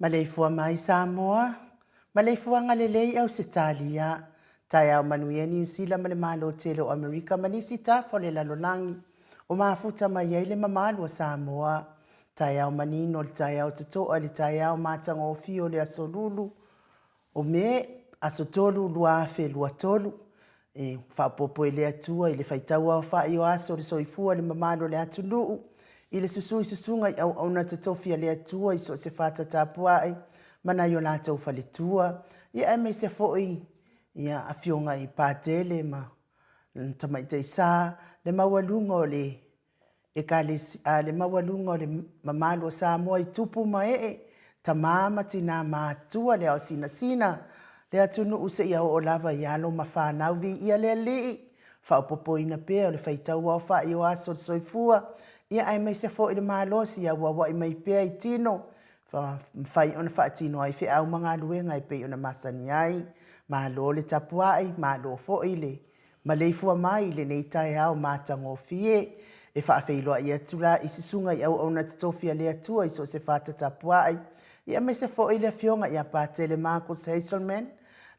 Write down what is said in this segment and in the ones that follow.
Maleifua mai Samoa, maleifuaga lelei Ausetalia, taeao manuia Niu Sila ma le Malo tele o Amerika ma nisi tafa o le lalolagi o mafuta mai ai le mamalu o Samoa. Taeao manino le taeao totoa le taeao matagofie o le Aso Lulu o Me, aso 3, 2023, e faaopoopo e le Atua i le faitau aofai o aso o le soifua le mamalu o le atunuu, i le susu i susuga i auauna totofi a le Atua i so o se fata tapuai ma nai o latou faletua, ia aemaise foi ia afioga i Patele ma Tamaitai Sa, le maualuga o le Ekalesia, a le maualuga o le mamalu o Samoa i tupu ma ee, tama ma tina matua, le ao sinasina, le atunuu seia oo lava i alo ma fanau viia le Alii, faaopoopoina pea o le faitau aofai o aso o le soifua, ia aemaise foi le malosi e auauai mai pea i tino, mafai ona faatino ai feau ma galuega e pei ona masani ai. Malo le tapuai, malo foi le Maleifua mai i lenei taeao matagofie, e faafeiloai atu la i susuga i auauna totofi a le Atua i so o se fata tapuai, ia aemaise foi le Afioga ia Patele Marcus Hazelman,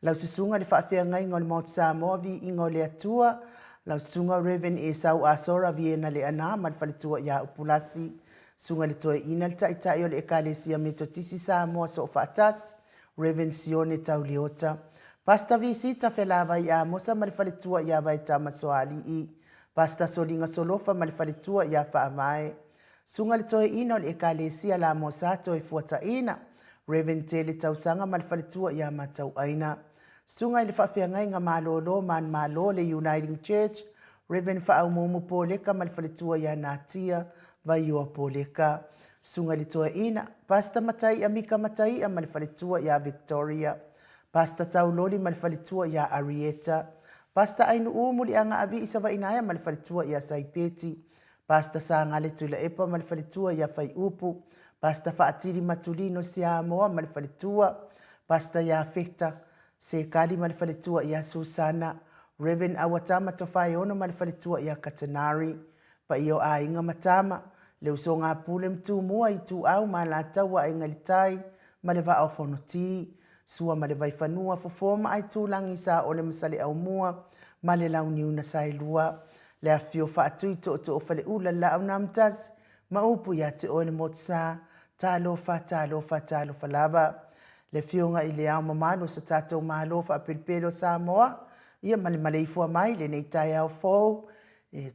lau susuga i le faafeagaiga o le Maota Samoa Viiga o le Atua, lau susuga Rev. Esau Asora Viena Leaana ma le faletua ia Upulasi, susuga i le Toeaina le Taitai o le Ekalesia Metotisi Samoa Soofaatasi, Rev. Sione Tauliota, Pastor Visita Felavai Amosa ma le faletua ia Vaetama Soalii, Pastor Soliga Solofa ma le faletua ia Faavae, Susuga le Toeaina o le Ekalesia Lamosa Toefuataina, Rev. Tele Tausaga ma le faletua ia Matauaina, Susuga i le Faafeagaiga Malolo Manumalo le Uniting Church, Rev. Faaumuumu Poleka ma le faletua ia Natia Vaioa Poleka. Susuga i le Toeaina, Pastor Mataia Mika Mataia ma le faletua ia Victoria, Pastor Tauloli ma le faletua ia Arieta, Pastor Ainuu Muliaga Avii Savainaea ma le faletua ia Saipeti, Pastor Sagale Tuilaepa ma le faletua ia Faiupu, Pastor Faatili Matulino Siamoa ma le faletua, Pastor Iafeta Sekali ma le faletua ia Susana, Rev. Auatama Tofaeono ma le faletua ia Katanari, Paia o aiga ma tama, le usoga a Pule ma Tumua, Ituau ma Alataua, Aiga i le Tai ma le Vaa o Fonoti, Sua ma le Vaifanua, Fofo ma Aitulagi, Saole ma Saleaaumua ma le Launiu na Saelua, le Afifio Faatui, Tootoo o Faleula, Laau na Amotasi ma upu ia te oe le Motusa, Talofa, talofa, talofa lava. Le Afioga i Le Ao Mamalu o so tatou Malo faapelepele o Samoa, ia ma le maleifua mai i lenei taeao fou, e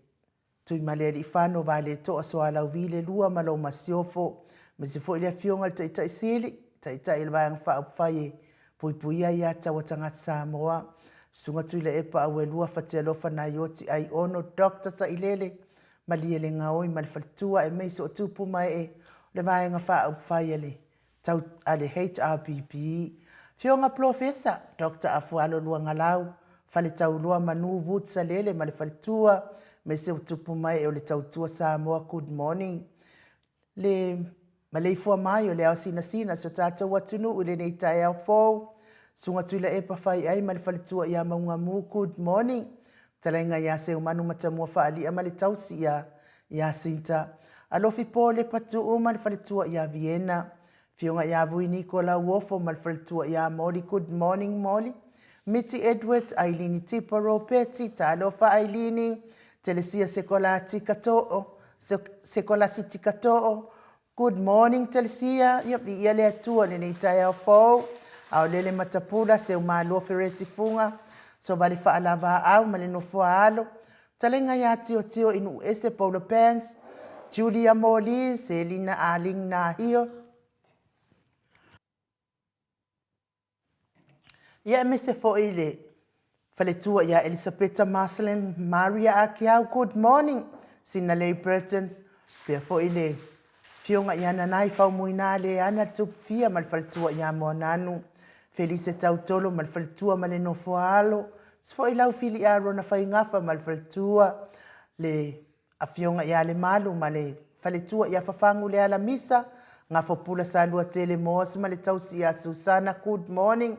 Tuimalealiifano Vaaletoa Sualauvi le Lua ma lou Masiofo, aemaise foi le Afioga i le Taitai Sili, Taitai o le Vaega Faaupufai e Puipuia Aia Tatau a Tagata Samoa, Susuga Tuilaepa Auelua Fatialofa Naioti Aiono Doctor Sailele Malielegaoi ma le faletua aemaise o tupu ma ee o le Vaega Faaupufai a le tau a le HRPP, Afioga Polofesa Doctor Afualo Luagalau, Faletauloa Manu Wood Salele ma le faletua, aemaise o tupu ma ee o le Tautua Samoa Good morning. Le maleifua mai o le ao sinasina o si o tatou atunuu i lenei taeao fou. Susuga Tuilaepa Faiai ma le faletua ia Maugamu Good morning. Fetalaiga ia Seumanu Matamua Faalia ma le tausi ia Iasinta. Alofi Po Lepa Tuu ma le faletua ia Viena. Afioga ia Vui Niko Lauofo ma le faletua ia Moli Good morning Moli. Miti Edwards, Ailini Tipa Ropeti, Talofa Ailini, Telesia Sekolastika Too, Sekolasitika Too, Good morning Telesia, ia viia le Atua i lenei taeao fou. Aolele Matapula, Seumālua Fereti Fuga, Sovale Faalavaau ma le Nofoa-alo, Fetalaiga ia Tiotio i Nuuese Paula Banks, Julia Moli, Selina Aling Nahio, Ia aemaise foi le faletua ia Elisapeta Marcelin Maria Akiau, good morning. Sinalei Burtons, pea foi le afioga ia Nanai Faumuina Leana Tupufia ma le faletua ia Moananu, Felise Tautolo ma le faletua ma le nofoaalo, se foi lau Fili Arona Faigafa ma le faletua, le Afioga ia Lemalu ma le faletua ia Fafagu Lealamisa, Gafopula Saluatele Moss ma le tausi ia Susana Good morning,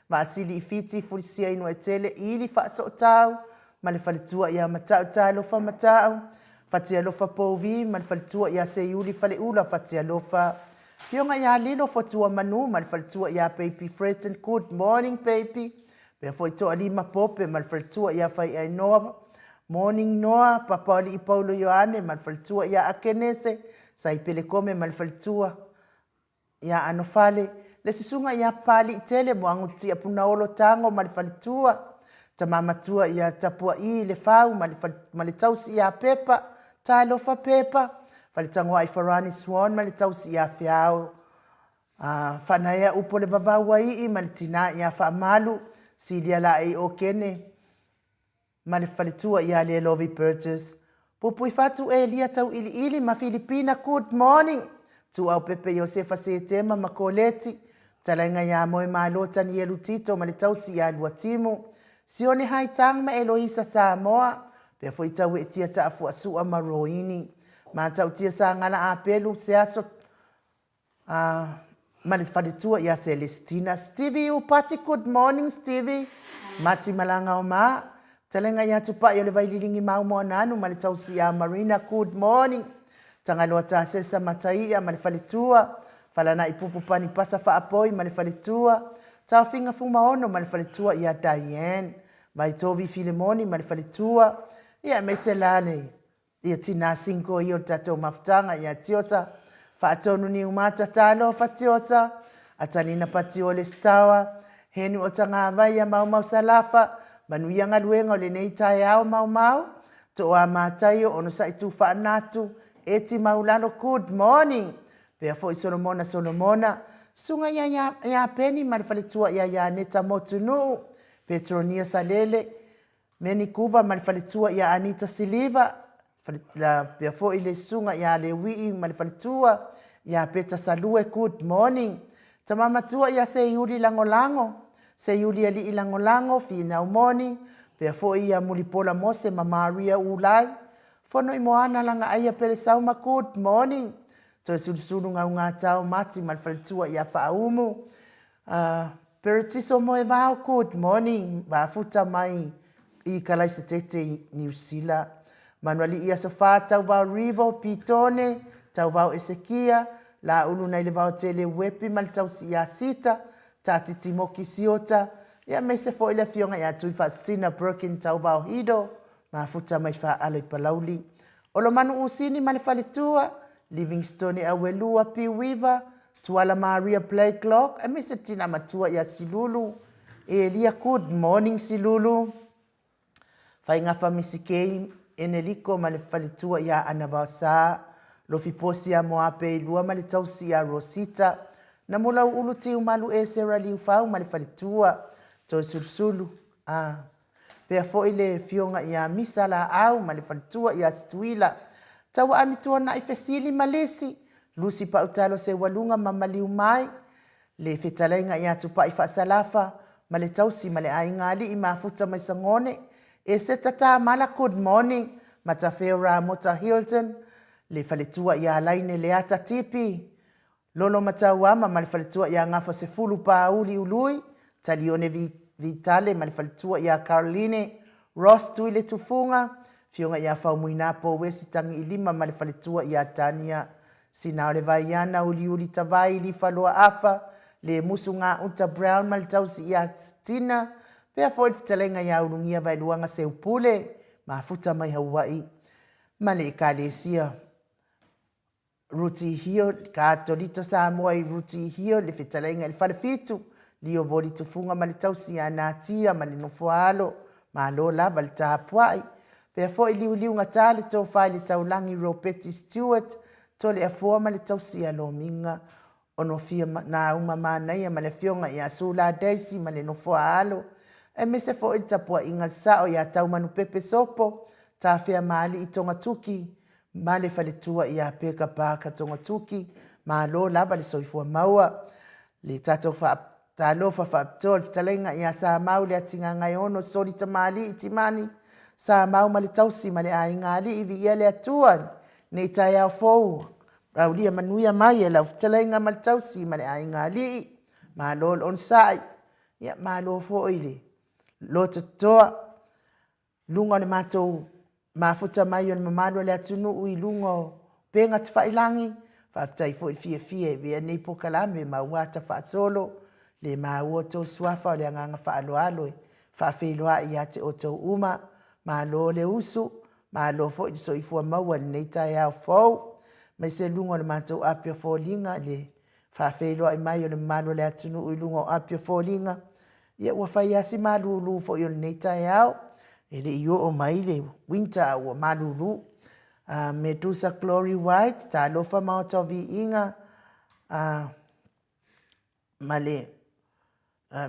Vaasili i Fiti Fulisia Inuaitele Ili Faasootau ma le faletua ia Matau Talofa Matau, Fatialofa Pouvi ma le faletua ia Seiuli Faleula Fatialofa, Afioga ia Lilo Fotuamanu ma le faletua ia Baby Freton Good morning baby, Pea foi Toalima Pope ma le faletua ia Faiainoa, Morning Noa, Papaoalii Paulo Ioane ma le faletua ia Akenese, Saipelekome ma le faletua ia Anofale, le susuga ia Papaliitele Moagutia Punaolo Tago ma le faletua, Tama Matua ia Tapuaii Lefau ma le, ma le tausi ia Pepa, Talofa Pepa, Faletagoai Farani Swan ma le tausi ia Feao, A faanaea upu o le vavau ai i ma le tinā iā Faamalu, Silia Laei Okene ma le faletua iā Lelovi Burgess. Pupui Fatu Elia Tauiliili ma Filipina Good morning! Tuuaupepe Iosefa Setema ma Koleti, Fetalaiga iā Moemalo Tanielu Tito ma le tausi iā Luatimu, Sione Haitang ma Eloisa Samoa, pea foi Tauetia Taafuasua ma Roini. Matautia Sagala Apelu Seaso A ma le faletua ia Celestina. Stevie Upati, good morning Stevie. Mati Malanga o ma. Talenga ia Tupai o le Vaililingi mau Moananu ma le tausi ia Marina, good morning. Tagaloa Tasesa Mataia ma le faletua. Falanai Pupu Pani Pasa Faapoi ma le faletua. Taofiga Fumaono ma le faletua ia Diane. Vaitovi Filemoni ma le faletua. Ia aemaise la le Ia tinā Cinco ia o le tatou mafutaga ia Tiosa Faatonu Niumata Talofa Tiosa Atalina Patiole Sitawa Henu o Tagavai ia Maumau Salafa Manuia galuega o lenei taeao Maumau Tooa Mataio Onosai Tufaanatu Eti Maulalo Good morning Pea foi Solomona Solomona Susuga ia ia Peni ma le faletua ia Ianeta Motunuu Petronia Salele Meni Kuva ma le faletua ia Anita Siliva, pea foi le susuga ia Leuii ma le faletua, Ia Peta Salue, good morning. Tama matua ia Seiuli Lagolago, Seiuli Alii Lagolago, Finau moni, pea foi ia Mulipola Mose ma Maria Ulai, Fono i Moana Lagaaia Pelesauma, good morning. Toesulusulu Gaugatao Mati ma le faletua ia Faaumu, Peretiso Moevao, good morning. Vafuta mai i Kalaisetete i Niu Sila. Manualii Aso Fa, Tauvao Rivo, Pitone, Tauvao Esekia, Laulu nai le Vaotele Uepi ma le tausi ia Sita, Tatiti Moki Siota, ia aemaise foi le afioga ia Tuifaasisina Birkin Tauvao Hido, Mafuta mai Faaala i Palauli. Olomanu Usini ma le faletua, Livingstone Auelua Piuiva, Tuala Maria Blakelock, aemaise le tina matua ia Silulu Elia. Good morning Silulu. Faigafa Misikei Eneliko ma le faletua ia Ana Vaosa, Lofi Posi ia Moape Ilua ma le tausi ia Rosita, Namulauulu Tiumalu Esera Liufau ma le faletua, Toesulusulu, a. Pea foi le Afioga ia Misa Laau ma le faletua ia Situila. Tauaami Tuanai Fesili ma Lisi, Lusi Pautalo Seualuga ma Maliu Mai, le Fetalaiga ia Tupai Faasalafa ma le tausi ma le aiga alii mafuta mai Sagone, Eseta Tamala Good morning, Matafeo Ramota Hilton, le faletua ia Laine Leata Tipi, Lolo Matauama ma le faletua ia Gafasefulu Paauli Ului, Talione Vitale ma le faletua ia Caroline Ross Tuiletufuga, Afioga ia Faumuinapo Wesi Tagiilima ma le faletua ia Tania Sinaolevaiana Uliuli Tavai Lifaloa Afa, Lemusu Gauta Brown ma le tausi ia Tina, pea foi le fetalaiga ia Ulugia Vaeluaga Seupule, mafuta mai Hawaii ma le Ekalesia Ruti Hio, Katolito Samoa i Ruti Hio, le fetalaiga i le Falefitu, Lio Voli Tufuga ma le tausi ia Natia ma le Nofoaalo, malo lava le tapuai. Pea foi liuliugata le tofa i le taulagi Ropeti Stewart, Toleafoa ma le tausi ia Lomiga, Onofia Nauma Manaia ma le afioga ia Sula Daisy ma le Nofoaalo, aemaise foi le tapuaiga le sao ia Taumanupepe Sopo, Tafea Maalii Togatuki ma le faletua ia Peka Parker Togatuki, malo lava le soifua maua. Le tatou faatalofa faapitoa le fetalaiga ia Samau Leatigagaeono Soli Tamalii Timani, Samau ma le tausi ma le aiga alii, viia le Atua nei taeao fou Aulia manuia mai e lau fetalaiga ma le tausi ma le aiga alii. Malo le onosai, ia malo foi le lototoa. Luga o le matou mafuta mai o le mamalu o le atunuu i luga o upega tafailagi, faafetai foi le fiafia e avea nei polokalame ma ua tafaasolo, le maua outou suafa o le agaga faaaloalo e faafeiloai ia te outou uma. Malo le usu, Malo foi le soifua maua i lenei taeao fou, aemaise luga o le matou api o foliga i le faafeiloai mai o le mamalu o le atunuu i luga o api o foliga. Ia ua fai lava si malulu foi o lenei taeao, e le i oo mai le winter a ua malulu. Medusa Glory White, talofa Maota o Viiga, ma le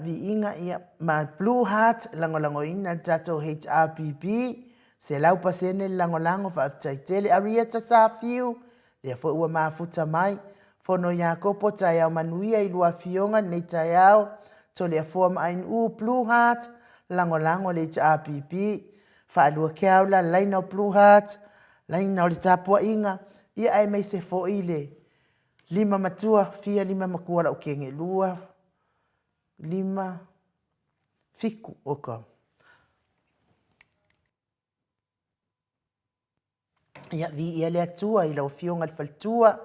viiga ia ma Blue Heart lagolagoina le tatou HRPP 100% le lagolago faafetai tele Arieta Safiu lea foi ua mafuta mai Fono Iakopo taeao manuia i lua afioga lenei taeao Toleafoa ma Ainuu Blue Heart lagolago le HRPP Faalua Keaula laina o Blue Heart laina o le tapuaiga ia aemaise foi le Lima matua, fia lima makua lau kenge, lua, lima, fiku, oka. Ia, viia le Atua i lau Afioga i le faletua,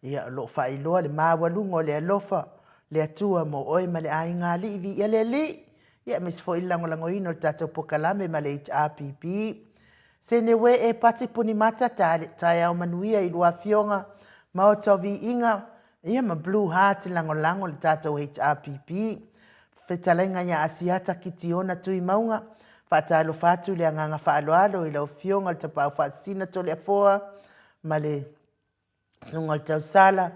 ia, o lo o faailoa le maualuga o le alofa le Atua mo oe ma le aiga alii, viia le Alii, ia, aemaise foi le lagolagoina o le tatou polokalame ma le HRPP. Senewe e Pati Punimata, taeao manuia i lua afioga, Maota o Viiga, ia ma Blue Heart lagolago le tatou HRPP. Fetalaiga ia Asiata Kitiona Tuimauga, faatalofa atu i le agaga faaaloalo i lau afioga le Tapaau Faasisina Toleafoa ma le Susuga o le Tausala,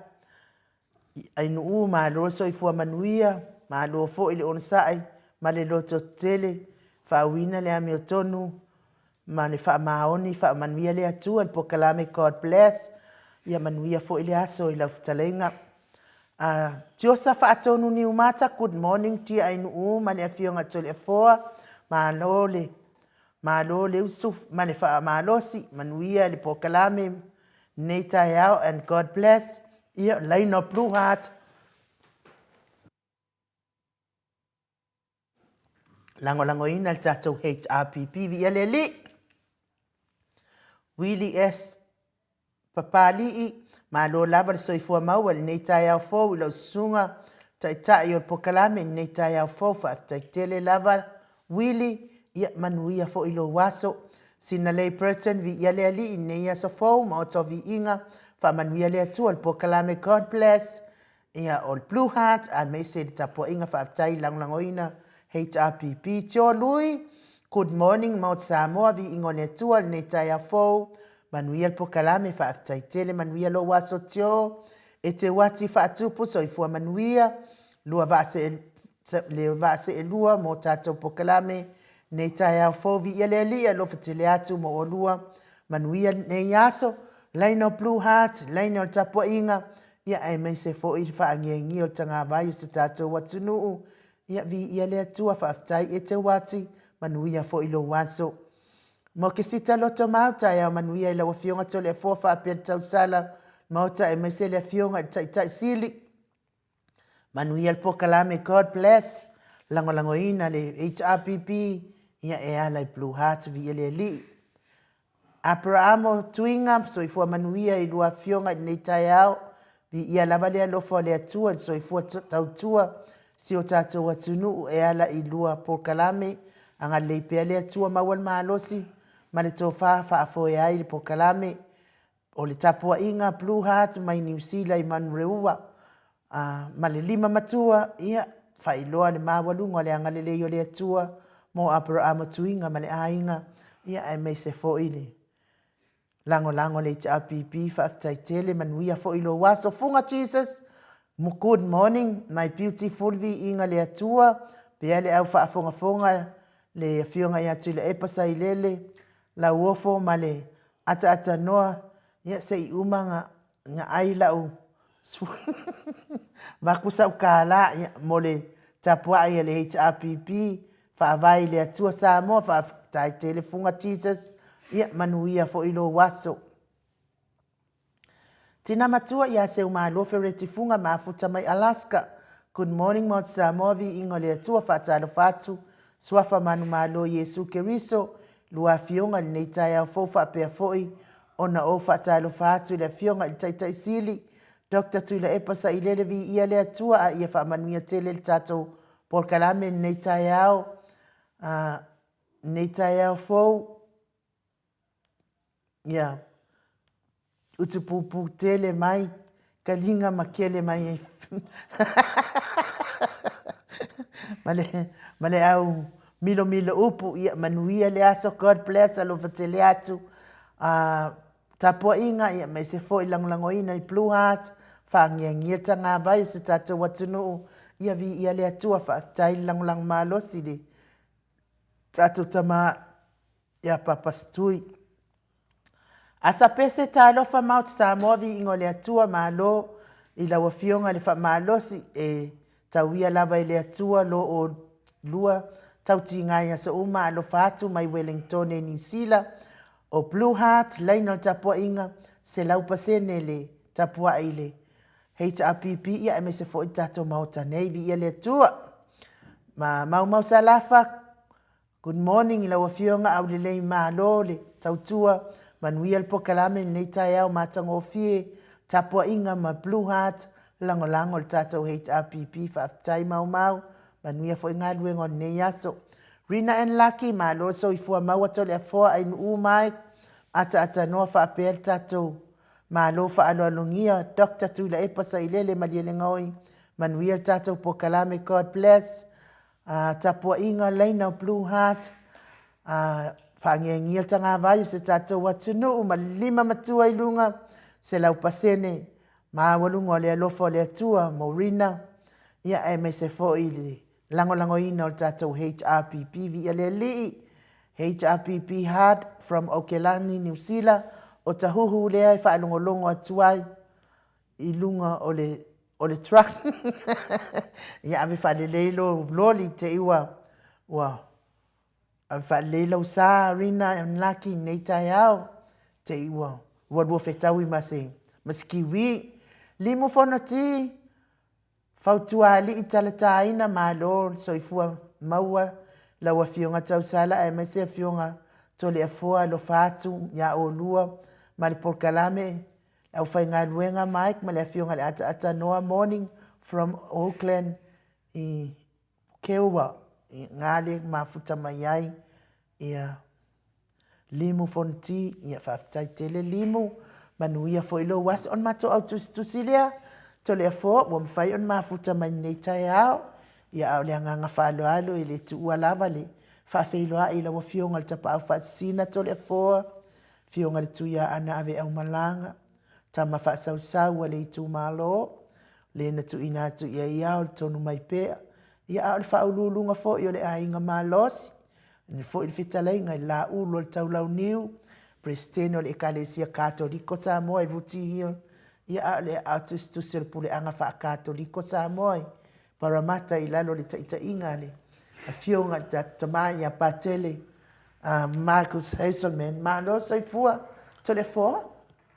Ainuu, malo le soifua manuia, malo foi le onosai ma le lototetele, faauiina le amiotonu ma le faamaoni, faamanuia le Atua i le polokalame God bless. Ia manuia foi le aso i lau fetalaiga. Tiosa Faatonu Niumata, good morning Tia Ainuu ma le Afioga Toleafoa, malo le malo le usu ma le faamalosi, manuia le polokalame lenei taeao and God bless. Ia, laina Blue Heart. Lagolagoina le tatou HRPP, viia le Alii. Willie S. Papalii, malo lava le soifua maua i lenei taeao fou i lau susuga Taitai o le polokalame i lenei taeao fou, faafetai tele lava Willie, ia manuia foi lou aso. Sinalei Burton, viia le Alii i lenei aso fou, Maota o Viiga, faamanuia le Atua i le polokalame God bless. Ia, o le Blue Heart aemaise le tapuaiga faafetai lagolagoina HRPP. Tio Lui, good morning Maota Samoa, viiga o le Atua i lenei taeao fou, manuia le polokalame, faafetai tele, manuia lou aso Tio. E te uati faatupu, soifua manuia, lua vaa see, le vaa seelua mo tatou polokalame nei taeao fou, viia le Alii, alofa tele atu mo oulua, manuia lenei aso, laina o Blue Heart, laina o le tapuaiga, ia aemaise foi le faangiangia o le tagavai o se tatou atunuu, ia viia le Atua, faafetai e Teuati, manuia foi lou aso. Mo Kesita Lotomau, taeao manuia i lau Afioga Toleafoa faapea le tausala Maota aemaise le Afioga i le Taitai Sili. Manuia le polokalame God bless. Lagolagoina le HRPP ia e ala i Blue Heart viia le Alii. Aperaamo Tuiga, soifua manuia i lua afioga i lenei taeao. Viia lava le alofa o le Atua i le soifua tautua si o tatou atunuu e ala i lua polokalame. Agalelei pea le Atua maua le malosi ma le tofa faafoe ai le polokalame. O le tapuaiga Blue Heart mai Niu Sila i Manureua ma le lima matua, ia, faailoa le maualuga o le agalelei o le Atua mo Aperaamo Tuiga ma le aiga, ia, aemaise foi le lagolago a le HRPP. Faafetai tele, manuia foi lou aso. Fuga Jesus, good morning, my beautiful, viiga le Atua, pea le au faafogafoga le Afioga ia Tuilaepa Sailele, Lauofo ma le ataatanoa, ia se i uma na na ai lau vaku sau kālā ia, mo le tapuai a le HRPP, faavae i le Atua Samoa, faafetai tele Fuga Jesus, ia manuia foi lou aso. Tina matua ia Seumalo Fereti Fuga mafuta mai Alaska. Good morning Maota Samoa viiga o le Atua faatalofa atu Suafa manumalo Iesu Keriso lua afioga i lenei taeao fou faapea foi ona ou faatalofa atu i le afioga i le Taitai Sili Doctor Tuilaepa Sailele viia le Atua a ia faamanuia tele le tatou polokalame i lenei taeao lenei taeao fou. Ia, utupupu tele mai, kaliga ma kele mai ai ma le, ma le au milomilo upu, ia manuia le aso, God bless, alofa tele atu. Tapuaiga, ia aemaise foi lagolagoina i Blue Heart, faangiangia tagavai o se tatou atunuu, ia viia le Atua, faafetai le lagolago malosi i le tatou tama ia Papasitui. Asa Pese Talofa Maota Samoa Viiga o le Atua Malo i lau Afioga le faamalosi e tauia lava e le Atua lo oulua tautiga i aso uma alofa atu mai Welengtone Niu Sila o Blue Heart laina o le tapuaiga 100% le tapuai i le HRPP ia aemaise foi le tatou Maota nei viia le Atua. Ma Maumau Salafa Good morning i lau Afioga Aulelei Malo le tautua, manuia le polokalame i lenei taeao matagofie, tapuaiga ma Blue Heart lagolago le tatou HRPP faafetai Maumau, manuia foi galuega o lenei aso. Rina and Lucky, malo le soifua maua Toleafoa Ainuu Mike, ataatanoa faapea le tatou Malo faaaloalogia Doctor Tuilaepa Sailele Malielegaoi, manuia le tatou polokalame God bless. Tapuaiga laina o Blue Heart, faangiangia le tagavai o se tatou atunuu ma le lima matua i luga, 100% maualuga o le alofa o le Atua mo Rina, ia aemaise foi le lagolagoina o le tatou HRPP, viia le Alii, HRPP Heart from Okelani, Niu Sila, o tahuhu lea e faalogologo atu ai i luga o le o le truck. Ia ave faalelei lou loli te i ua ua ave faalelei lau sa Rina and Lucky i lenei taeao te i ua ua lua fetaui ma se ma se kiwi. Limu Fonoti Fautuaalii Talataina Malo le soifua maua lau Afioga Tausala aemaise Afioga Toleafoa alofa atu ia oulua ma le polokalame le aufaigaluega Mike ma le Afioga i le Ataata Noa Morning from Auckland i Keoua i na le mafuta mai ai ia Limu Fonoti, ia faafetai tele Limu, manuia foi lou aso. O le matou au tusitusi lea, Toleafoa, ua mafai ona mafuta mai lenei taeao, ia a o le agaga faaaloalo e le tuua lava le faafeiloai i lau Afioga i le Tapaau Faasisina Toleafoa, Afioga i le Tuiaana Aveaumalaga, tama faasausau a le itumalo, le na tuuina atu i ai ao le tonu mai pea, ia a o le faauluuluga foi o le aiga malosi, Ina foi le fetalaiga i le Laulu o le Taulauniu, Peresetene o le Ekalesia Katoliko Samoa i Rooty Hill, ia a o le aao tusitusi o le Puleaga Faa-Katoliko Samoa i Parramatta i lalo o le taitaiga a le Afioga i le tatou Tama ia Patele Marcus Hazelman. Malo soifua, Toleafoa.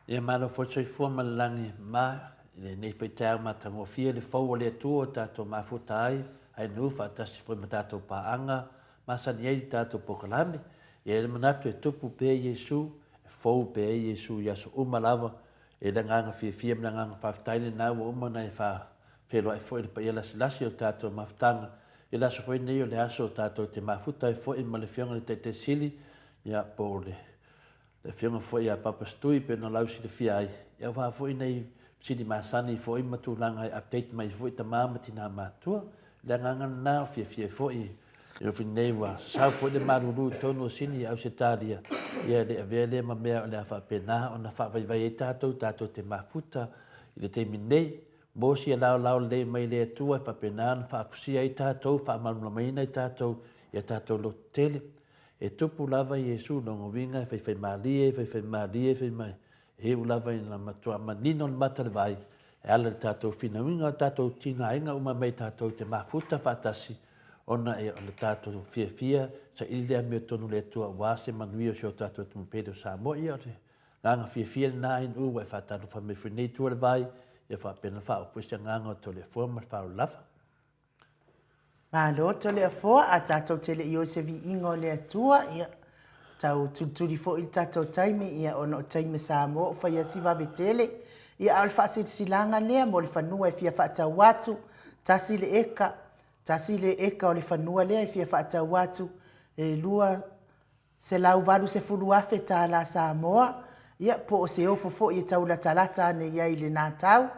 Ia malo foi le soifua ma le lagi ma i lenei foi taeao matagofie le fou o le Atua ua tatou mafuta ai, ai nuu faatasi foi ma tatou paaga masani ai le tatou polokalame. E i ai le manatu e tupu pea Iesu, e fou pea Iesu i aso uma lava. E i ai le agaga fiafia ma le agaga faafetai lena ua uma ona e faafeiloai foi i le paia lasilasi o le tatou mafutaga. I le aso foi lenei o le aso tatou te mafuta ai foi ma le Afioga i le Taitai Sili, ia po o le Le afioga foi ia Papa Stui pei ona lausilafia ai, ia aua foi nei fesili masani foi ma tulaga e update mai foi tama ma tina matutua. O le agaga lena o fiafia ai foi e ofi nei ua sasau foi le malulu i totonu o Sini i Ausetalia, ia e le avea lea ma mea o le a faapena ona faavaivai ai tatou, tatou te mafuta i le taimi nei. Mo sia laolao lelei mai le Atua e faapena ona faafusia ai tatou, faamalamalamaina ai tatou i a tatou lototele. E tupu lava Iesu lona uiga e faifaimalie, faifaimalie, fai mai, e iu lava ina matua manino le mata o le vai, e ala i le tatou finauina o tatou tinaaiga uma mai tatou te mafuta faatasi, ona e o le tatou fiafia saili le amiotonu i le Atua aua se manuia o si o tatou atunuu pele o Samoa. Ia o le agaga fiafia lena Ainuu ua e faatalofa mai foi nei tua o le vai, ia faapena faaopo i se agaga o Toleafoa ma le faaaloalo lava. Malo Toleafoa, a tatou te le i o i se viiga o le Atua, ia, tau tulituli foi le tatou taimi, ia, ona o taimi Samoa ua fai lava si vave tele. Ia, a o le faasilasilaga lea mo le fanua e fia faatau atu, 1 le eka, 1 le eka o le fanua lea e fia faatau atu, e $280,000 tālā Samoa, ia, po o se ofo foi e tau latalata ane i ai i lena tau.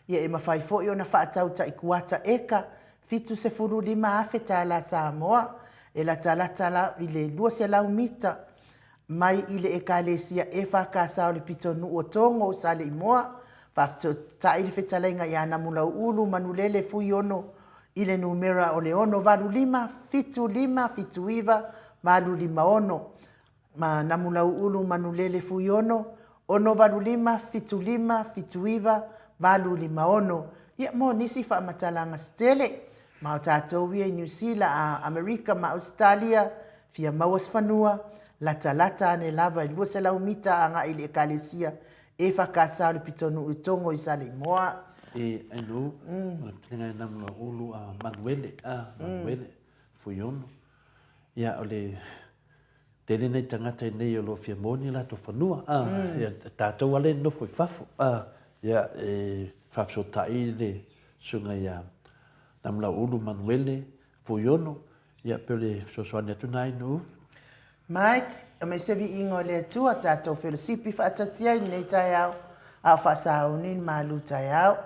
Ia, e mafai foi ona faatau tai kuata eka, $75,000 tālā Samoa, e latalata la i le 200 mita mai i le Ekalesia EFKS o le pitonuu o Togo, Saleimoa. Faafetai le fetalaiga ia Namulauulu Manulele Fuiono i le numera o le 685 75 79 856 ma Namulauulu Manulele Fuiono 685 75 79 856. Ia, mo nisi faamatalaga se tele, ma o tatou ia i Niu Sila, a Amerika ma Ausetalia, fia maua se fanua, latalata ane lava i 200 mita agai i le Ekalesia EFKS o le pitonuu i Togo i Saleimoa. E Andrew, o le fetalaiga e Namula Ulu a Manuele, a Manuele Fuiono. Ia, o le tele nei tagata i nei o lo o fia maua ni latou fanua, a, ia, tatou lava lea e nofo i fafo, a, ia, e faafesootai le susuga ia Namula Ulu Manuele Fuiono, ia, pei o le fesoasoani atu na Ainuu. Mike, aumai se viiga o le Atua, tatou felosipi faatasi ai i lenei taeao, a o faasauni le malu taeao.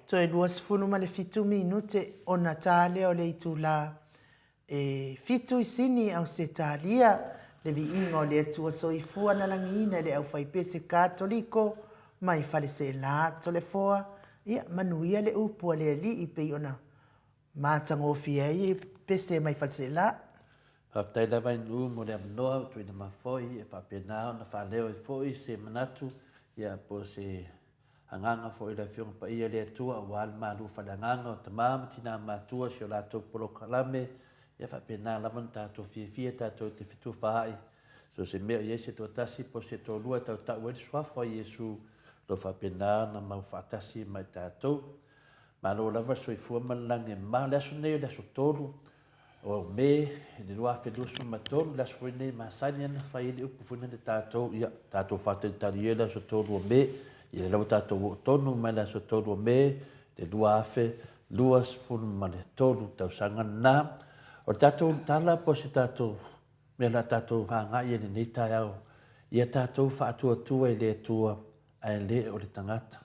Toe 27 minute ona ta lea o le itulā e fitu i Sini, Ausetalia, le viiga o le Atua Soifua na lagiina e le aufaipese Katoliko mai Faleseela, Toleafoa, ia manuia le upu a le Alii pei ona matagofie ai e pese mai Faleseela. Faafetai lava i Nuu mo le avanoa ua tuuina mai foi e faapena ona faaleo ai foi se manatu ia po o se Agaga foi le Afioga Paia le Atua aua le malu faaleagaga o tama ma tina matua si o latou polokalame, ia faapena lava ona tatou fiafia tatou te fetufaai so o se mea o i ai se toatasi po o se toalua e tautau ai le suafa o Iesu o lo o faapena ona mau faatasi ma i tatou. Malo lava le soifua ma le lagi e mama. O le aso lenei o le aso 3 O Me i le 2023, le aso foi lenei e masani ana fai ai le upu foi lea tatou, ia, tatou faatalitali ia le aso 3 o Me, ia lea ua tatou oo tonu mai le aso 3 o Me le 2023 tausaga lena. O le tatou tala po o se tatou mea o le a tatou agai ai i lenei taeao, ia tatou faatuatua i le Atua ae le o le tagata.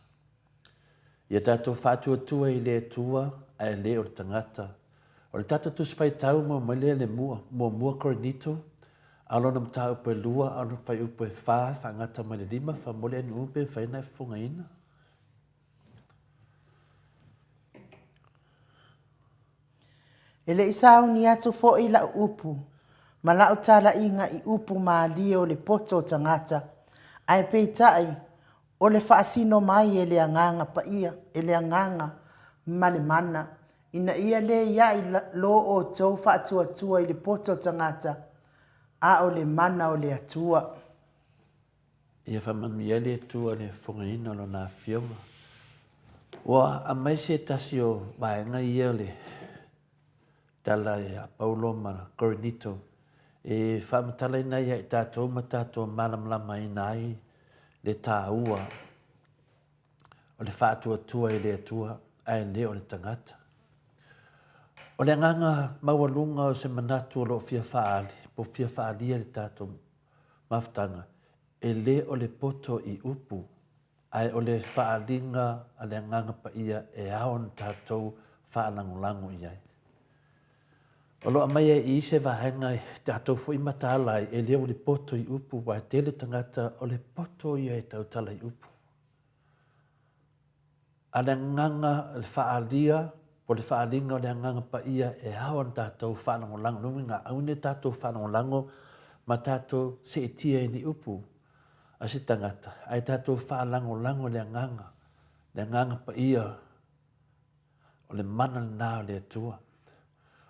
Ia tatou faatuatua i le Atua ae le o le tagata. O le tatou Tusi Faitau mua mai lea le mua, muamua Korinito, a o lona mataupu e lua, a o lona fuaiupu e fa, e faagata mai le lima, faamolemole Nuu pe mafai ona e fofogaina. E le i sauni atu foi lau upu ma lau talaiga i upu malie o le poto o tagata, ae peitai o le faasino mai e le Agaga Paia, e le Agaga ma le mana, ina ia leai lo outou faatuatua i le poto o tagata, a o le mana o le Atua. Ia faamanuia ai le Atua i le fofogaina o Lona Afioga. Ua aumai se tasi o vaega ia o le tala ia Paulo ma Korinito e faamatalaina ai ia i tatou ma tatou malamalamaina ai le taua o le faatuatua i le Atua ae le o le tagata. O le agaga maualuga o se manatu o lo o fia faaali, po o fia faaalia i le tatou mafutaga, e le o le poto i upu, ae o le faaaliga a le Agaga Paia e ao ona tatou faalagolago i ai. O lo o aumai ai i i se vaega e tatou foi mataala ai, e le o le poto i upu, aua e tele tagata o le poto ia e tautala i upu. A le agaga, le faaalia, po o le faaaliga o le Agaga Paia e ao ona tatou faalagolago, lona uiga, aua ne i tatou faalagolago ma tatou seetia i ni upu a se tagata, ae tatou faalagolago i le Agaga, le Agaga Paia, o le mana lena o le Atua.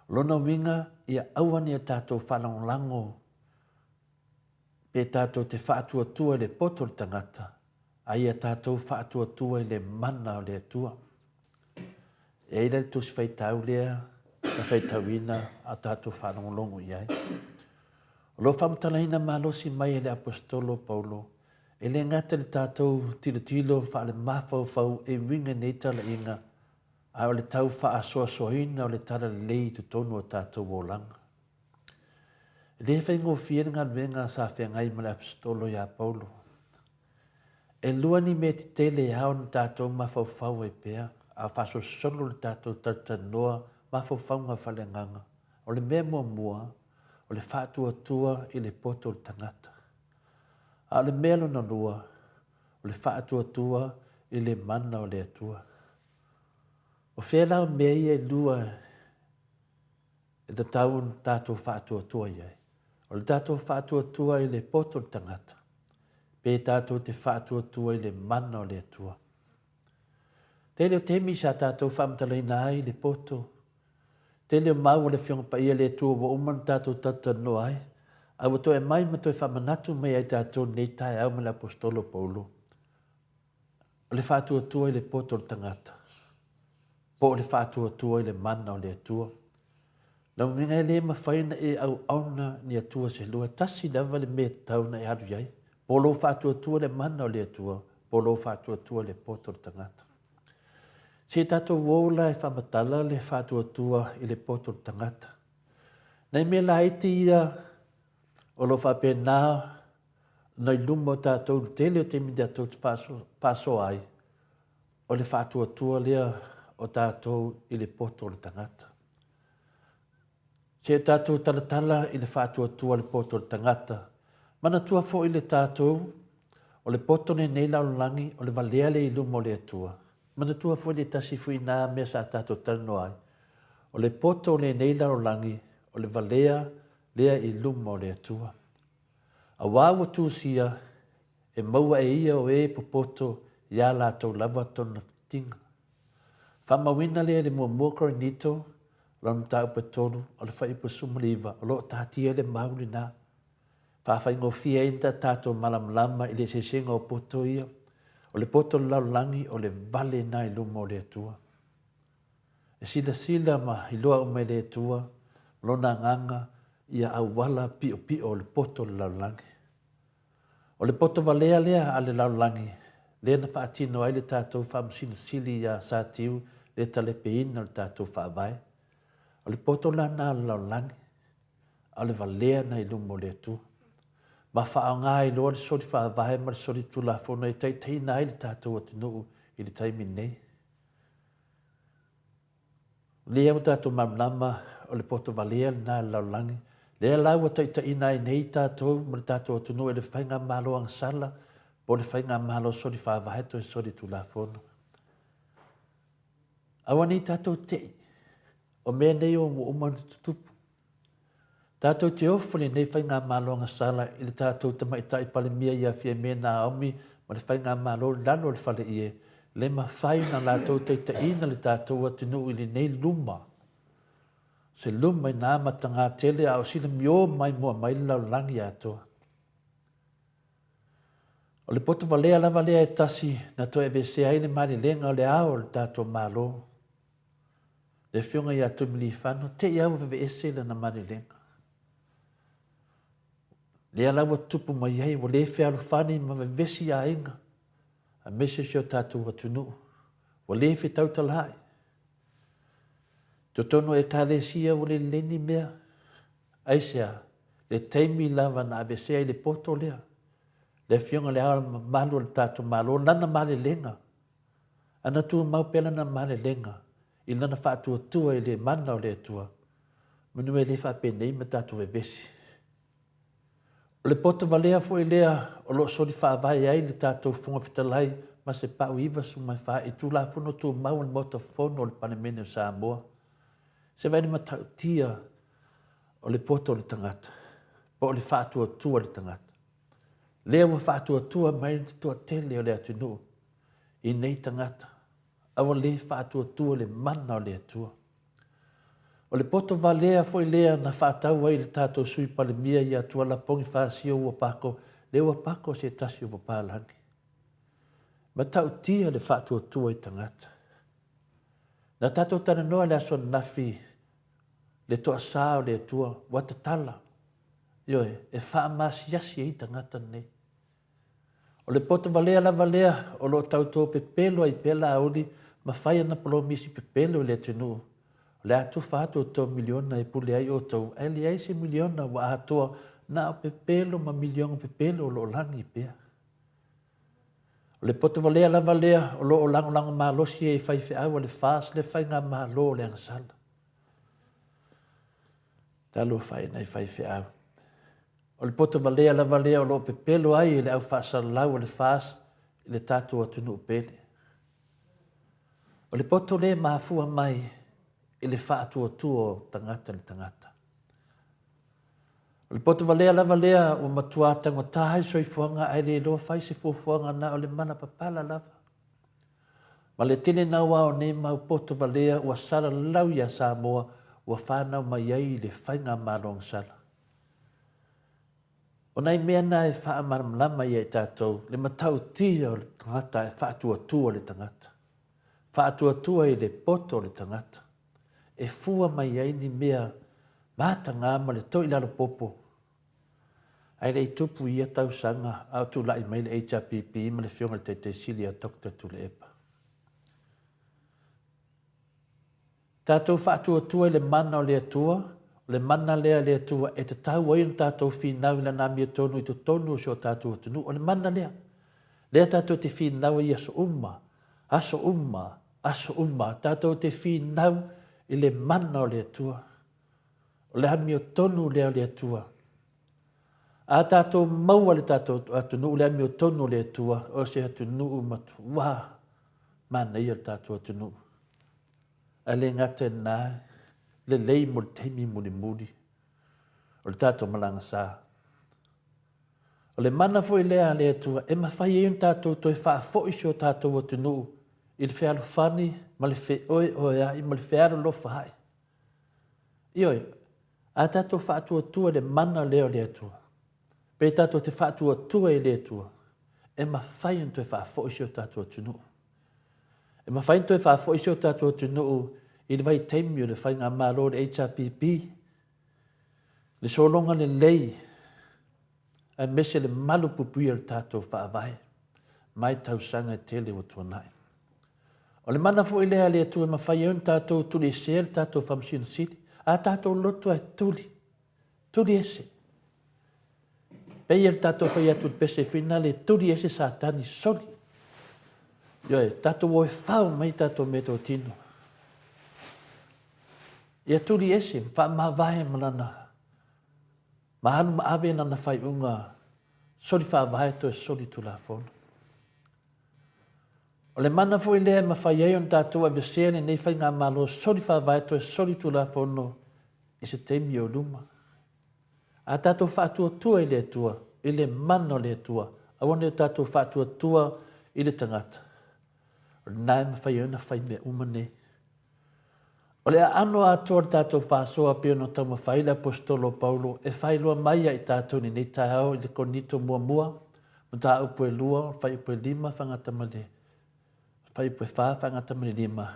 O lona uiga, ia aua ne i tatou faalagolago pe tatou te faatuatua i le poto o le tagata, a ia tatou faatuatua i le mana o le Atua. E ai la le Tusi Faitau lea na faitauina a tatou faalogologo i ai. O lo o faamatalaina malosi mai e le Aposetolo o Paulo, e le gata i le tatou tilotilo faalemafaufau e uiga i nei talaiga, a o le tau faasoasoaina o le talalelei i totonu o tatou olaga. E le faigofie le galuega sa feagai ma le Aposetolo ia Paulo. E lua ni mea tetele e ao ona tatou mafaufau ai pea, a faasolosolo le tatou talatalanoa mafaufauga faaleagaga. O le mea muamua, o le faatuatua i le poto o le tagata. A o le mea lona lua, o le faatuatua i le mana o le Atua. O fea la o mea ia e lua e tatau ona tatou faatuatua i ai? O le tatou faatuatua i le poto o le tagata, pe tatou te faatuatua i le mana o le Atua. Tele o taimi sa tatou faamatalaina ai le poto, tele o mau a le Afioga Paia le Atua ua uma ona tatou talatalanoa ai, a ua toe aumai ma toe faamanatu mai ai tatou lenei taeao ma le Aposetolo Paulo, o le faatuatua i le poto o le tagata, po o le faatuatua i le mana o le Atua. Lau uiga e le mafai ona e auauna ni Atua se lua, e tasi lava le mea e tatau ona e alu i ai, po o lou faatuatua i le mana o le Atua, po o lou faatuatua i le poto o le tagata. Se i tatou o la e faamatala le faatuatua i le poto o le tagata. Nai mea laiti ia o lo o faapena ona i luma o tatou i le tele o taimi tatou te faasoa ai. O le faatuatua lea o tatou i le poto o le tagata. Se tatou talatala i le faatuatua le poto o le tagata. Manatua foi le tatou, o le poto lenei lalolagi, o le valea lea i luma o le Atua. Manatua foi le tasi foi na mea sa tatou talanoa ai. O le poto lenei lalolagi, o le valea lea i luma o le Atua. Auā ua tusia, e maua e ia o e popoto iā latou lava tona fitiga. Faamauina lea i le muamua Korinito, lona mataupu e tolu, o le fuaiupu e 19, o lo o taatia le mau lena. Faafaigofie ai ona tatou malamalama i le eseesega o poto ia. O le poto o le lalolagi, o le vale lena i luma o le Atua. E silasila ma iloa uma e le Atua Lona Agaga ia auala piopio o le poto o le lalolagi. O le poto valea lea a le lalolagi, lea na faatino ai le tatou Faamasino Sili iā Satiu le talepeina o le tatou Faavae. O le poto la na a le lalolagi, a o le valea na i luma o le Atua. Ma faaaoga ai loa le soli faavae ma le soli tulafono e taitaiina ai le tatou atunuu i le taimi nei. Lea ua tatou malamalama o le poto valea lena a le lalolagi, lea la ua taitaiina ai nei tatou ma le tatou atunuu e le Faigamalo agasala po o le Faigamalo soli faavae toe soli tulafono. Aua nei tatou tei, o mea nei ua uma ona tutupu. Tatou te ofo i lenei Faigamalo agasala i le tatou Tamaitai Palemia ia Fiame Naomi ma le Faigamalo i lalo o le Fale Ie, le mafai ona latou taitaiina le tatou atunuu i lenei luma, se luma i na matagā tele a o sina mio maimoa mai le lalolagi atoa. O le poto valea lava lea e tasi na toe aveesea ai le malelega o le ao o le tatou Malo. Le Afioga ia Tuimalealiifano, te i lava ua veveese lana malelega. Lea la ua tupu mai ai, ua le fealofani ma vevesi aiga, aemaise si o tatou atunuu, ua le fetautalaai. Totonu o Ekalesia ua le lelei ni mea. Aisea? Le taimi lava na aveesea ai le poto lea, le Afioga i Le Ao Mamalu o le tatou Malo, lana malelega, A na tumau pea lana malelega i lana faatuatua i le mana o le Atua, manu e le faapenei ma tatou vevesi. O le poto valea foi lea o lo o soli faavae ai le tatou Fofoga Fetalai ma se pau 94 i Tulafono Tumau a le Maota Fono o le Palemene o Samoa. Se vaai le matautia o le poto o le tagata, po o le faatuatua o le tagata. Lea ua faatuatua mai le toatele o le atunuu i nei tagata, a ua le faatuatua le mana o le Atua. O le poto valea foi lea na faatau ai le tatou Sui Palemia ia Tualapogi Fasio ua pako, lea ua pako se tasi o papalagi. Matautia le faatuatua i tagata. Na tatou talanoa i le aso ananafi le toasā o le Atua ua tatala, ioe, e faamasiasi ai tagata nei. O le poto valea lava lea o lo o tautō pepelo ai pea Laauli ma fai ana polomisi pepelo i le atunuu. O le a tufa atu outou miliona e pule ai outou, ae leai se miliona ua atoa, na o pepelo ma miliona pepelo o lo o lagi pea. O le poto valea lava lea o lo o lagolago malosi ai e faifeau a le FAST le faigamalo o le agasala. Talofa e nai faifeau. O le poto valea lava lea o lo o pepelo ai e le au faasalalau a le FAST i le tatou atunuu pele. O le poto lea e mafua mai i le faatuatua o tagata i le tagata. O le poto valea lava lea ua matua taugata ai le soifuaga ae le iloa fai se fuafuaga na o le mala papala lava. Ma le tele naua o nei mau poto valea ua salalau iā Samoa ua fanau mai ai le Faigamalo Agasala. O nai mea na e faamalamalama ia i tatou le matautia o le tagata e faatuatua le tagata. Faatuatua i le poto o le tagata. E fua mai ai ni mea matagā ma le toilalo popo. Ae le i tupu i ia tausaga a o tulai mai le HRPP ma le Afioga i le Taitai Sili ia Doctor Tuilaepa. Tatou faatuatua i le mana o le Atua, o le mana lea a le Atua e tatau ai ona tatou finau i Lana amiotonu i totonu o si o tatou atunuu. O le mana lea. Lea tatou te finau ai i aso uma. Aso uma, aso uma, tātou te whīnau i le mana o le Atua. O le amiotonu lea o le Atua. A tātou maua le tātou atunuu le amiotonu o le Atua, o se atunuu matuā manaia le tātou atunuu. Ae le gata i lena, lelei mo le taimi mulimuli o le tātou malaga sa. O le mana foi lea a le Atua e mafai ai ona tatou toe faafoi si o tatou atunuu i le fealofani ma le feoeoea'i ma le fealolofa'i. Ioe, a tatou faatuatua i le mana lea o le Atua, pe tatou te faatuatua i le Atua, e mafai ona toe faafoi si o tatou atunuu. E mafai ona toe faafoi si o tatou atunuu i le vaitaimi o le faigamalo o le HRPP, le sologa lelei aemaise le malupuipuia o le tatou Faavae mai tausaga e tele ua tuanai. O le mana foi lea a le Atua e mafai ai ona tatou tuliesea le tatou Faamasino Sili, a tatou loto e tuli, tuli ese. Pei e tatou fai atu le pese foi na le tuli ese Satani soli. Ioe, tatou o e fao mai tatou meatotino. Ia tuli ese, faamavae ma lana ma alu ma ave lana faaiuga soli faavae toe soli tulafono. O le mana foi lea e mafai ai ona tatou avesea lenei faigamalo soli faavae toe soli tulafono i se taimi o luma. A tatou faatuatua i le Atua, i le mana o le Atua, aua ne i o tatou faatuatua i le tagata. O lena e mafai ai ona fai mea uma nei. O le aano atoa o le tatou faasoa pei ona taumafai le Aposetolo o Paulo e faailoa mai ia i tatou i lenei taeao i le Korinito muamua, mataupu e 2, fuaiupu e 5 faagata ma le fuaiupu e 4 faagata ma le 5,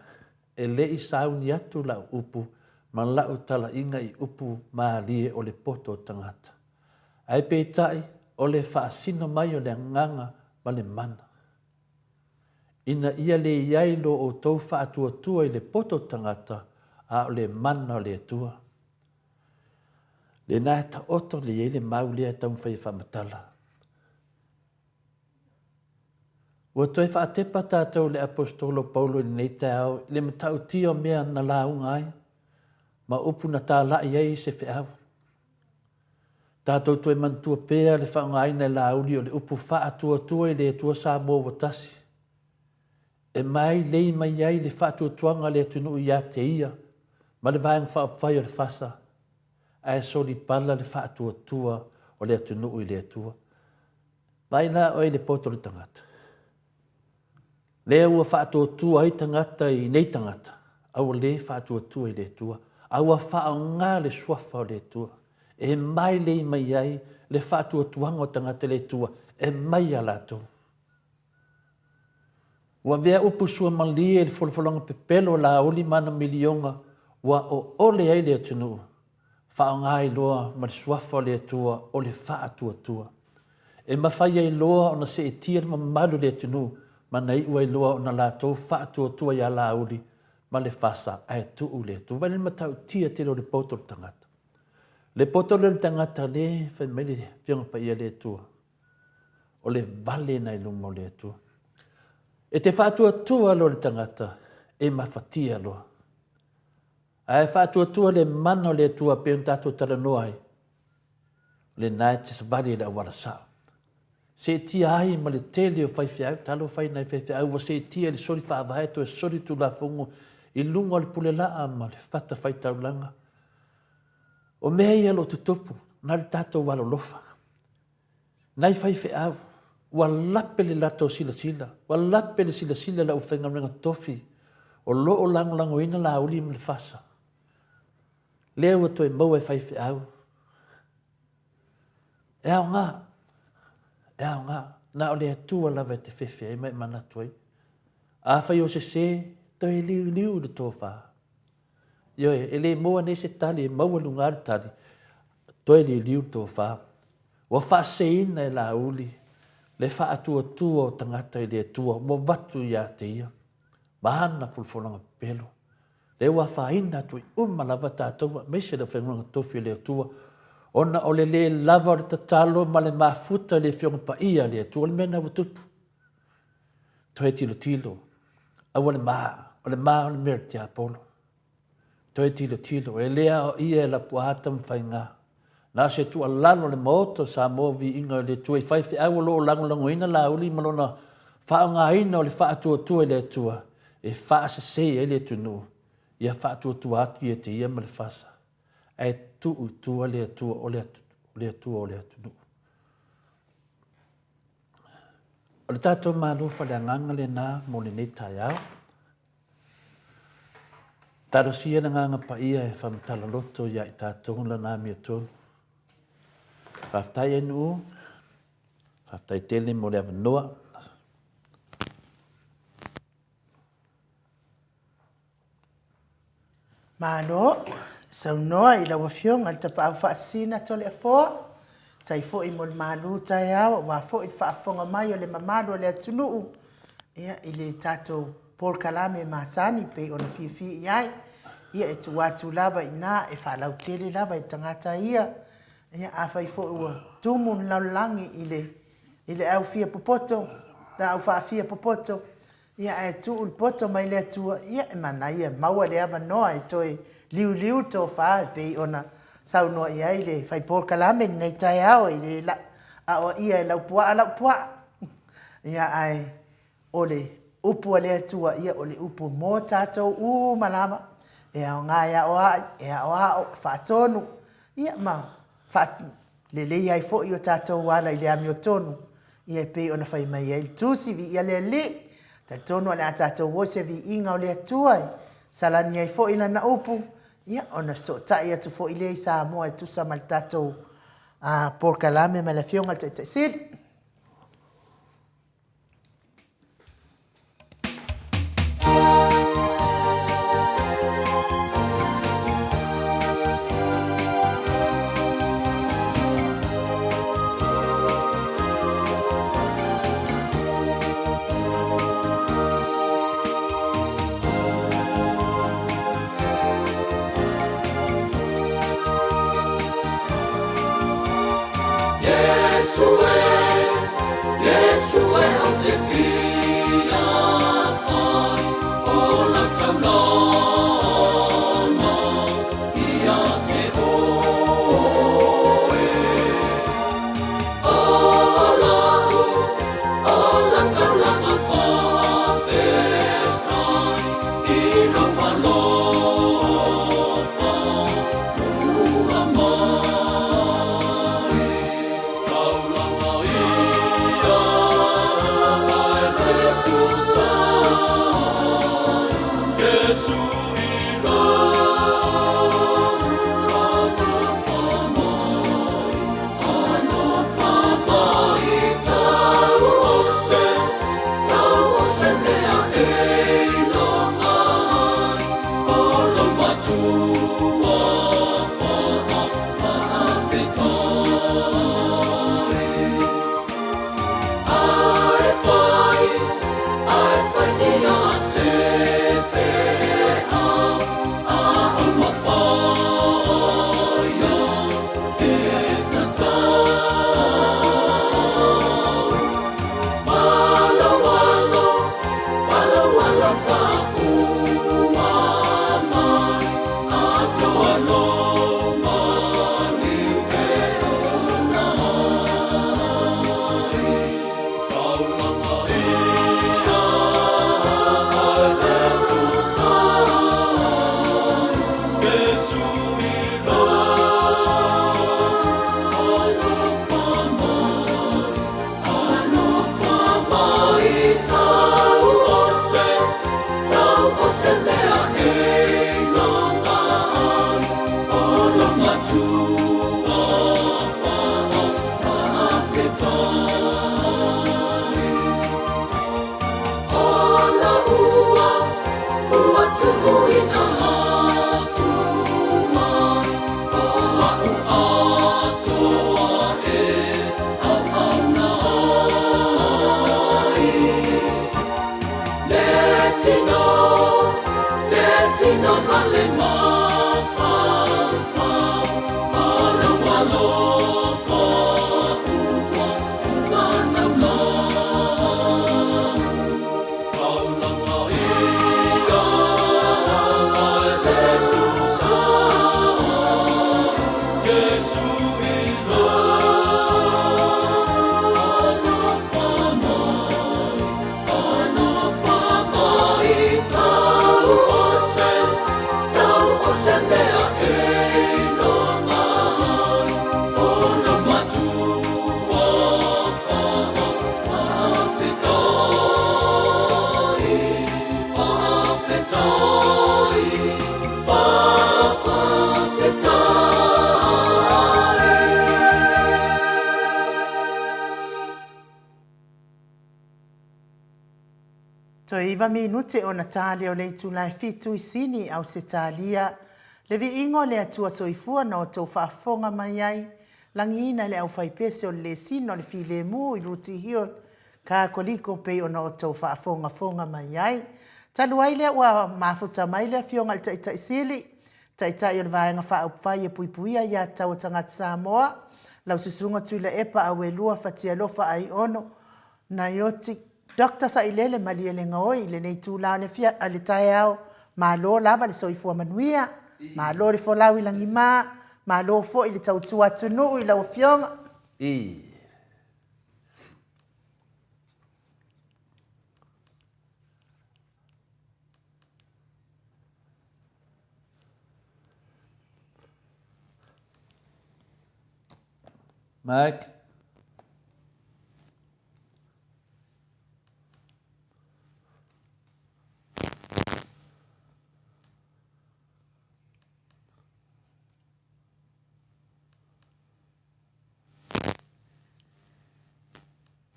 E le i sauni atu lau upu ma lau talaiga i upu malie o le poto o tagata. Ae peitai, o le faasino mai o le agaga ma le mana. Ina ia le i ai lo outou faatuatua i le poto tagata, a o le mana o le Atua. Lena e taoto le i ai le mau lea e taumafai e faamatala. Ua toe faatepa tatou i le Aposetolo Paulo i lenei taeao i le matautia o mea na lauga ai ma upu na talai ai se feau. Tatou toe manatua pea le faaaogaina e Laauli o le upu faatuatua i le Atua Samoa ua tasi, e mailei mai ai le faatuatuaga a le atunuu ia te ia ma le Vaega Faaupufai o le FASA, ae solipala le faatuatua o le atunuu i le Atua. Vaai la oe i le poto o le tagata. Lea ua faatuatua ai tagata i nei tagata, a ua le faatuatua i le Atua, a ua faaaoga le suafa o le Atua e mailei mai ai le faatuatuaga o tagata i le Atua e mai ia latou. Ua avea upu suamalie i le folafolaga pepelo a Laauli ma ana miliona ua oole ai le atunuu. Faaaoga ai loa ma le suafa o le Atua o le faatuatua. E mafai ai loa ona seetia le mamalu o le atunuu ma na iu ai loa ona latou faatuatua iā Laauli ma le fasa ae tuu le Atua. Vaai le matautia tele o le poto o le tagata. Le poto lea o le tagata le fai mai le Afioga Paia le Atua. O le vale na i luma o le Atua. E te faatuatua loa le tagata e mafatia loa. Ae faatuatua le mana o le Atua pei ona tatou talanoa ai, o lena e te savali i le auala sao. Seetia ai ma le tele o faifeau, talofa i nai faifeau ua seetia i le soli faavae toe soli tulafono i luga o le pulelaa ma le fata faitaulaga. O mea ia o lo o tutupu, na o le tatou alolofa. Nai faifeau, ua lape le latou silasila, ua lape le silasila i le aufaigaluega tofi o lo o lagolagoina Laauli ma le FASA. Lea ua toe maua e faifeau. E aoga, e aoga, na o le Atua lava e te fefe ai ma e manatu ai. Afai o sese, toe liuliu le tofa. Ioe, e le maua nei se tali, e maua luga le tali, toe liuliu le tofa. Ua faaseseina e Laauli le faatuatua o tagata i le Atua ua avatu ia te ia ma ana folafolaga pepelo. Lea ua afaina atu ai uma lava tatou aemaise le aufaigaluega tofi a le Atua ona o le le lava o le tatalo ma le mafuta i le Afioga Paia a le Atua. O le mea lena ua tupu. Toe tilotilo. Aua le ma, o le ma o le mea o le tiapolo. Toe tilotilo, e le aoaia e Lapuaa taumafaiga. Na o se tuualalo a le Maota o Samoa Viiga i le Atua i faifeau o lo o lagolagoina Laauli ma lona faaaogaina o le faatuatua i le Atua e faasese ai le atunuu, ia faatuatua atu ia te ia ma le fasa, ae tuu i tua le Atua o le Atua o le atunuu. O le tatou Malo faaleagaga lena mo lenei taeao. Talosia le Agaga Paia e faamatala loto ia i tatou lana amiotonu. Faafetai e Nuu, faafetai tele mo le avanoa. Malo saunoa i lau Afioga i le Tapaau Faasisina Toleafoa. Tai foi mo le malu taeao aua foi le faafofoga mai o le mamalu o le atunuu ia, i le tatou polokalame masani pei ona fiafia i ai. Ia, e tuu atu lava i ina e faalautele lava i tagata ia. Ia, afai foi ua tumu le lalolagi i le, i le au fia popoto, laau faafia popoto, Ia ae tuu le poto mai le Atua, ia e manaia, maua le avanoa e toe liuliu le tofa e pei ona saunoa i ai le fai polokalame i lenei taeao, e le aoaia e lau puaa lau puaa. Ia ae o le upu a le Atua, ia o le upu mo tatou uma lava, e aoga e aoai, e aoao, e faatonu, ia ma lelei ai foi o tatou ala i le amiotonu, ia e pei ona fai mai ai le Tusi, Viia le Alii, talitonu o le a tatou o i se viiga o le Atua e salani ai foi Lana upu, ia ona fesootai atu foi lea i Samoa e tusa ma le tatou polokalame ma le Afioga i le Taitai Sili. Toe iva minute ona tali o le itula e fitu i Sini, Ausetalia. Le viiga o le Atua Soifua na outou faafofoga mai ai, lagiina e le aufaipese o le lesina o le filemu i Rooty Hill, Katoliko pei ona outou faafogafoga mai ai. Talu ai lea ua mafuta mai le Afioga i le Taitai Sili, Taitai o le Vaega Faaupufai e Puipuia Aiatatau a Tagata Samoa, lau Susuga Tuilaepa Auelua Fatialofa Aiono Naioti, Doctor Sailele Malielegaoi i lenei itula o le le taeao, malo lava le soifua manuia, malo le folau i lagima, malo foi le tautua atunuu i lau Afioga. I. Mike.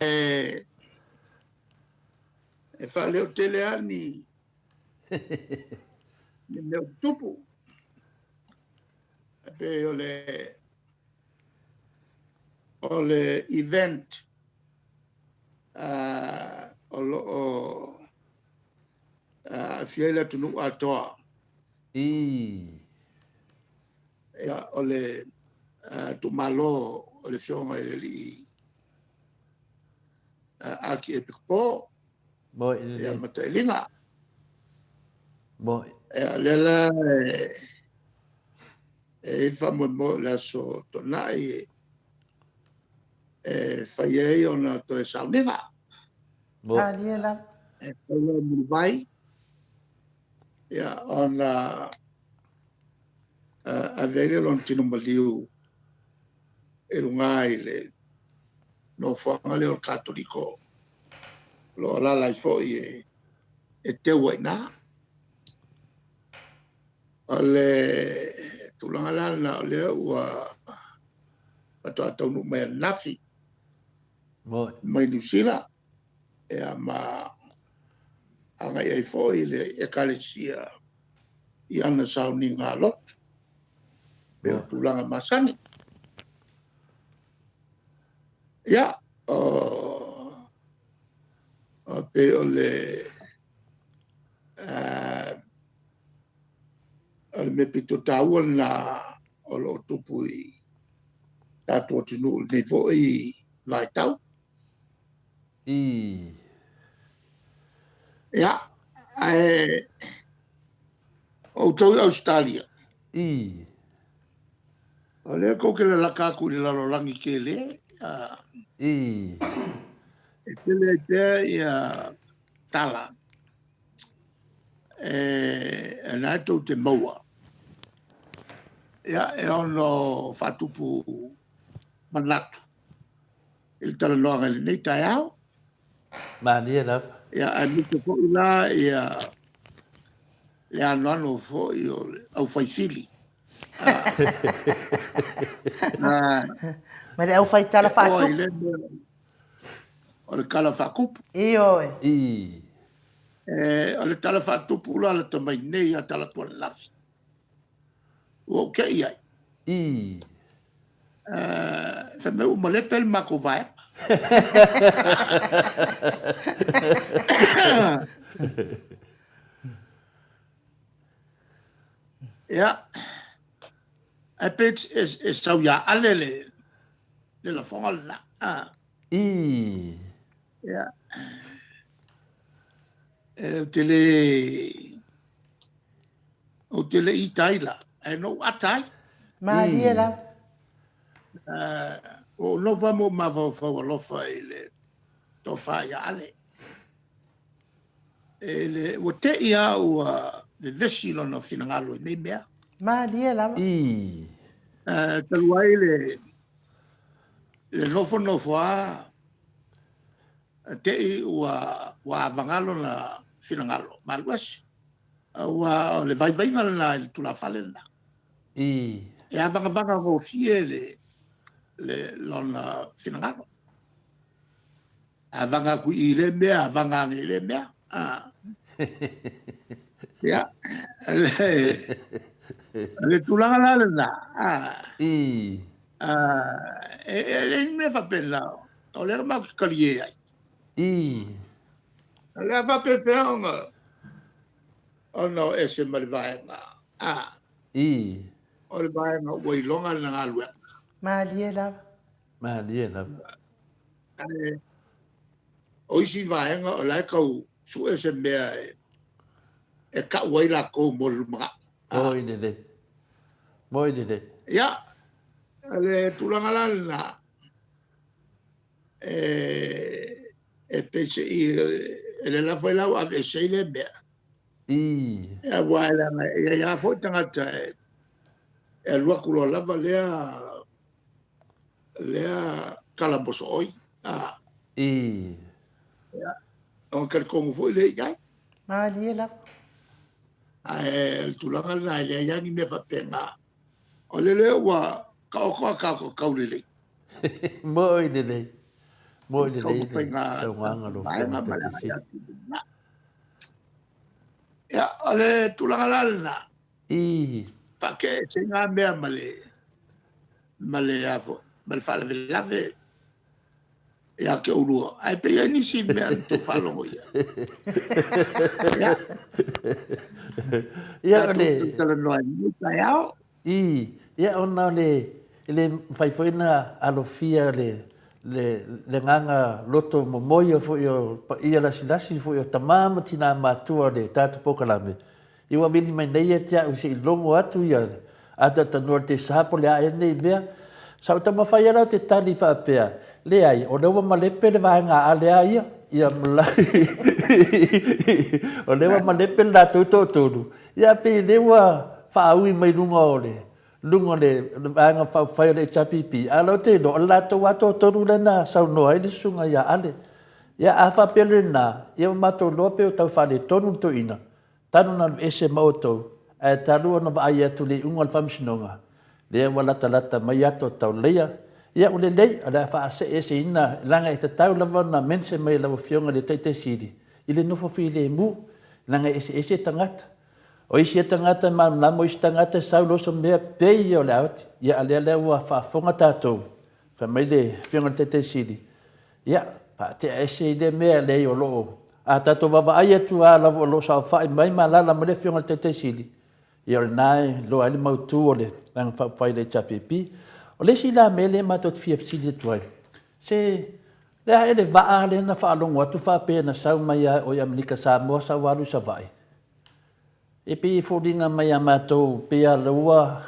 E, e faaleo tele lava ni, ni mea o tutupu. E pei o le, o le event o lo o aafia ai le atunuu atoa. I. Ia, o le itumalo o le Afioga i le Alii Akiepikopo Mo i ia ma Tailiga. Mo. Ia, lea la e i ai le faamoemoe o le aso Toonai e fai ai ona toe sauniga. Mo. Talia lava. E fai ai Mulivai, ia, ona ave ai lea o lona tino maliu i luga i le nofoaga lea o le Katoliko o lo o alaala ai foi e teu ai i ina. O le tulaga la lena o lea ua faatoa taunuu mai ananafi mai Niu Sila, ia ma agai ai foi le Ekalesia i ana sauniga lotu, pei o tulaga masani. Ia, o, o pei o le o le mea pito taua lena o lo o tupu i tatou atunuu i lenei foi vaitau. I. Ia, ae o outou i Ausetalia. I. O lea tou te lalaka atu i le lalolagi tele. I. E tele ai pea ia tala e na e tou te maua. Ia, e ono faatupu manatu i le talanoaga i lenei taeao. Malie lava. Ia, aemaise foi la ia le anoano foi o le aufaifili. Ma le aufaitala faatupu. O le tala faatupu. Ioe. I. O le tala faatupu la lata mai nei a tala atu ananafi. Ua ou te i ai. I. Fai mai ua malepe le matou vaega. Ia, ae pei e sau ia Ale le lafoga lena. I. Ia. Ou te le ou te le ita ai la, ae na ou ata ai. Malie lava. Ua ou nofo lava ma ou mafaufau alofa i le tofa ia Ale. E le, ua te i lava ua vevesi lona finagalo i nei mea. Malie lava. I. Talu ai le, le nofonofo lava, te i ua, ua avaga lona finagalo, malu ese. Aua o le vaivaiga lena i le tulafale lena. I. E avagavaga gofie le, le lona finagalo. Avaga atu i i lea mea, avaga ane i lea mea. Ia, le tulaga la lena, e leai ni mea faapena, o lea matou te talie ai. O le a faapefea ona o ese ma le vaega, o le vaega ua iloga lana galuega. Malie lava. Malie lava. Ae o isi vaega o la e tau sue se mea e tau ai latou mo le lumanai. Moi lelei. Moi lelei. Ia, o le tulaga la lena, e pei se i, e le la foi la ua aveese ai lea mea. Aua e leaga e i ai lava foi tagata e alu atu loa lava lea lea tala mosooi. Ia, ona talitonu foi lea i ai. Malie lava. Ae o le tulaga lena e leai lava ni mea faapena. O le lea ua taoto a tatou taulelei. Moi lelei. Moi lelei le saunoaga a lau Afioga i le Taitai Sili. Ia, o le tulaga la lena. Faate'e ngā mea ma le ma le a foi ma le faalavelave ia te oulua, ae pei e i ai nisi mea na tou faalogo i ai. Ia. Ia, o le talanoa i lenei taeao. Ia, ona o le e le mafai foi ona alofia le le le agaga loto momoia foi o paia lasilasi foi o tama ma tina matua o le tatou polokalame. Ia ua vili mai nei ia te au se i logo atu ia ataatanoa le tesa po o le a ea lenei mea. Sa ou taumafai lava la ou te tali faapea, leai, o lea ua malepe le vaega a Ale a ia, ia o lea ua malepe le latou toatolu, ia pei o lea ua faaui mai luga o le luga o le Vaega Faaupufai o le HRPP, a o lea ou te iloa, o le latou lava toatolu lea na saunoa ai le susuga ia Ale. Ia a faapea o lena, ia ua matou iloa pei ua tau faaletonu le toeaina, talu ona alu ese ma outou, ae talu ona vaai atu i le iuga o le faamasinoga, lea ua latalata mai ata o taulaia. Ia ua lelei, o le a faaseeseina, leaga e tatau lava ona mention mai e lau Afioga i le Taitai Sili i le nofo filemu, leaga e eseese tagata. O isi tagata e malamalama, o isi tagata e sau loso mea pei ia o le aoti. Ia a lea lea ua faafofoga tatou, fai mai le Afioga i le Taitai Sili, ia, faatea ese i lea mea, leai o lo o, a tatou vaavaai atu lava o lo o saofai mai ma alaala mai le Afioga i le Taitai Sili, ia o lena e iloa ai le mautu o le Vaega Faaupufai a le HRPP. O le isi la mea lea matou te fia fesili atu ai, se le a ea le vaa lea na faalogo atu faapea na sau mai lava o i Amerika Samoa sau alu i Savaii? E pei e foliga mai ia matou pei lava lea ua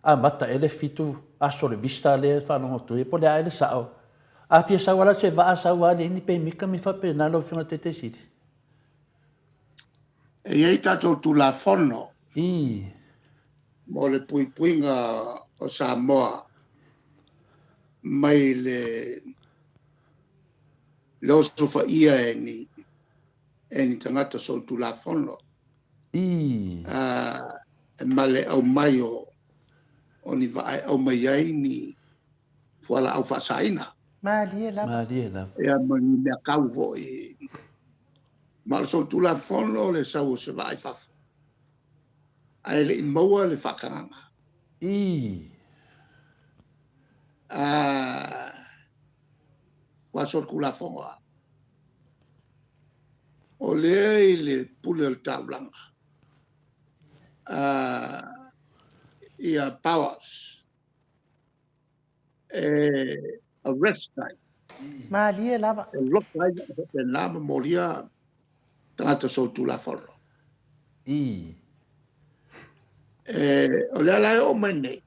amata ea le 7 aso o le visa lea e faalogo atu ai, po o le a ea le sao. A fia sau lava la se vaa sau lava leai ni pemita ma mea faapena lau Afioga i le Taitai Sili. E i ai tatou Tulafono Ii. mo le puipuiga o Samoa mai le le osofaia e ni e ni tagata solitulafono. Ii. Ma le aumai o o ni vaa e aumai ai ni fualaau faasaina. Malie lava. Malie lava. Ia ma ni mea kau foi. Ma o le solitulafono le sau o se vaa i fafo, ae le i maua le faatagaga. Ii. Ua solitulafono lava. O lea i le pule o le taulaga ia powers e arrest ai. Malie lava. E loka ai vaa faapena ma molia tagata solitulafono. Ii. O lea la e oo mai nei,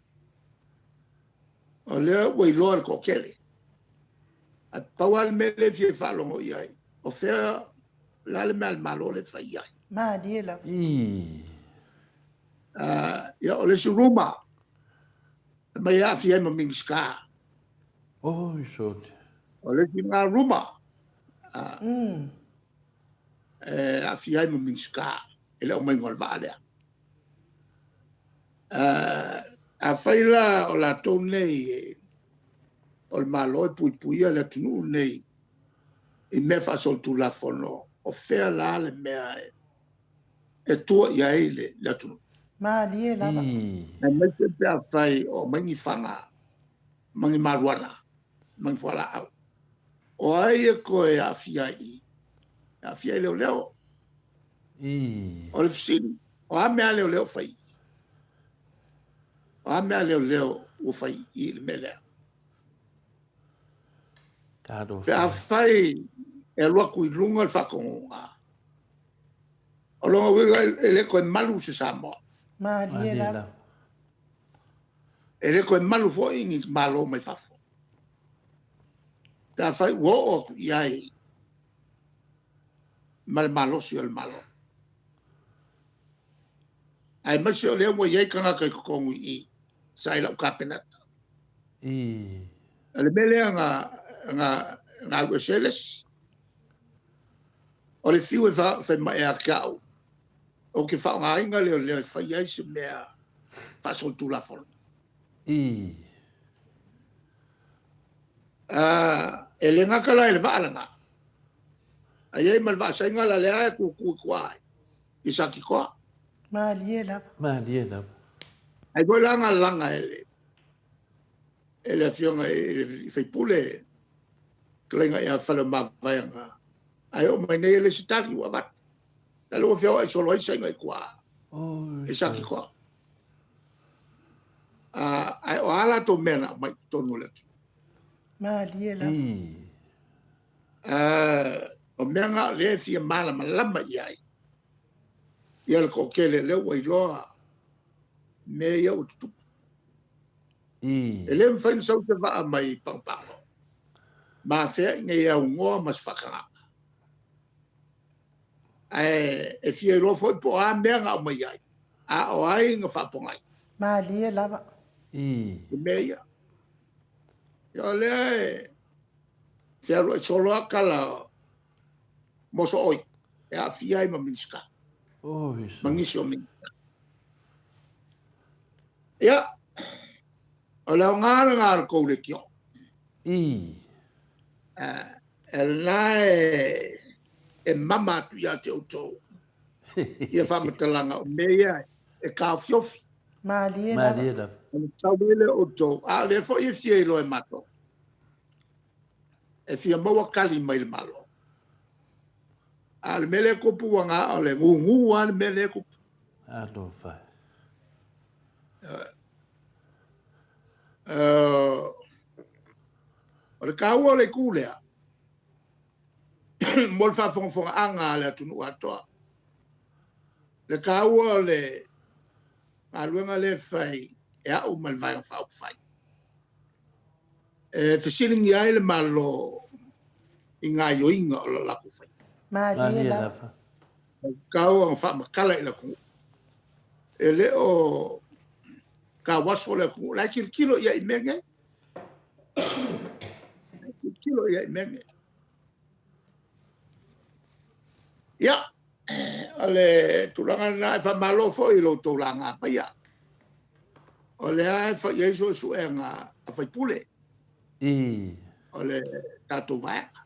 o lea ua iloa le toatele. Ae pau lava le mea lea e fia faalogo i ai, o fea la le mea a le Malo lea e fai i ai. Malie lava. Ii. Ia, o le isi ruma, e mai e aafia ai ma Minisita. Oi, sole. O le isi lena ruma, e aafia ai ma Minisita i le aumaiga o le vaa lea. Afai la o latou nei o le Malo e puipuia le atunuu lenei i mea faasolitulafono, O fea la le mea e tua i ai le atunuu? Malie lava. Aemaise pe afai o aumai ni faga ma ni maluana ma ni fualaau. O ai e toe aafia i i? E aafia i leoleo. O le fesili, o a mea a leoleo fai i i? O a mea a leoleo ua fai i i le mea lea? Pe afai e alu atu i luga le faatonuga, o lona uiga e le toe malu se Samoa. Malie lava. E le toe malu foi ni Malo mai fafo. Pe afai ua oo atu i ai ma le malosi o le Malo. Aemaise o lea ua i ai tagata i totonu i i, sa i lau Kapeneta. O le mea lea na alu ese ai le isi. O le fiu e fai mai ia te au, ou te faaaogaina leoleo e fai ai se mea faasolitulafono. E le gata la i le vaa lena, a i ai ma le vaa Saina la lea e tutu i tua i Satitoa. Malie lava. Malie lava. Ai foi la na laga e le e le afioga i le faipule fetalaiga ia Faleomavaega, ae oo mai nei e le se tali ua avatu. La ua feoai solo ai Saina i tua i Satitoa. Ae o a latou mea na aumai i totonu o le atunuu? Malie lava. O mea na o lea e fia malamalama i ai ia le toatele lea ua iloa mea ia ua tutupu. E le mafai ona sau se vaa mai Pagopago ma afea ina ia aunoa ma se faatagaga. Ae e fia iloa foi po o a mea na aumai ai, a o ai na faapogai. Malie lava. I mea ia. Ia o lea e fealuai solo lava tala o mosooi e aafia ai ma Minisita. Ma nisi o Minisita. Ia, o le aoga lena o le tou leitio. E lena e mama atu ia te outou ia faamatalaga o mea ia e taofiofi. Malie lava. Ona sau ai lea o outou, a o lea foi e fia iloa e matou. E fia maua tali mai le Malo. A o le mea lea e tupu ua na o le gugu lava le mea lea e tupu. Alofa. O le taua o le itu lea, mo le faafogafogaaga a le atunuu atoa. Le taua o le galuega lea e fai e au ma le Vaega Faaupufai, e fesiligia ai le Malo i gaoioiga o le latou faiga. Malie lava. E tatau ona faamatala i le atunuu. E le o tauaso le atunuu. O la e tilotilo i ai i mea nei. E tilotilo i ai i mea nei. Ia, o le tulaga lena, e faamalo foi i lo outou laga maia. O lea e fai ai suesuega a faipule o le tatou vaega.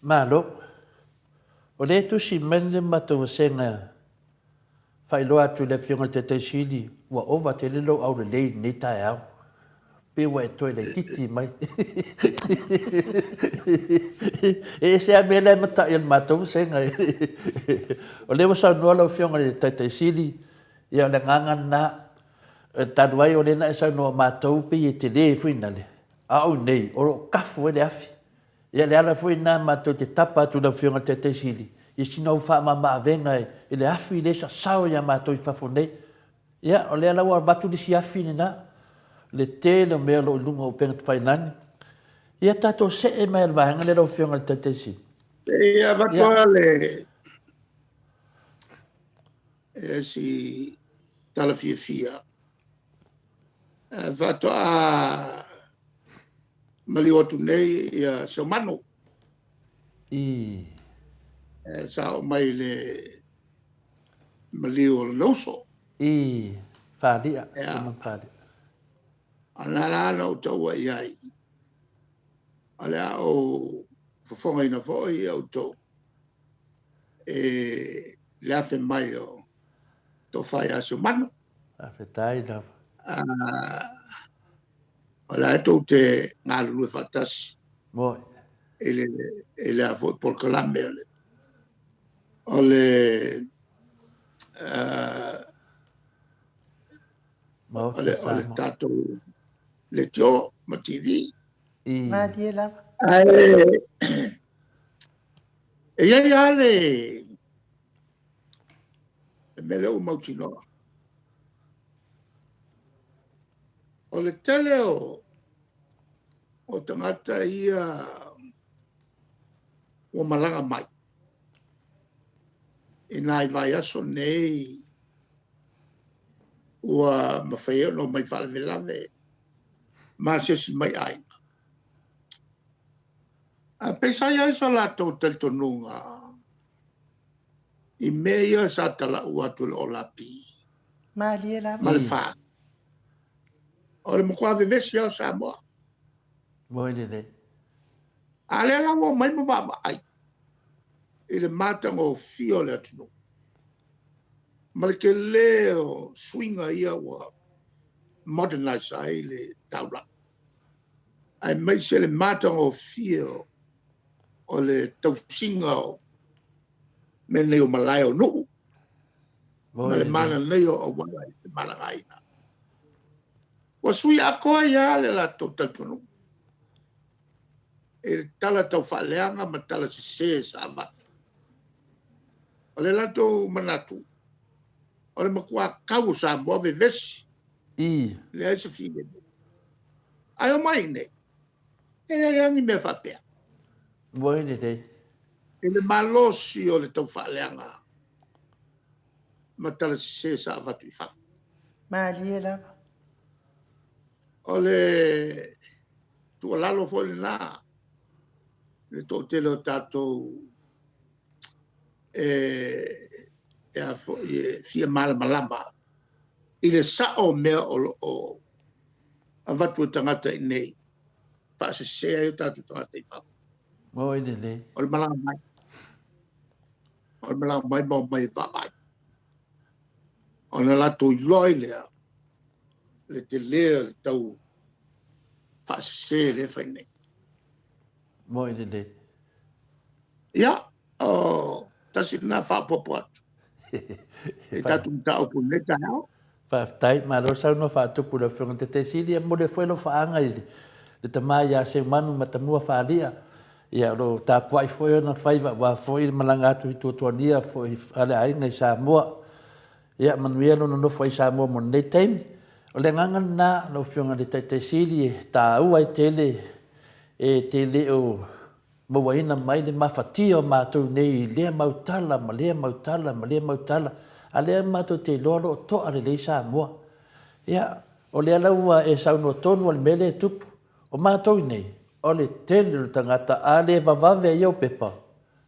Malo. O lea e tusi mai le matou vasega faailoa atu i le Afioga i le Taitai Sili ua ova tele lou aulelei i lenei taeao. Pei ua e toe laitiiti mai. E ese lava mea la e matai e le matou vasega. O lea ua saunoa lau Afioga i le Taitai Sili, ia o le agaga lena. Talu ai o lea na e saunoa matou pei e tele foi nale, a o i nei o lo o tafu ai le afi. Ia le ala foi lena matou te tapa atu i lau Afioga i le Taitai Sili i sina ou faamama-avega i le afi lea e sasao ia matou i fafo nei. Ia, o lea la ua avatu le isi afi lena, le tele o mea o lo o i luga o upega tafailagi. Ia tatou see mai i le vaega lea lau Afioga i le Taitai Sili. Se i avatu lava le si tala fiafia. Faatoa maliu atu nei ia Seumanu. I. Sa oo mai le maliu o lona uso. I. Falia. Ia. Falia. A na la na ou taua i ai. O le a ou fofogaina foi outou e le afe mai o tofa ia Seumanu. Faafetai lava. O la e tou te galulue faatasi Moi. i le i le a foi polokalame o le Maota o le o le Samoa. tatou leitio ma TV. I. Malie lava. Ae e i ai lava le mea lea ua mautinoa. O le tele o o tagata ia ua malaga mai i nai vaiaso nei ua mafai ai ona omai faalavelave ma asiasi mai i aiga. Ae pei sa i ai so latou talitonuga i mea ia sa talau atu e le OLAP Malie lava. ma le FAST. O le matua vevesi lava o Samoa. Moi lelei. A lea la ua omai ma vaavaai i le matagofie o le atunuu ma le tele o suiga ia ua modernize ai le taulaga, aemaise le matagofie o le tausiga o mea nei o malae o nuu ma Moi le lelei. mananaia o auala i femalagaaiga. Ua sui atoa ai lava le latou talitonuga i le tala taufaaleaga ma tala sese sa avatu. O le latou manatu, o le matua tau o Samoa vevesi, I. leai se filemu. Ae omai i inei, e leai lava ni mea faapea. Moi lelei. I le malosi o le taufaaleaga ma tala sese sa avatu i fafo. Malie lava. O le tuualalo foi lena i le toatele o tatou e e a foi e fia malamalama i le sao o mea o lo o avatu e tagata i inei faasese ai o tatou tagata i fafo. Moi lelei. O le malaga mai. O le malaga mai ma omai e vaavaai. Ona latou iloa ai lea le tele o le tau faasese lea e fai nei. Moi lelei. Ia, o tasi lena faaopoopo atu i tatou mataupu i lenei taeao. Faafetai, malo saunoa faatupu i lau Afioga i le Taitaisili. E momoli foi lau faaga i le tama ia Seumanu Matamua Faali'a, ia o lo o tapuai foi ona faiva aua foi le malaga atu i Tuatuania foi a le aiga i Samoa. Ia manuia lona nofo ai i Samoa mo lenei taimi. O le agaga lena lau Afioga i le Taitaisili e taua ai tele e te le o mauaina mai le mafatia o matou nei i lea mau tala ma lea mau tala ma lea mau tala, a lea matou te iloa o lo o to'a lelei Samoa. Ia, o lea la ua e saunoa tonu o le mea lea e tupu. O matou i nei, o le tele o le tagata a le vavave ai ou pepa,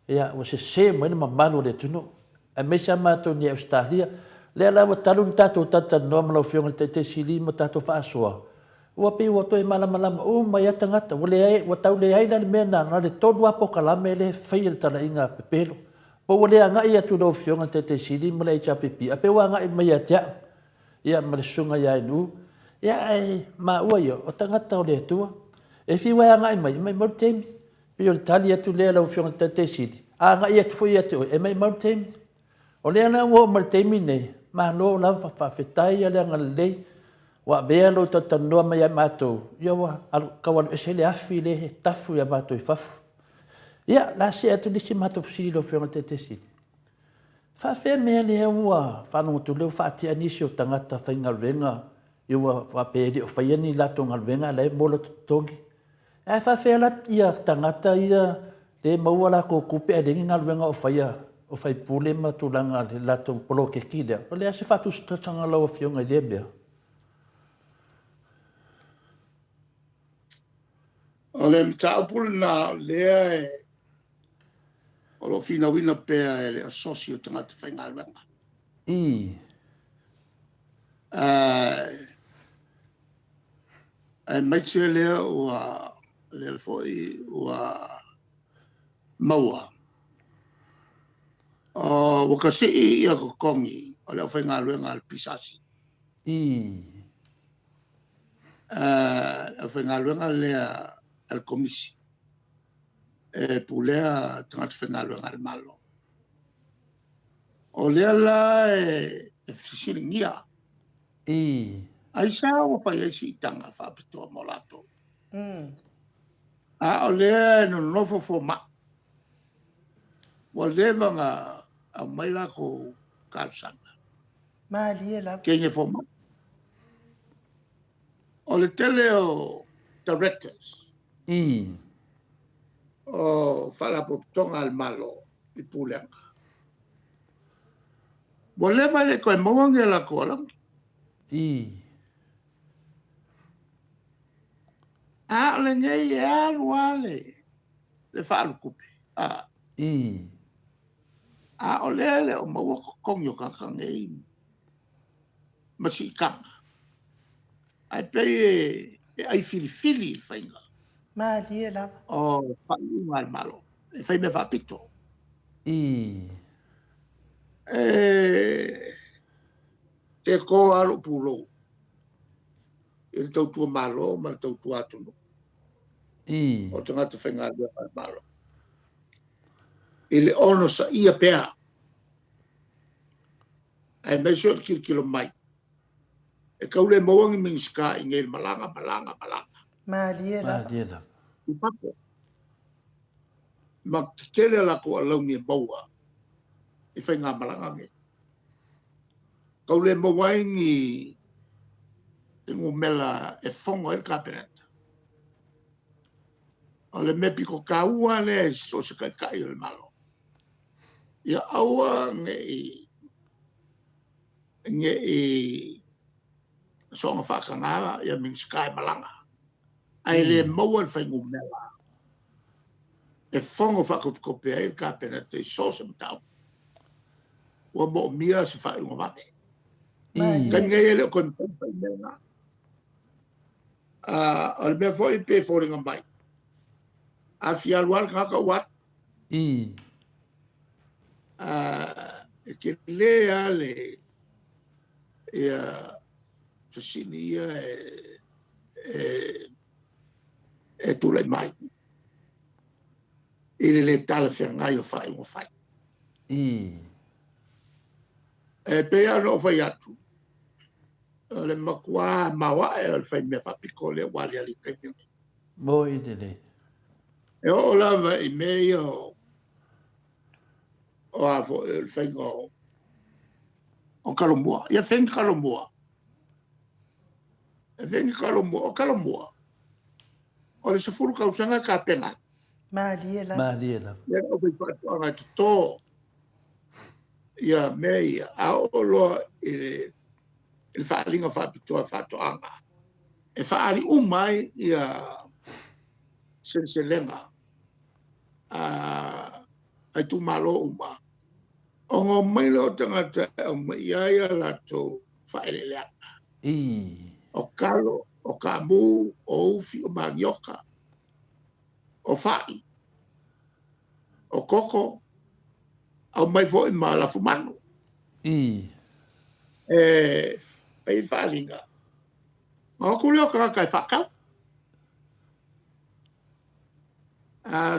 ia, ua sese mai le mamalu o le atunuu, aemaise lava matou nei i Ausetalia. Lea la ua talu ona tatou talatalanoa ma lau Afioga i le Taitaisili ma tatou faasoa, Ua pei ua toe malamalama uma ai lava tagata, ua leai, ua tau leai la le mea na, na o le tolu lava polokalame lea e fai e le talaiga a pepelo. Po ua le agai atu i lau Afioga i le Taitaisili ma le HRPP, ae pei ua agai mai ia te au, ia ma le Susuga ia Inu. Ia ae maua ia, o tagata o le Atua. E fiu lava e agai mai, e maimau le taimi. Pei o le tali atu lea lau Afioga i le Taitaisili, a agai atu foi ia te oe, e maimau le taimi. O lea la ua oo mai i le taimi lenei, malo lava, faafetai le agalelei, ua avea lou talatalanoa mai ia matou, ia ua alu, tau alu ese le afi lea e tafu ia matou i fafo. Ia, o le a see atu le isi matou fesili i lau Afioga i le Taitaisili. E faapefea mea lea ua faalogo atu lea ua faatea nisi o tagata faigaluega ia ua faapea e le o faia ni latou galuega a o la e maua o latou totogi. Ae faafefea la ia tagata ia lea e maua latou tupe ae leai ni galuega o faia o faipule ma tulaga i le latou poloketi lea? O le a se faatusatusaga a lau Afioga i lea mea? O le mataupu lena o lea e, o lo o finauina pea e le Asosi o Tagata Faigaluega. I. Aemaise lea ua lea foi ua maua, o ua kasii ia totogi o le aufaigaluega a le PSC. Le aufaigaluega lea a le Komisi e pulea tagata faigaluega a le Malo. O lea la e fesiligia, aisea ua fai ai siitaga faapitoa mo latou? A o lea e nonofo fomai, ua leva ona aumai latou talosaga. Malie lava. Teine fomai. O le tele o directors o faalapotopotoga a le Malo i pulega, ua leva e le i toe maua ni a latou alauni. A o lenei e alu lava le faaalu tupe. A o lea e le o maua totogi o tagata nei ma siitaga. Ae pei e ai filifili le faiga. Malie lava. O faaiuga a le Malo. E fai mea faapito. E te to lava lou pulou i le tautua Malo ma le tautua atunuu o tagata faigaluega a le Malo. I le onosaia pea, aemaise o le tilotilo mai, e tau le maua ni Minisita i nei malaga, malaga, malaga. Malie lava. Malie lava. I fafo. Ma tetele a latou alauni e maua i faigamalaga nei. Tau le maua ai ni numera e fono ai le Kapeneta. O le mea pito taua lea i so o se taitai o le Malo, ia aua ne i soona faatagaga ia Minisita e malaga, ae le maua le fuainumera e fono faatopetope ai le Kapeneta i so o se mataupu ua moomia se faaiuga vave. Taimi nei e le o toe mafai ona fai mea na. O le mea foi pe foliga mai, a fia alu lava le tagata ua alu. E tele lava le ia fesili ia e tulai mai i le le talafeagai o faaiuga fai. E pei lava ona ou fai atu, o le matua maoae o le fai mea faapito lea ua aliali i le taimi lenei. Moi lelei. E oo lava i mea ia o a foi o le faiga o talomua. Ia fai ni talomua. E fai ni talomua. O talomua, o le 10 tausaga e tapena ai. Malie lava. Malie lava. Lea o faifaatoaga e toto ia mea ia, a oo loa i le faaaliga faapitoa faatoaga, e faaali uma ai ia seleselega a itumalo uma, ona omai lea o tagata e aumai ai a latou faaeleeleaga. O talo, o taamu, o ufi, o manioka, o fai, o koko, aumai foi ma lafumanu. E fai le faaaliga, ona o atu lea o tagata e faatau.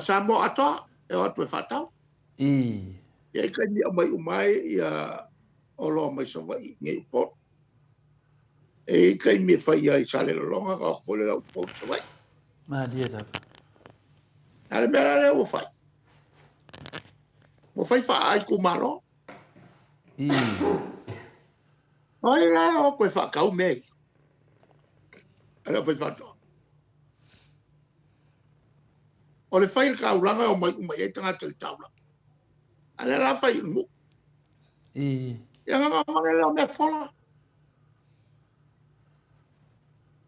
Samoa atoa, e o atu e faatau. Ia i taimi e aumai uma ai ia oloa mai Savaii i nei Upolu. E i taimi e fai ai i Salelologa, ona o atu foi lea o Upolu i Savaii. Malie lava. A le mea la lea ua fai, ua fai faaitumalo. Ai la e o atu e faatau mea ia a le aufaifaatoaga. O le fai i le taulaga e omai uma i ai tagata i le taulaga. A lea la fai i le nuu. Ia na ona lea o mea fola.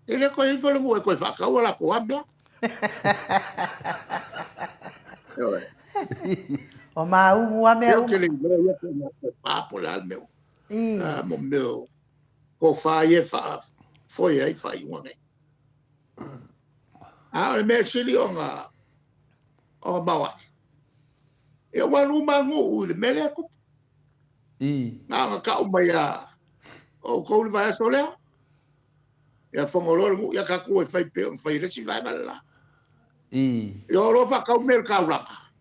E le toe ifo le nuu e toe faatau a latou a mea. O maumu a mea uma. Ou te le iloa ia pe na toe pā po o le a le mea ua. Mo mea o tofa ia e faafoe ai faaiuga nei. A o le mea sili ona maoae, ua alu uma nuu i le mea lea tupu. Na ona tau mai a outou le vaiaso lea. Ia fono loa le nuu, ia tatou e fai pei ona fai e le isi vaega le la. Ia o loa faatau mea i le taulaga.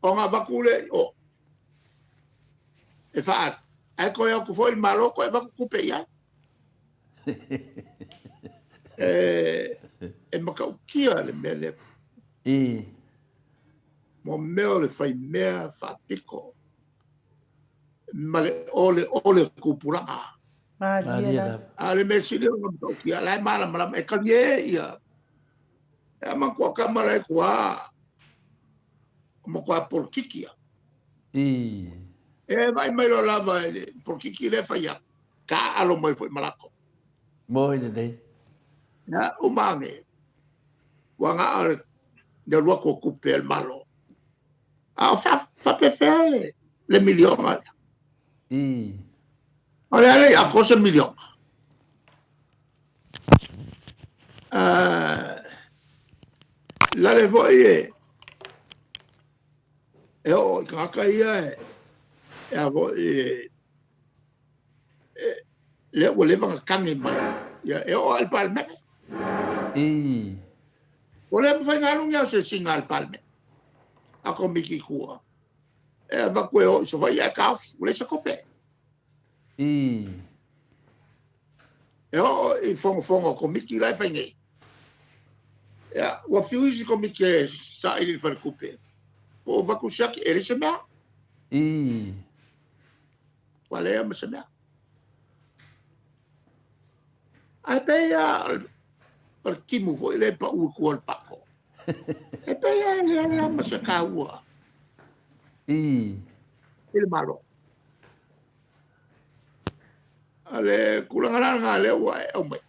Ona avatu lea i o e faaali. Ae toe o atu foi le Malo toe avatu tupe i ai. E matautia le mea lea. Mo mea o le fai mea faapito ma le ole ole o tupulaga. Malie lava. A o le mea sili ona matautia, la e malamalama, e talie ia. E a matua tama la e tua, o matua polokiki ia. E vaai mai loa lava i le polokiki lea e fai atu, taaalo mai foi ma latou. Moi lelei. Ia, uma ane, ua na o le alu atu o tupe a le Malo. A o faapefea le miliona lea? O le a le i atoa se miliona. Lale foi e e oo i tagata ia e a foi e lea ua leva ona tagi mai, ia e oo lava i le Palemene. Ua le mafai ona alu ni asiasiga a le Palemene, a Komiti i tua, e avatu e o i Savaii ae taofi, ua leai se tupe. E oo i fonofono a Komiti la e fai nei. Ia, ua fiu isi Komiti e saili i le faletupe, po o avatu siaki, e leai se mea. Ua leai ma se mea. Ae pei lava o le timu foi lea e pau i tua o le pako. E pei lava e leai lava ma se taua i le Malo. O le tulaga la lena lea ua e aumai,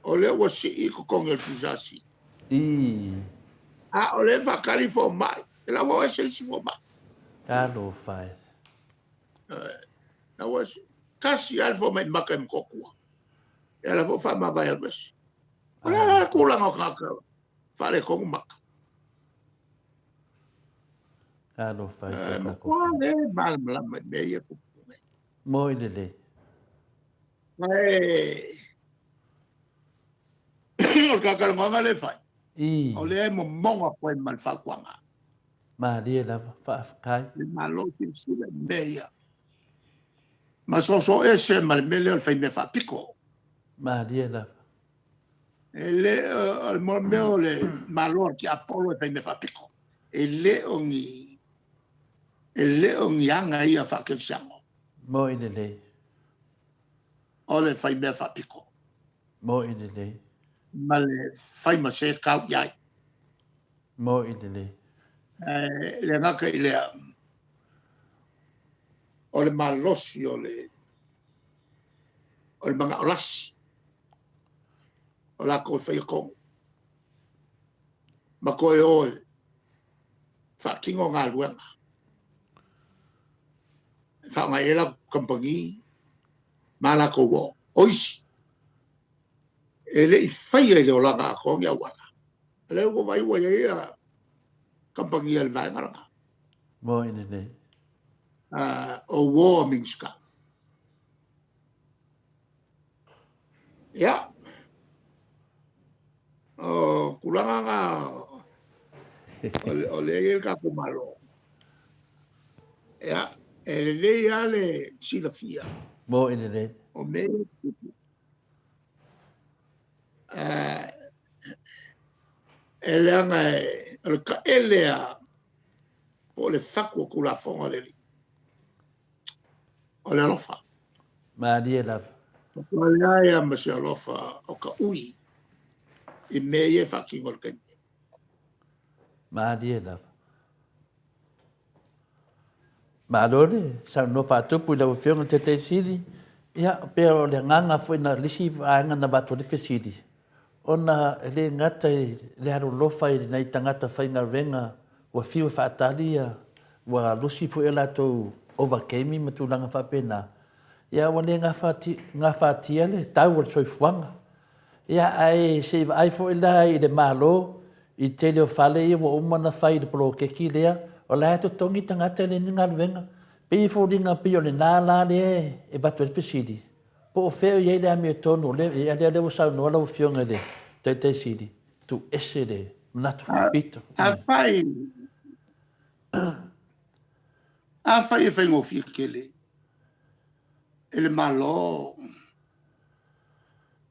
o lea ua sii totogi o le PSC. A o lea e faatali fomai, e la ua o ese isi fomai. Talofa e. La ua ese. Tasi lava le fomai maka i Motootua. Ia la foi faamavae alu ese. O le a la le tulaga o tagata faaletonu maka? Talofa e si o tatou Matua le malamalama i mea ia tupu nei. Moi lelei. Ae o le talatalanoaga lea e fai, o lea e momono atu ai ma le fautuaga. Malie lava, faafetai. Le Malo silasila i mea ia. Ma soso ese ma le mea lea o le fai mea faapito. Malie lava. E le o le mea o le Malo o le tiapolo e fai mea faapito. E le o ni e le o ni aga ia faakerisiano. Moi lelei. O le fai mea faapito. Moi lelei. Ma le fai ma se kau i ai. Moi lelei. E le gata i lea, o le malosi o le o le manao lasi o latou e faia tonu ma toe o e faatino galuega e faaaoga i ai latou kamupani ma latou uo. O isi e le i faia i le olaga atoa ni auala. O lea ua vaai ua i ai kamupani a le vaega lena. Moi lelei. O uo a Minisita. Ia, o tulaga na o lea e i ai le tatou Malo. Ia, e lelei lava le silafia. Moi lelei. O mea ia e tutupu. E leaga o le taele lava po o le fatu o Tulafono a le Alii, o le alofa. Malie lava. Matua leai lava ma se alofa o ka ui i mea ia e faatino i le taimi nei. Malie lava. Malo le saunoa faatupu i lau Afioga i le Taitai Sili. Ia, pei o le agaga foi na le isi vaega na avatu ai le fesili, ona e le gata i le alolofa i nai tagata faigaluega ua fiu e faatali ia, ua losi foi a latou ovataimi ma tulaga faapena, ia ua le gafatia le tau o le soifuaga. Ia, ae se i vaai foi la i le Malo. I tele o fale ia ua uma ona fai i le poloketi lea, o la e totogi tagata e leai ni galuega. Pei e foliga pei o lena la lea e avatu ai le fesili, po o fea o i ai le amiotonu o lea, ia lea ua saunoa lau Afioga i le Taitai Sili, tuuese le manatu faapito. Afai, afai e faigofie tele e le Malo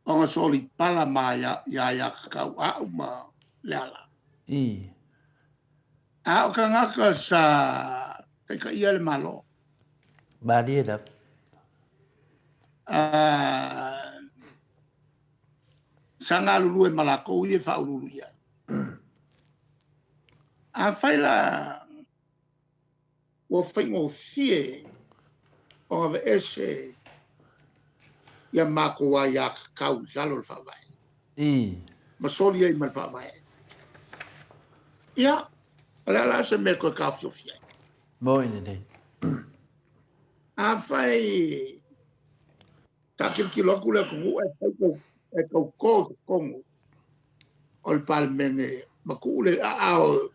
ona solipala ma ia aiatatau au ma Leala. I. A o tagata sa taitaia le Malo. Malie lava. Sa galulue ma latou ia e faauluulu i ai. Afai la ua faigofie ona aveese ia matou aiatatau i lalo o le Faavae. I. Ma soli ai ma le Faavae. Ia, o le a la se mea e toe taofiofi ai? Moni lelei. Afai Tilotilo atu le atunuu e e tauto i totonu o le Palemene ma tuu le aao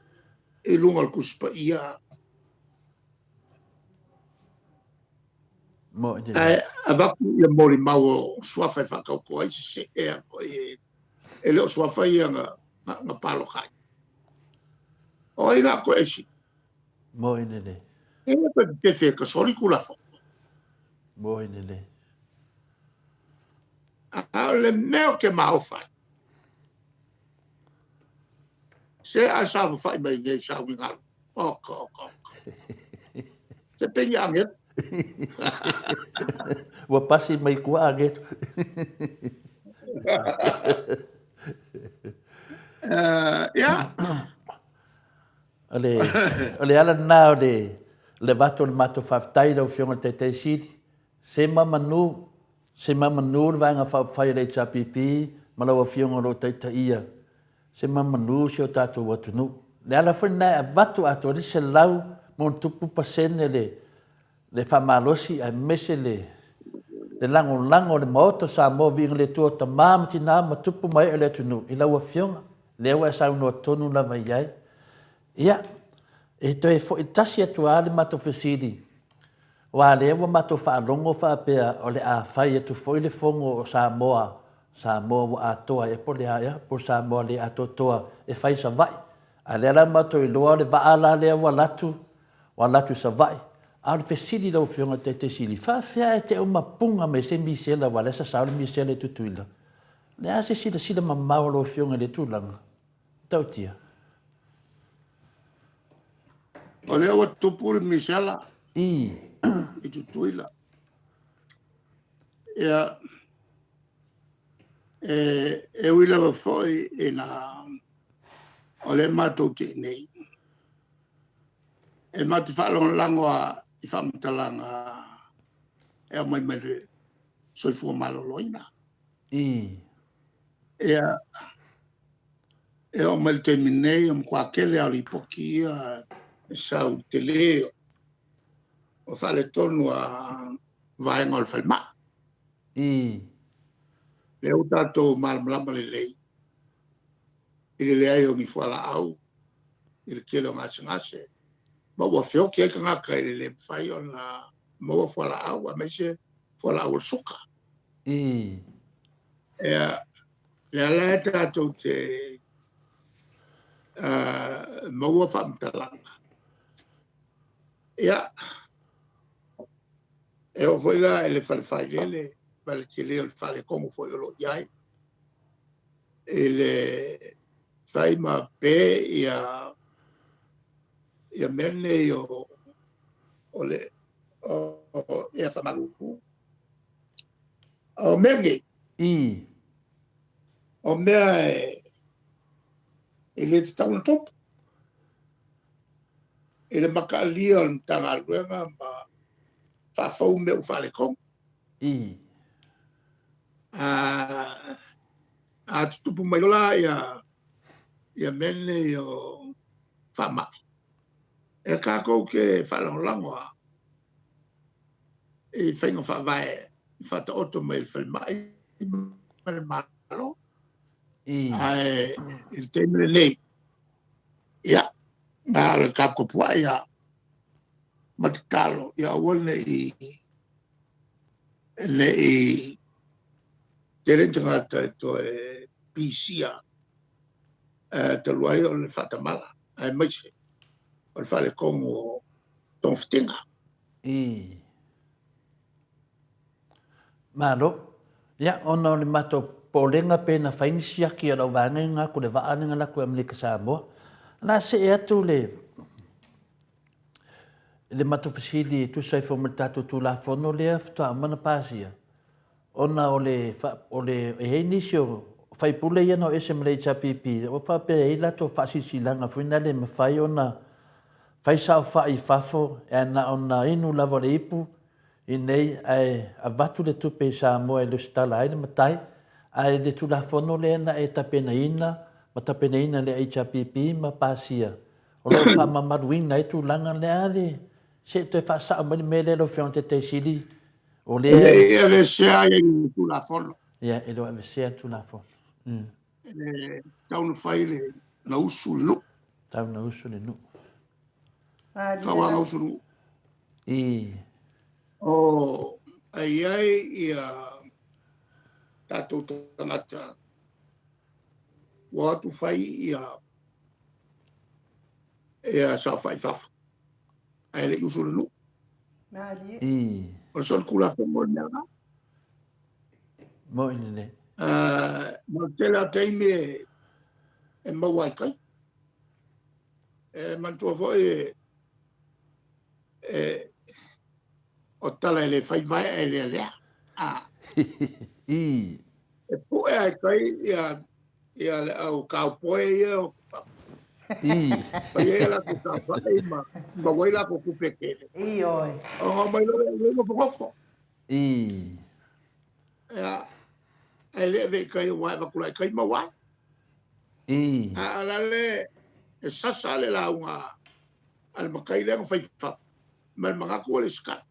i luga o le Tusi Paia. Ae avatu ia molimau o suafa e faatauto ai se ea foi e le o suafa ia na palota ai. O ai la toe esi? Moni lelei. E le toe fefe e tasoli Tulafono. Moni lelei. A o le mea ou te maofa ai, se a saofafai mai nei sauigalu. Oka, oka, oka. Se pei ni agetu. Ua pasi mai kua agetu. Ia. O le, o le ala lena o le, le avatu o le matou faafetai i lau Afioga i le Taitai Sili, sema manu, sema manu le Vaega Faaupufai a le HRPP ma lau Afioga o lo o taitaia, sema manu si o tatou atunuu. O le ala foi lena e avatu atoa ai le 100+ le, le faamalosi aemaise le, le lagolago o le Maota o Samoa, viiga i le Atua, tama ma tina ma tupu ma ee o le atunuu i lau Afioga, lea ua e saunoa tonu lava i ai. Ia, e toe foi tasi atu lava le matou fesili, aua lea ua matou faalogo faapea o le a fai atu foi le Fono o Samoa, Samoa ua atoa ea po o le a ea, po o Samoa le atoatoa e fai i Savaii. A lea la ua matou iloa o le vaa la lea ua alu atu, ua alu atu i Savaii. A o le fesili i lau Afioga i le Taitai Sili, faafefea ae te uma punga mai se misela aua o lea sa sao le misela i Tutuila? O le a se silasila mamao a lau Afioga i lea tulaga? Matautia. O lea ua tupu le misela i i Tutuila. Ia, e, e ui lava foi ina o lea matou te i nei. E matou te faalagolago lava i faamatalaga e aumai mai le soifua maloloina. Ia, e oo mai le taimi nei, o matua tele lava o lipoti ia e sau i le tele o faaletonu a vaega o le falemai. Lea ua tatou malamalama lelei i le leai o ni fualaau i le tele o gasegase, ma ua feoti ai tagata i le le mafai ona maua fualaau, aemaise fualaau o le suka. Ia, lea la e tatou te maua faamatalaga. Ia, e oo foi la i le fale failele ma le tele o le faaletonu foi o lo o i ai i le fai ma pe ia ia mea nei o o le o ea faamalulu. O mea nei, o mea e le tatau ona tupu i le mataalia o le Matagaluega ma faafou mea ua faaletonu. A tutupu mai loa la ia mea nei o faamai, e tatou te faalagolago lava i faiga faavae i faataoto mai e le falemai ma le Malo. Ae i le taimi lenei, Ia, na o le tapuapuai ia ma tatalo ia aua ne i tele ni tagata e toe pisia talu ai o le faatamala aemaise o le faaletonu o togafitiga. I. Malo. Ia, ona o le matou popolega pe na fai ni siaki a lau vaega i gā ko le vaa lea na alu atu i Amerika Samoa. O le a see atu le le matou fesili e tusa ai foi ma le tatou Tulafono lea faatoa uma ona pasia, ona o le o le e i ai nisi o faipule ia na o ese ma le HRPP ua faapea e i ai latou faasilasilaga foi na le mafai ona fai saofai i fafo ae na ona inu lava o le ipu i nei ae avatu le tupe i Samoa e lesitala ai le matai, ae i le Tulafono lea na e tapenaina ma tapenaina e le HRPP ma pasia, o lo o faamamaluina ai tulaga lea le se i toe faasao mai le mea lea lau Afioga i le Taitai Sili, o lea. E le i aveesea ai le Tulafono. Ia, e le o aveesea le Tulafono. E tau na fai le na usu le nuu. Tau na usu le nuu. Tau na usu le nuu. I. O ai ai ia tatou tagata ua atu fai ia ia saofai fafo ae le i usu le nuu. I. O le solitulafono o le mea lena. Moi lelei. Ma le tele o taimi e maua ai kai. E manatua foi e o tala e le fai vae ae lealea. A. I. E pu'e ai kai ia ia le au cowboy ia o fafo. I. Fai ai latou saofai ma maua ai latou tupe tele. I oi. Ona omai loa lea e nofonofo. I. Ia, ae le ave i kai aua e avatu loa i kai maua ai. I. A o la le e sasa le lauga a le matai lea na fai i fafo ma le manatu ua le sikala.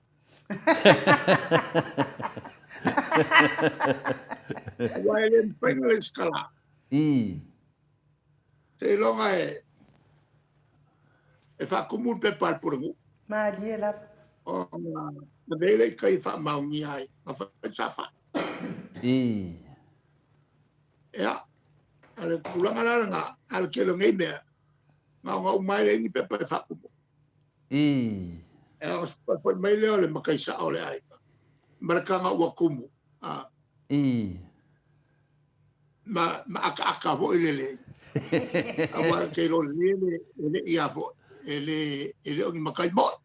Aua e le mafai ona le sikala. I. Seiloga e e faatumu le pepa a le pulenuu. Malie lava. Ona ave ai lea i tai e faamaonia ai na fai saofai. I. Ia, o le tulaga la lena, a o le tele o nei mea, na ona uma ai leai ni pepa e faatumu. I. E ona faafoi mai lea o le matai sao o le aiga ma le taga ua tumu. A. I. Ma, ma akaaka foi lele. Aua te iloa lelei e le, e le i a foi, e le, e le o ni matai moi.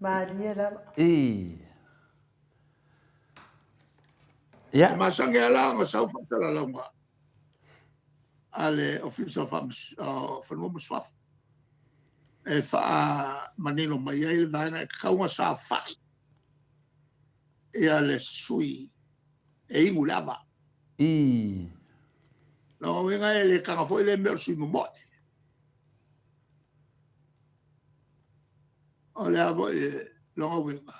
Malie lava. I. Ia. E masani lava la ona sau faasalalauga a le Ofisa o Fanua ma Suafa e faamanino mai ai le vaega e tatau ona saofai ia le sui e inu le ava. I. Lona uiga e le taga foi lea mea o le sui momoe. O le a foi lona uiga,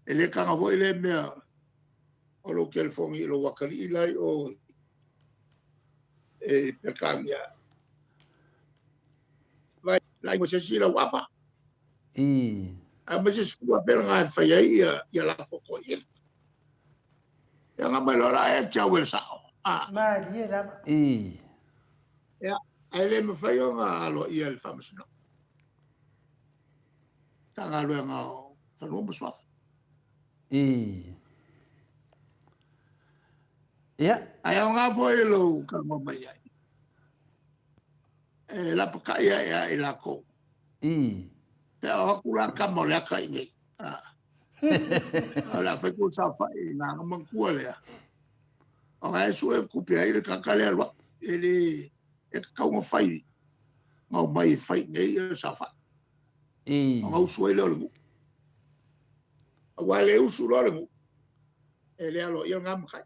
e le taga foi lea mea o lou telefoni i lou atalii la i o i Peretania. Vai lai mo se isi lau ava. I. Ae ma se 10,000 lena e fai ai ia, ia lafo toeaina. Ia na mai loa la e te au e le sao. Ah. Malie lava. I. Ia, ae le mafai ona aloaia e le Faamasinoga. Matagaluega o Fanua ma Suafa. I. Ia. Ae aoga foi lou talanoa mai ai. E lapatai ai ia i lakou. I. Pe a o atu la tama o le ata i nei. O le a fai kou saofai i ina ona manatua lea. Ona e sue tupe ai le tagata lea alu atu. E le e tatau ona fai na omai e fai nei le saofai. I. Ona usu ai lea o le nuu. Aua e le usu loa le nuu, e le aloaia lena matai.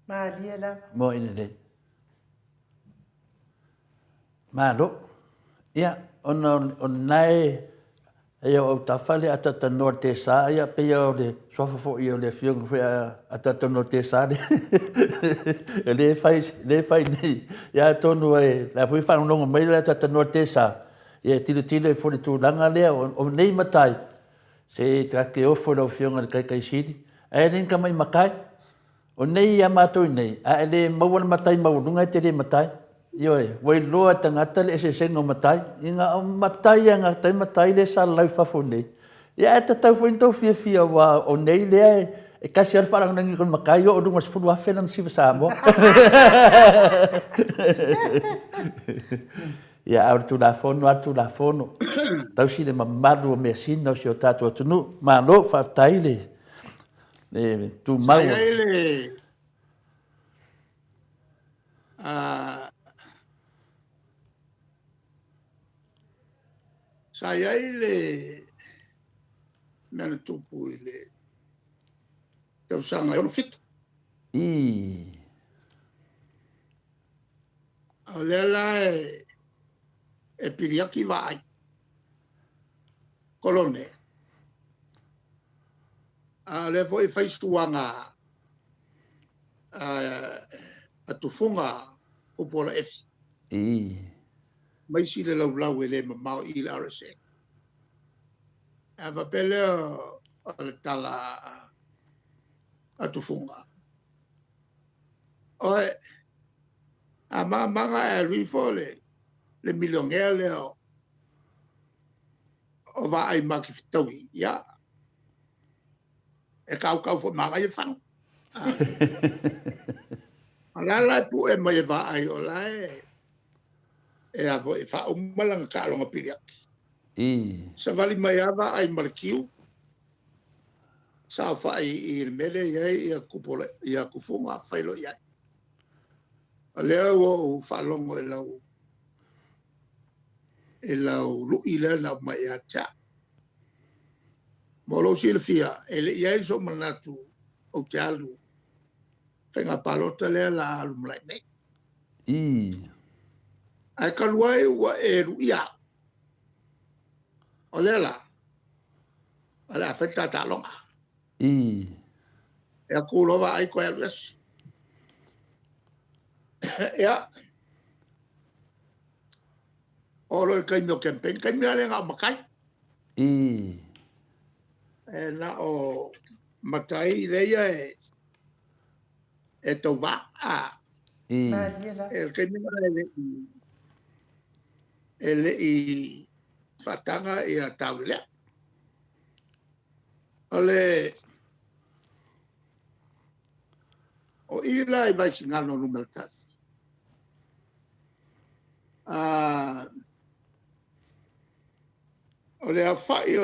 Malie lava. Moi lelei. Malo. Ia, ona o lena e e o autafa le atatanoa le tesa, ia pei o le suafa foi o le afioga foi a atatanoa le tesa le e le fai, le fai nei. Ia atonu e, la foi faalogologo mai le atatanoa le tesa. Ia e tilotilo ifo i le tulaga lea o nei matai, se ta te ofo i lau Afioga i le Taitaisili, ae le ni tamai matai. O nei ia matou i nei, a e le maua le matai maualuga e te le matai. Ioe, ua iloa e tagata le eseesega o matai. Ina o matai a gata ai matai lea e salalau i fafo nei. Ia ae tatau foi ona tou fiafia aua o nei lea e tasi lava le faalagilagi o le matai oo i luga o le 10,000 lana siva Samoa. Ia a o le Tulafono lava le Tulafono, tausi le mamalu o measina o si o tatou atunuu. Malo, faafetai le le tumau. Sa i ai le sa i ai le mea na tupu i le tausaga e 67. I. O lea la e piliaki vaai kolone. A o lea foi e fai suaga a tufuga upu ola efi. I. Ma isi le laulau e le mamao i le RSA. A faapea lea o le tala a tufuga. Oe, a maga e alu ifo le milionea lea o vaai ma te fetaui, ia, e kaukau foi ma ia faga. A la la e pue mai e vaai o la e a foi, e faauma lana taaloga piliati. I. Savali mai a vaai ma le kiu, saofai i le mea lea e i ai ia, kupo, ia kufuga failo i ai. O lea ua ou faalogo i lau lui lea na aumai ia te au. Mo lou silafia, e le i ai sou manatu ou te alu faiga palota lea la alu malai nei. I. Ae talu ai ua e luia au. O lea la, o le a fai ta taaloga. I. E atu loa vaai toe alu ese. Ia, oo loa i le taimi o campaign, taimi la lea na o matai. I. E na o matai leia e tauva. A. I. E le taimi na e le i faataga ia taulelea. O le o i la i Vaisigano Nu.1. O le aofai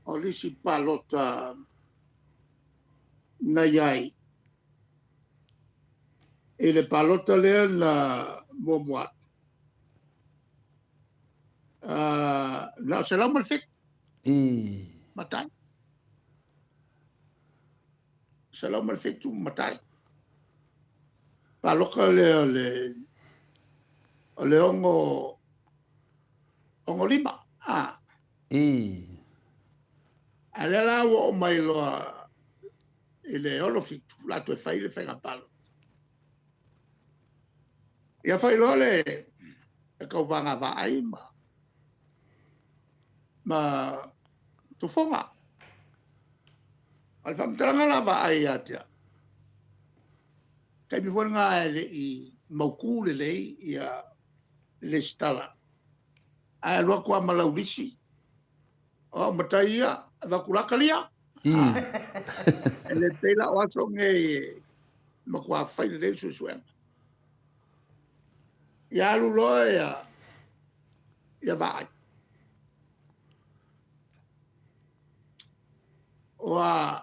o lisi palota na i ai i le palota lea na muamua atu, na o 107. I. Matai. 107 matai. Palota lea o le 65. Ah. I. A lea la ua oo mai loa i le 67, la toe fai le faiga palota. Ia fai loa le tauvaga vaai ma tufoga. O le faamatalaga la vaai ia te au, taimi foi lena e le i mautu lelei ia le resitala. Ae alu atu lava ma lau lisi, o au matai ia, avatu la talia. E le pei la o aso nei e matua fai lelei le suesuega. Ia alu loa ia vaai. Ua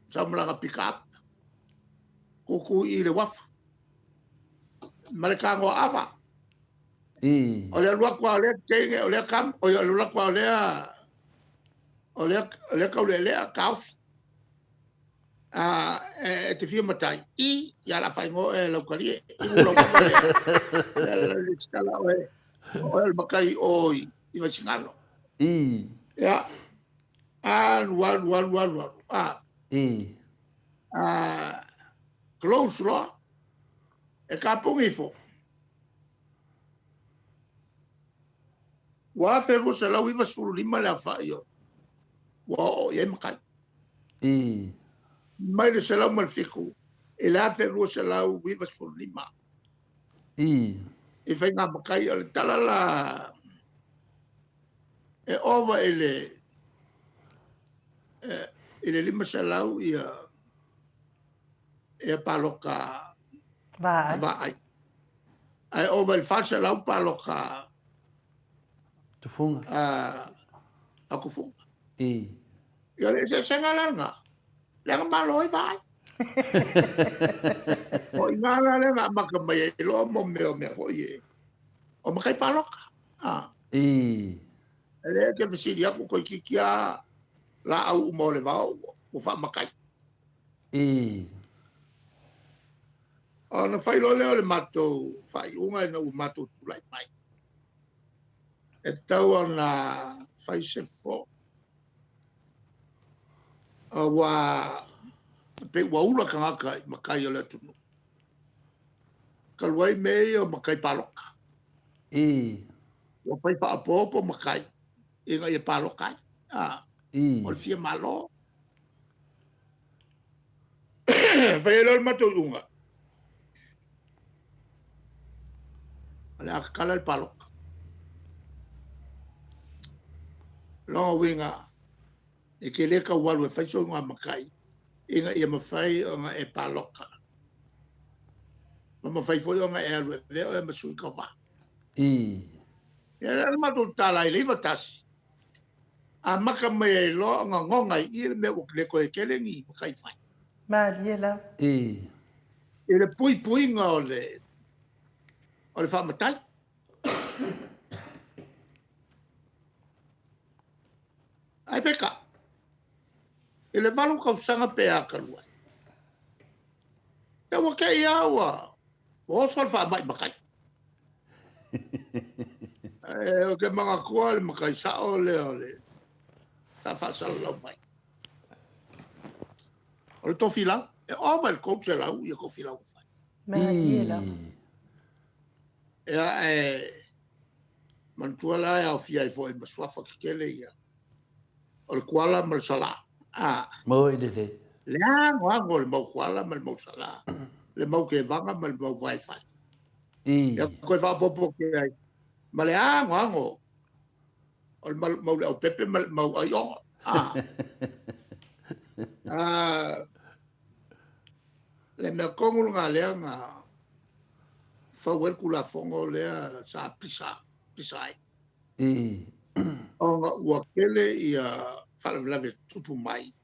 sau ma lana pick up, kuku i le uafu, ma le tagoa ava. I. O le alu atu lava o lea teine, o lea kam, o le alu atu lava o lea taulealea, taofi. E te fia matai, i, ia la faaigoa oe e Lautalie. I lau ava lea. Lea la le lesitala oe, o le matai o i Vaisigano. I. Ia, alu, alu, alu, alu, alu. I. Close loa. E kapugi ifo. Ua 1295 le aofai o ua oo i ai matai. I. Mai le 107 i le 1295. I. I faiga matai o le tala la e ova i le i le 500 ia ia paloka vaai. Vaai. Ae ova i le 400 paloka Tufuga. A tufuga. I. Ia le eseesega la lena. Leaga malo ai vaai. O i ina la lea na amata mai ai loa mo mea o mea foi e o matai paloka. A. I. E lea e te fesili atu toeitiiti lava laau uma o le vao ua faamatai. I. Ona fai loa lea o le matou faaiuga ina ua matou tulai mai, e tatau ona fai se fofo. Aua pei ua ula tagata i matai o le atunuu. Talu ai mea ia o matai paloka. I. Ua fai faaopoopo matai ina ia paloka ai. A. I. O le fia malo. Fai ai loa le matou iuga. O le a tatala le paloka. Lona uiga, e te le tau alu e fai sou igoa matai ina ia mafai ona e paloka. Ma mafai foi ona e alu e avea oe ma sui tauva. I. Ia le matou tatala ai le 91, amata mai ai loa ona goga i i le mea ua le toe tele ni matai fai. Malie lava. I. I le puipuiga o le o le faamatai. Ae peka, i le 8 tausaga pe a talu ai, ia ua te i lava ua oso le faamai matai. Ae ou te manatua le matai sao lea o le sa faasalalau mai. O le tofilau, e ova i le 300 ia tofilau ua fai. Malie lava. Ia, ae manatua la e aofia ai foi ma suafa tetele ia o le Kuala ma le Salā. A. Moi lelei. Le anoano o le mau Kuala ma le mau Salā, le mau Tevaga ma le mau Vaifai. I. Ia koe faaopoopo ake ai ma le anoano o le mau leaupepe ma le mau aioga. A. A, le mea tonu lena lea na fau ai le Tulafono lea sa pisa, pisa ai. I. Ona ua tele ia faalavelave tupu mai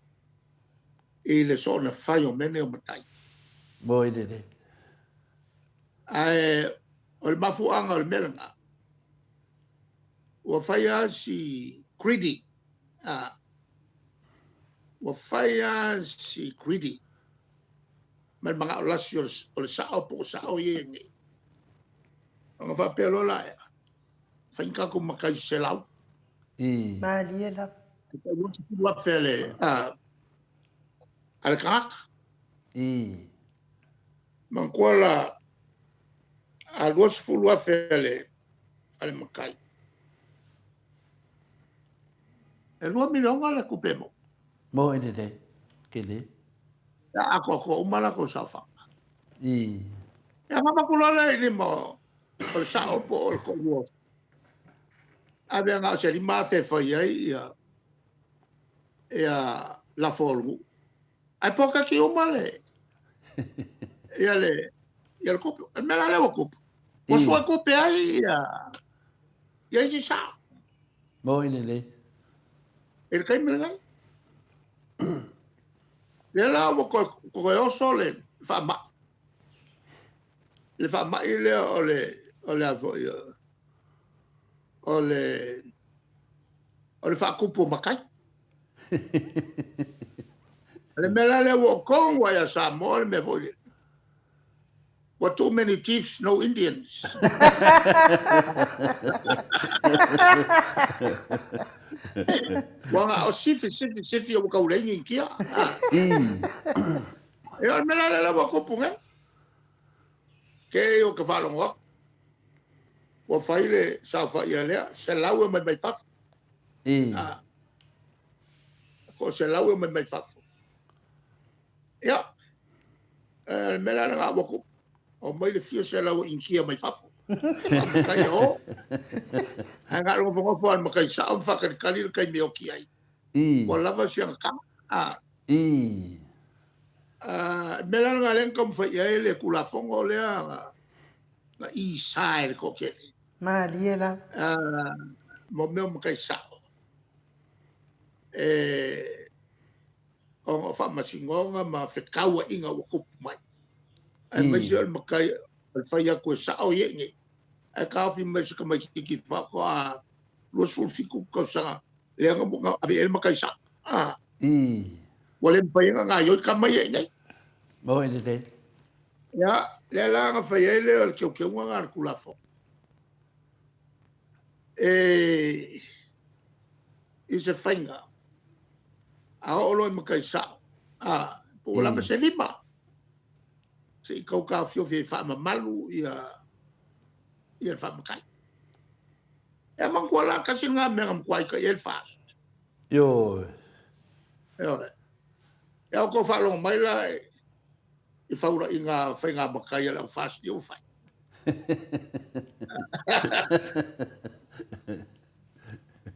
i le soona fai o mea nei o matai. Moi lelei. Ae o le mafuaaga o le mea lena, ua fai lava si greedy, a, ua fai lava si greedy ma le manao lasi o le sao po o sao ia nei. Ona faapea loa la ea, fai ni tatou matai 100. I. Malie lava. E tai 20,000 a le, a, a le tagata. I. Manatua la, a 20,000 a le, a le matai. E 2 miliona le tupe e maua. Mo e lelei, tele. Ia atoatoa uma latou saofaga. I. Ia avatu loa lea i lima o le sao po o le toalua. Ave na o se 5,000 e fai ai ia ia lafo o le nuu. Ae poketi uma le ia le ia le tupe. O le mea la lea ua tupu. Ua sue tupe ai ia ia isi sao. Moi lelei. I le taimi lenei. Lea la ua toe oso le faamai. Le faamai lea o le o le a foi o le o le faatupu o matai. O le mea la lea ua oo tonu lava ia Samoa le mea foi lele. Ua too many chiefs, no Indians. Ua na o sifi, sifi, sifi ua tau leai ni Initia. Ia o le mea la lea ua tupu nei. Ke o ka faalogo atu. Ua fai le saofai a lea, 100 e omai mai fafo. A, ko 100 e omai mai fafo. Ia, le mea la lena ua tupu, omai le fia selau o Initia mai fafo. Faamatai e o. Ae na o le nofonofo lava o le matai sao ma faatalitali le taimi e oti ai. Ua lava si ana tala. A. A, le mea la lena lea na taumafai i ai le Tulafono lea na, na isa e le toatele. Malie lava. A, mo mea o matai sao. E, ona o faamasinoga ma fetauaiga ua tupu mai. Aemaise o le matai o le fai atu e sao ia i inei, ae taofi mai se tamaitiiti faatoa 27 tausaga lea na ave i ai le matai sao. Ua le mafai ai ona gaoioi tama ia i inei. Moi lelei. Ia, lea la na fai ai lea o le teuteuga lena a le Tulafono. E i se faiga a oo loa i matai sao, a, po ua lava se lima, se i tau taofiofi ai faamamalu ia ia le faamatai. Ia manatua la, tasi lena mea na matua aitaia ai le FAST. Ioe. Ioe. Ia outou faalogo mai la i faulaiga faiga matai a le au FAST ia ua fai.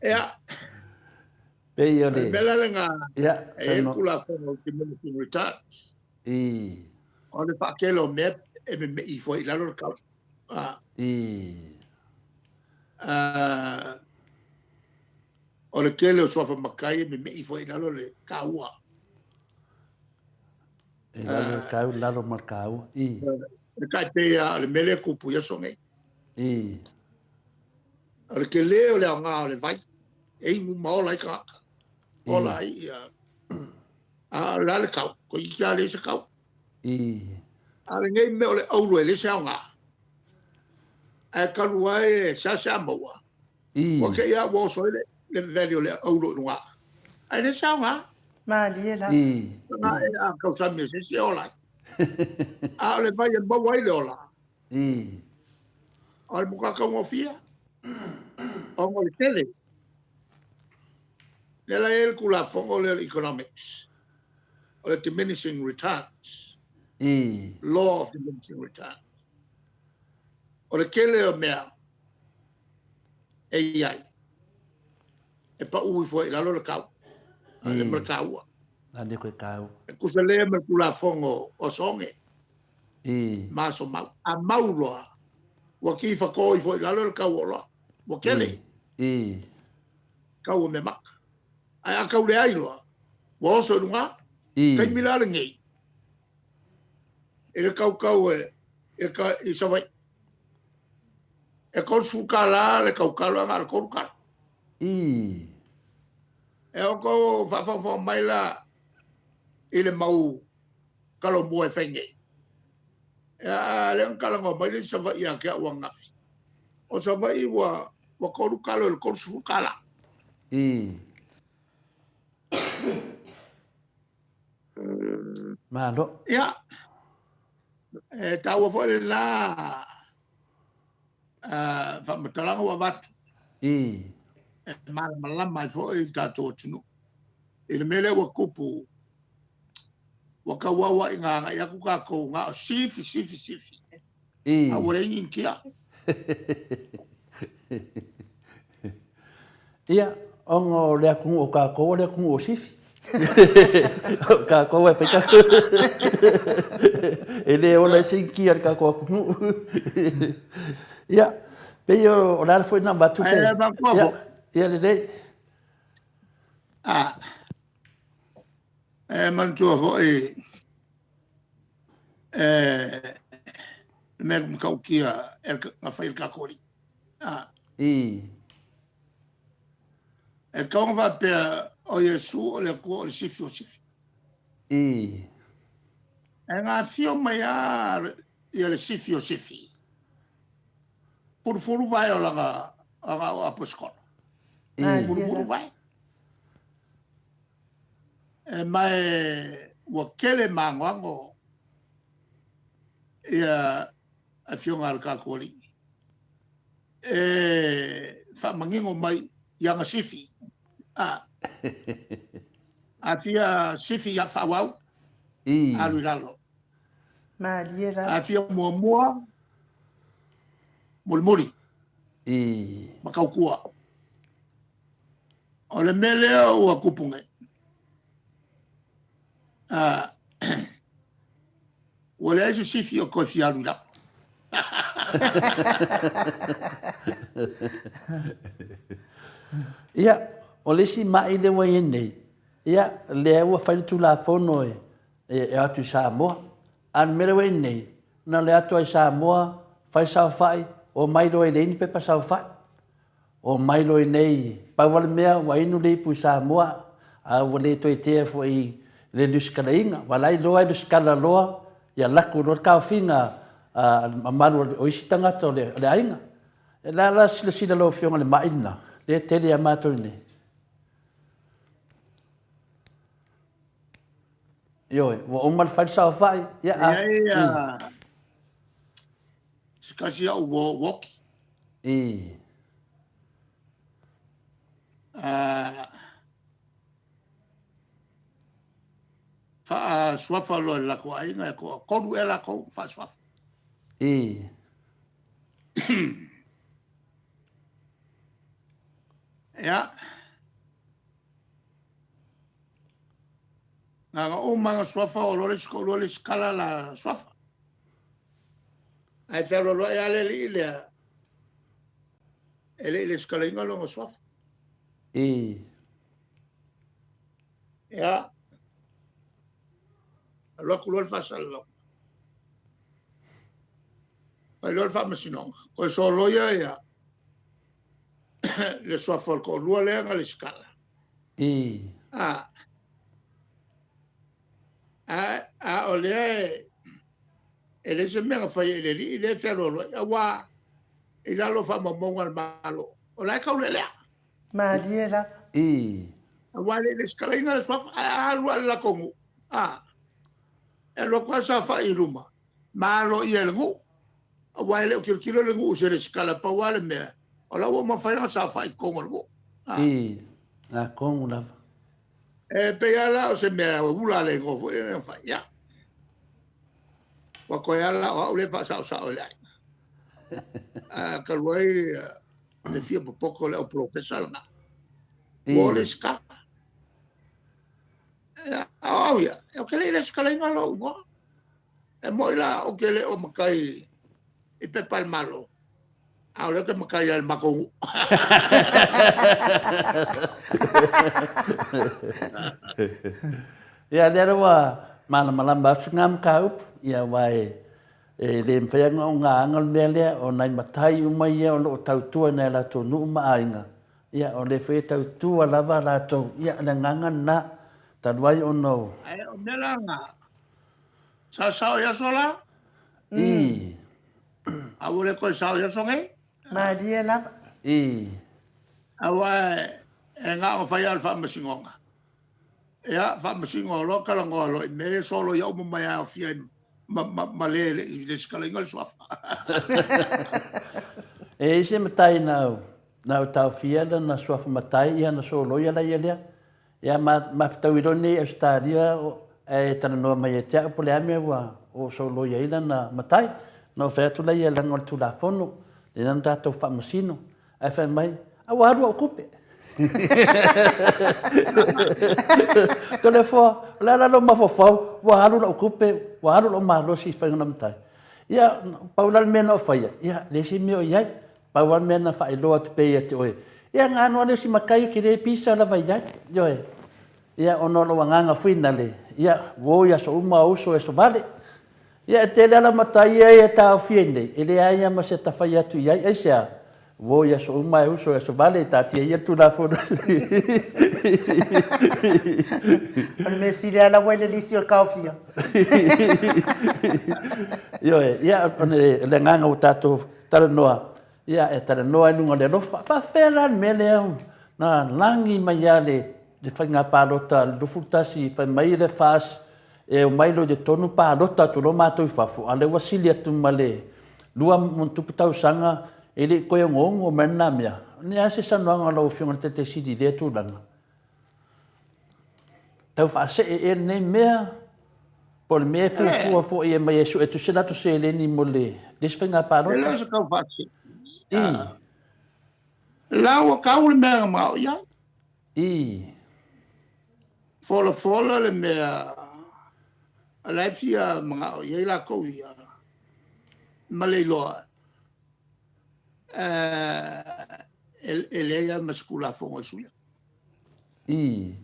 Ia. Pei o le... Le mea la lena, e i ai le Tulafono o le Diminishing Returns. O le faatele o mea e meme'i ifo ai i lalo le tau. O le tele o suafa matai e meme'i ifo ai i lalo le taua. I lalo le tau, lalo ma le taua. E tai pei lava o le mea lea e tupu i aso nei. O le tele o le aoga o le vai, e inu ma ola ai tagata. Ola ai ia. A o le a le tau, toeitiiti lava leai se tau. A o lenei mea o le auro e leai se aoga. Ae talu ai e seasea maua, ua te i lava ua oso ai le value o le auro i luga. Ae leai se aoga. Malie lava. A tausami e se isi e ola ai. A o le vai e maua ai le ola, o le matua taugofie, ona o le tele. Lea la e i ai le Tulafono lea o le Economics, o le Diminishing Returns, Law of Diminishing Returns. O le tele o mea e i ai, e pau ifo ai i lalo le tau, a le ma le taua. A le koe taua. E tusa lea ma le Tulafono o aso oge, ma aso mau. A mau loa, ua tifato ifo i lalo le tau o oloa, ua tele. Tau o mea maka. Ae a tau leai loa, ua oso i luga. Taimi la lenei, i le kaukau e, i Savaii, e $30 le kaukalo ae na o le 3 kalo. E outou faafogafoga mai la i le mau Talomua e fai nei. A lea na talanoa mai le isi Savaii ia te au ananafi. O Savaii ua 3 kalo i le $30. Malo. Ia, e taua foi lena faamatalaga ua avatu. E malamalama ai foi le tatou atunuu i le mea lea ua tupu, ua tauauaiga agai atu tatou na o sifi, sifi, sifi. A ua leai ni Initia. Ia, ona o le atunuu o tatou o le atunuu o sifi. O tatou e fai tatou. E le ola ai se Initia i le tatou atunuu. Ia, pei o le ala foi lena avatu se... Ia, ia lelei. A, e manatua foi e le mea matautia e na fai e le tatou Alii. A. E tatau ona faapea o Iesu o le Atua o le sifi o sifi. E na afio mai lava ia le sifi o sifi. Fulufulu vae o lana aposetolo. Mulumulu vae. E mae ua tele magoago ia afioga a le tatou Alii. E faamanino mai i ana sifi. A, a fia sifi ia faaauau, alu i lalo. Malie lava. A fia muamua, mulimuli. Ma tautua. O le mea lea ua tupu nei, a, ua leai se sifi o toe fia alu i lalo. Ia, o le isi ma'i lea ua i ai nei, ia, lea ua fai le Tulafono e, e o atu i Samoa. A o le mea lea ua i ai nei, na o le atu lava i Samoa, fai saofai, omai loa e leai ni pepa saofai. Omai loa iinei, pau lava le mea ua inu le ipu i Samoa, a ua le toe tea foi i le lusikalaina. Aua o la e iloa e lusikala loa, ia laku loa le taofiga a le mamalu o isi tagata o le aiga. O le a la silasila lau Afioga i le mai lena, lea e tele ia matou iinei? Ioe, ua uma le fai le saofai, ia a... E i ai se tasi au ua oki. I. Faasuafa loa i le latou aiga e toatolu ea latou faasuafa. I. Ia. Na ona uma na suafa o loa le isi toalua le isi kala la suafa. Ae fealoaloai lava le alii lea, e le i lesitalaina lona suafa. I. Ia, alu atu loa le faasalalauga. Fai loa le faamasinoga, toe soloia ia le suafa o le toalua lea na lesitala. I. A, a, a o lea e, E leai se mea na faia i le alii lea e fealoaloai, aua i lalo o faamaumauga a le Malo, o la e taulealea. Malie lava. I. Aua e le i lesitalaina le suafa, ae a alu lava i le latou nuu, a, e alu atu lava saofai i luma, ma aloaia e le nuu, aua e le o tilotilo le nuu i se lesitala, pau lava le mea, o la ua uma fai lana saofai i totonu o le nuu. A. I. Atonu lava. E pei lava la o se mea ula a le igoa foi lea na fai. Ia. Ua toe ala o au lea e faasaosao i le aiga. A talu ai le fia popoto o le au polofesa lena. Ua o lesitala. A o au ia, ou te le i lesitalaina lou igoa. E moni la ou te le o matai i pepa a le Malo, a o lea ou te matai lava i le matou nuu. Ia, lea la ua malamalama atu ngā mataupu, ia, aua e, e le mafai lava ona aga le mea lea, o nai matai uma ia o lo o tautua i nai a latou nuu ma aiga, ia, o lea foi e tautua lava latou, ia, o le agaga lena, talu ai ona o... Ae o mea la na, Sa sao i aso la? I. A ua le toe sao i aso nei? Malie lava. I. Aua e na ona fai lava o le faamasinoga. Ia, faamasino loa talanoa loa i mea ia soloia uma mai e aofia ai ma, ma, ma le e le i lesitalaina le suafa. E i ai se matai na au, na au taofia lana suafa matai ia na soloia la ia lea. Ia ma mafutaui loa nei Ausetalia ae talanoa mai ia te au po o le a mea ua ou soloia ai lana matai. Na ou fai atu laia leaga o le Tulafono, lea na tatou faamasino. Ae fai mai, a ua alu au tupe. Toleafoa, o le a la lou mafaufau, ua alu lau tupe, ua alu lou malosi i faiga na matai. Ia, pau la le mea na ou faia, ia, leai se mea o i ai. Pau lava le mea na faailoa atu pea ia te oe, ia na ano lea o si matai ou te le pisa lava i ai, ioe. Ia ona o lou agaga foi na le, ia ua o i aso uma o uso e aso vale. Ia e tele lava matai ia e taofi ai nei, e leai lava ma se tafai atu i ai, aisea? Ua o i aso uma e uso e aso vale, taatia ia le Tulafono. O le mea sili lava la ua i le lisi o le taofia. Ioe, ia o le agaga ua tatou Talanoa, ia e talanoa i luga o le alofa. Faafefea la le mea lea na lagi mai lava le, le faiga palota 21 fai mai le FAS e omai loa i totonu palota atu loa matou i fafo, a o lea ua sili atu ma le 2 ma tupu tausaga e le i toe onoono mai lena mea. O le a se saunoaga a lau Afioga i le Taitai Sili i lea tulaga? Tau faasee ea lenei mea? Po o le mea e fuafua foi e mai e sue atu se latou seleni mo le isi faiga palota? E le o se tau faasee. I. La ua tau le mea na manao i ai. I. Folafola le mea o la e fia manao i ai latou ia ma le iloa e leai lava ma se Tulafono e suia. I.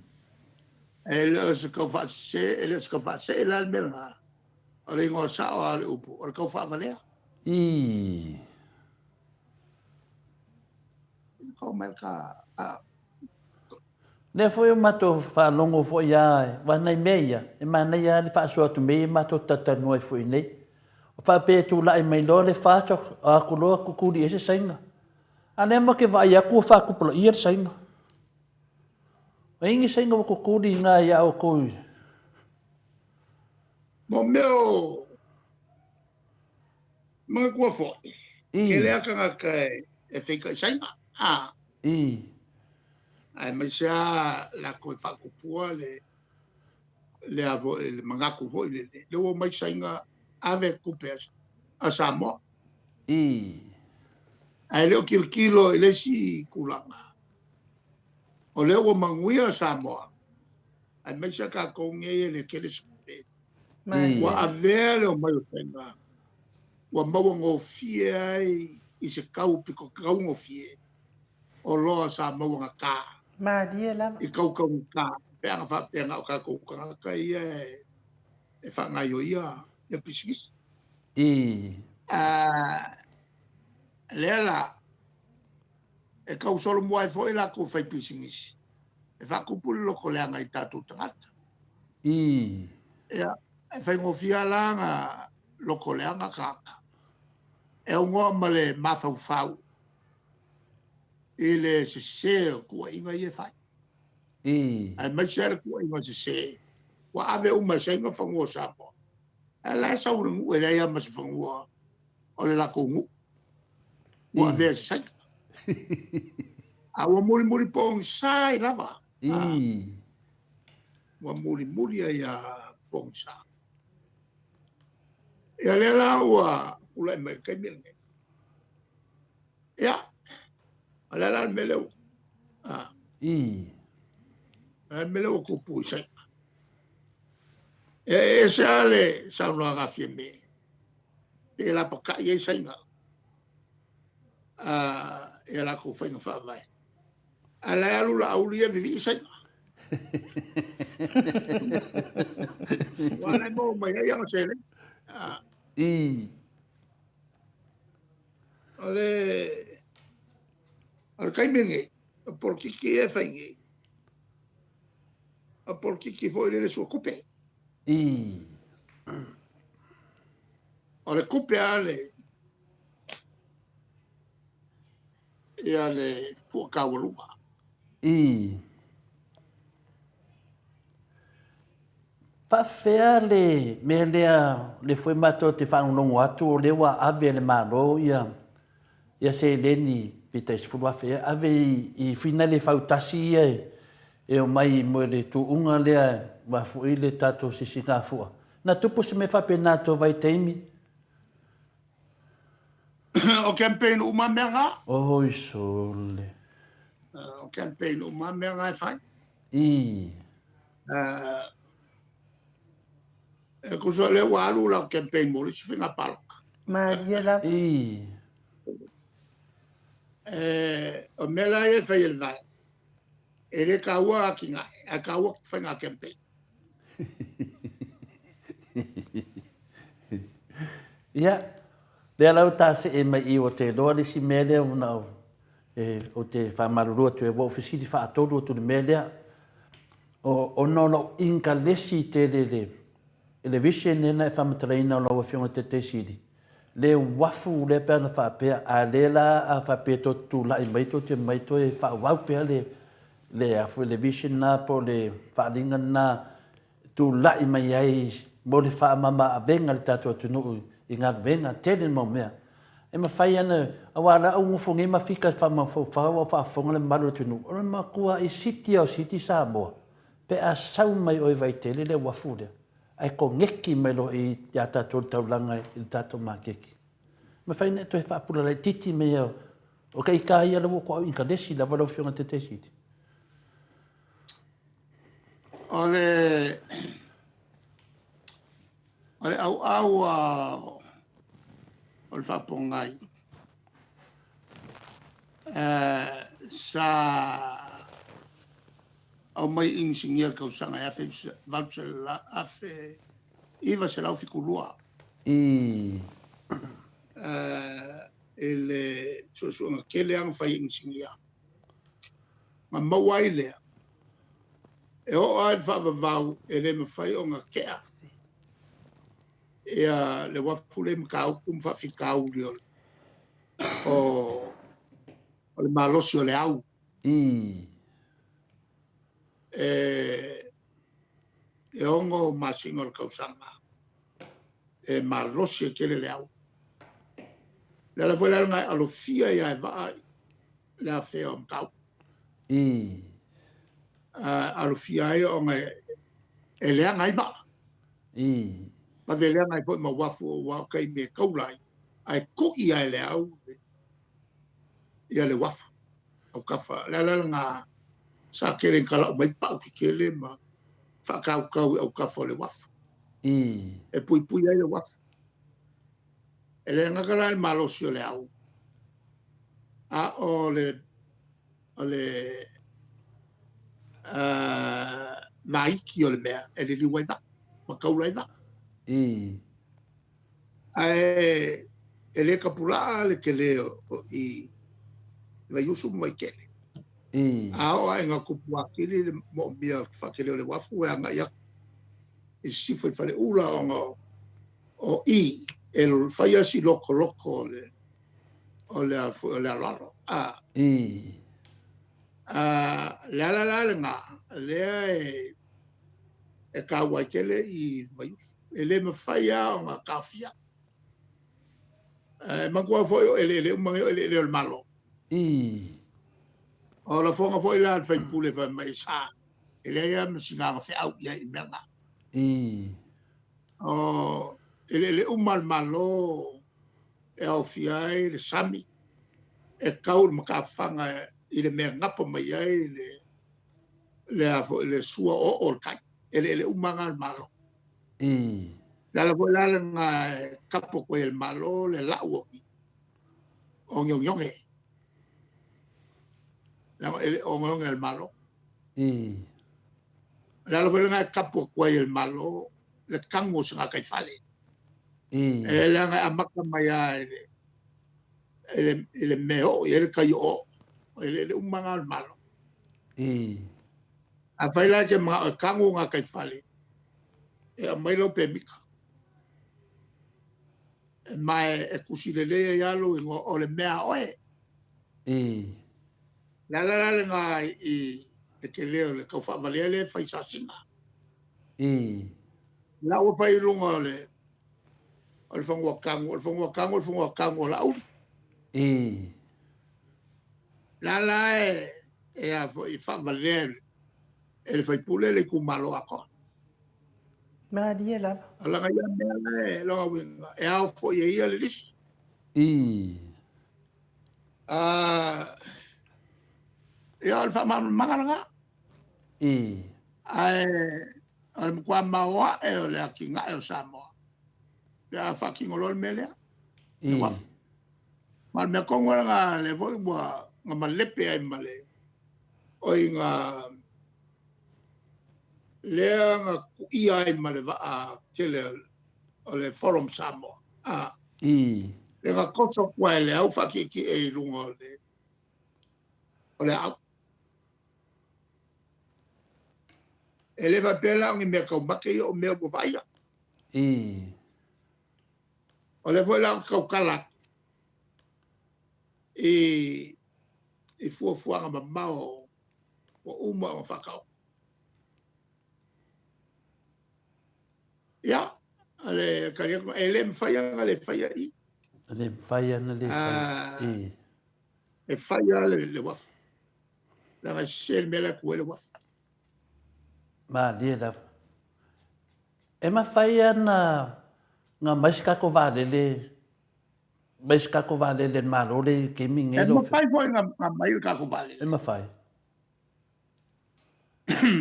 E le o se tau faasese, e le o se tau faasee la le mea lena. O le igoa sao lava o le upu, o le tau faavalea. I. Kau mai ka a. Lea foi o matou faalogo foi a aua nai mea ia, e manaia lava le faasoa atu mea ia matou te talatalanoa ai foi nei. O faapea e tulai mai loa le FAST atu loa tutuli ese Saina. A lea ma te vaai atu ua faatupulaia le Saina. E i ai ni Saina ua tutuli i ina ia outou i. Mo mea o manatua foi, tele lava tagata e feitai Saina. A. I. Aemaise lava latou e faatupua le le a foi le manatu foi lele, lea ua omai Saina ave tupe a Samoa. I. Ae le o tilotilo i le isi tulaga, o lea ua manuia Samoa, aemaise tatou nei e le tele se tupe. Ua avea le omai o Saina, ua maua gofie ai i se tau pito taugofie oloa sa maua gata. Malie lava. I tau taugata, pe ana faapea na o tatou tagata ia e faagaioia ia pisinisi. I. A lea la, e tau solomua ai foi latou faipisinisi e faatupu le lotoleaga i tatou tagata. I. Ia, e faigofie lava la ona lotoleaga tagata e aunoa ma le mafaufau i le sese o tuuaiga ia e fai. I. Aemaise lava le tuuaiga sese ua ave uma e Saina fanua o Samoa. Ae la e sau i le nuu e leai lava ma se fanua o le latou nuu. Ua avea e Saina. A ua mulimuli pogisa ai lava. I. Ua mulimuli ai a pogisa. Ia lea la ua tulai mai i le taimi lenei. Ia, o le a la le mea lea ua... A. I. O le mea lea ua tupu i Saina. E ese lava le saunoaga a Fiame, pe lapatai ai Saina i a latou faiga faavae. A o la e alu Laauli ia vivii Saina. Aua o la e maua mai ai ana seleni. I. O le, o le taimi lenei, o polokiki ia e fai nei, o polokiki foi lele suatupe. I. O le tupe lava le, ia le fua taualuga. I. Faafefea le mea lea, le foi matou te faalogologo atu o lea ua ave e le Malo ia ia seleni pe tai 10,000 ea, ave i, i finale fautasi ia e, e omai mo le tuuga lea ua foi le tatou sisigafua. Na tupu se mea faapena to vaitaimi? O campaign uma mea na. Oi sole. O campaign uma mea na e fai. I. E tusa o lea ua alu lau campaign mo le isi faiga palota. Malie lava. I. E, o mea la ia e fai e le vaega, e le taua atinae, ae taua faiga campaign. Ia, lea la ua ta see mai i ua te iloa le isi mea lea na e, ou te faamalulu atu ai, ua ou fesili faatolu atu i le mea lea. O, ona o lou inkalesi tele i le, i le vision lea na e faamatalaina o lau Afioga i le Taitai Sili, le uafu lea pe ana faapea, a lea la a faapea tou te tulai mai tou te omai toe faaauau pea le, le, a foi, le vision lena po o le faaaliga lena tulai mai ai mo le faamama avega i le tatou atunuu i galuega, tele le mau mea. E mafai ana, aua la au nofo nei ma fika faamafaufau a o faafofoga le mamalu o le atunuu, o le matuai siti lava o siti Samoa pe a sau mai oe Vaitele le uafu lea, ae koneki mai loa i ia tatou le taulaga i le tatou maketi. Mafai ona e toe faapula laitiiti mai ia o ka ita ia la ua toau inkalesi lava lau Afioga i le Taitaisili. O le O le ʻauʻau o le faapogai sa aumai i inisinia i le tausaga e 1972 i le suesuega tele lava na fai e inisinia, na maua ai lea, e oo lava i le faavavau e le mafai ona tea ia le uafu lea i Matautu ma faafitauli o le malosi o le au. E 6 masina o le tausaga e malosi ai tele le au. O le ala foi la lena e alofia ai lava e vaa le afea o Matautu. Alofia ai ona e leaga ai vaa. Vave leaga ai foi ma uafu aua o taimi e taula ai, ae tui lava e le au ia le uafu. Autafa, le ala lena sa tele ina talau mai pau tetele ma faatautau i autafa o le uafu. E puipui ai le uafu. E le gata la i le malosi o le au, a o le o le vaiki o le mea e liliu ai vaa, ma taula ai vaa. Ae e le tapulaa le tele o i Vaiusu ma Vaitele. A oo ae ina tupu atili le moomia o le faatele o le uafu e agai atu i sisifo i Faleula ona o i e fai lava si lotoloto o le o le o le aloalo. A. Le ala la lena, lea e taua ai tele i Vaiusu. E le mafai lava ona taofia. E manatua foi o eleele uma nei o eleele o le Malo. O lafoga foi la a le sui usufono fai mai sa, e leai lava ma sina na feau i ai i mea na. O eleele uma a le Malo e aofia ai le sami, e tau i le matafaga i le mea e napa mai ai le sua oo o le tai. Eleele uma lava na a le Malo. Le ala foi la lena e tapu atu ai e le Malo le lau o ogeoge. Leaga e le o ogeoge a le Malo. Le ala foi lena e tapu atu ai e le Malo le tanu o se gataifale. E leaga e amata mai lava i le mea e oo i ai le tai oooo. O eleele uma lava na o le Malo. Afai la e te manao e tanu gataifale, e aumai lau pemita. Ma e tusi lelei ai lava lou igoa o le mea a oe. Le ala la lena i le tele o le tau faavalea lea e fai sasina. La ua fai i luga o le fanua tanu, o le fanua tanu o le fanua tanu o Laauli. La la e a foi faavalea e le faipule le itumalo atoa. Malie lava. O laga ia mea la e lona uiga, e ao foi e ia le lisi. Ia, o le faamalamalamaga lena. Ae o le matua maoae o le atinae o Samoa pe a faatino loa le mea lea. Le uafu. Ma o le mea tonu lava lena lea foi ua na malepe ai ma le oi na lea na tuia ai ma le vaa tele o le Forum Samoa. Le na toso atu ai le au faatietie i luga o le aau. E le faapea la o ni mea taumate ia o mea ua vaaia. O lea foi la ou te tautala atu i fuafuaga mamao ua uma ona faataoto. Ia, o le tali atu, e le mafai ona le faia i. Le mafai ana le fai. E. E fai lava le, le uafu. Leaga e sese le mea la e tu ai le uafu. Malie lava. E mafai ana nga mai se tatou vaalele mai se tatou vaalele le Malo le i taimi nei. E mafai foi nga mai le tatou vaalele. E mafai.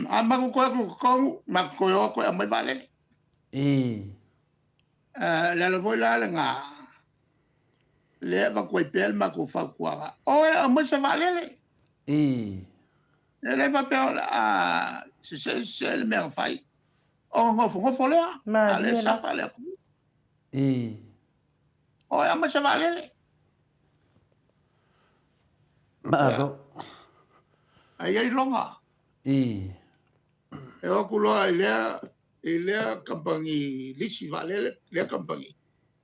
A matou toe atu i totonu, matou toe o toe aumai vaalele. I. Le ala foi la lena, lea e avatu ai pea le matou fautuaga, o e aumai se vaalele. I. E le faapea o le a sese sese le mea na fai, ona nofonofo lea, a o lea e safa le atunuu. I. O e aumai se vaalele. Malo. Ae i ai loga. I. E o atu loa i lea i lea kamupani lisi vaalele, lea kamupani,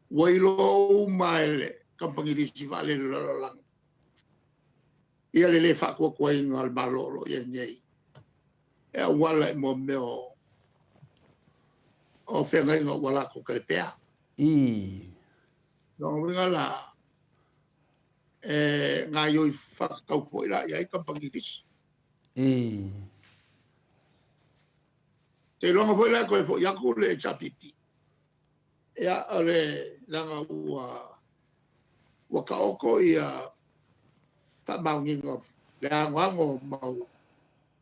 ua iloa uma e le kamupani lisi vaalele o le lalolagi ia le le faatuatuaina o le Malo o lo o i ai nei e auala i mo mea o o feagaiga ua latou talepea. I. Lona uiga la, e gaoioi faatatau foi la i ai kamupani lisi. I. Seiloga foi la e toe foi atu le HRPP. Ia, o le leaga ua ua taoto ia faamaoniga o le anoano o mau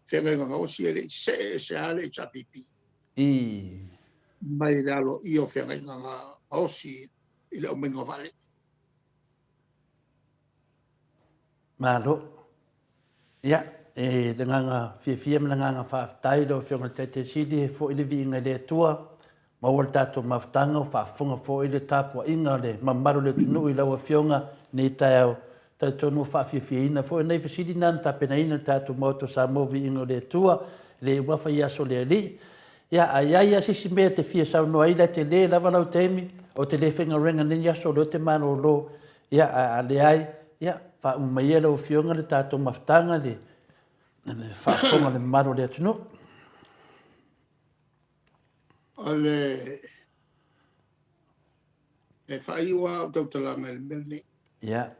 feagaiga gaosi e le i see ese lava le HRPP I. mai le aloaia o feagaiga gaosi i le aumaiga o vaalele. Malo. Ia, e le agaga fiafia ma le agaga faafetai i lau Afioga i le Taitai Sili, he foi le viiga i le Atua, maua le tatou mafutaga, ua faafofoga foi le tapuaiga a le mamalu o le atunuu i lau Afioga i lenei taeao. Talitonu ua faafiafiaina foi nai fesili na na tapenaina e le tatou Maota o Samoa, viiga o le Atua, e le uafa i aso o le Alii. Ia, a i ai lava se isi mea e te fia saunoa ai, la e tele lava lau taimi, ou te le faigaluega i lenei aso, o lea ou te malolo. Ia, a, a leai, ia, faauma mai ia lau Afioga le tatou mafutaga i le, le faafofoga a le mamalu o le atunuu. O le e faaiu lava au tautalaga i le mea lenei. Ia.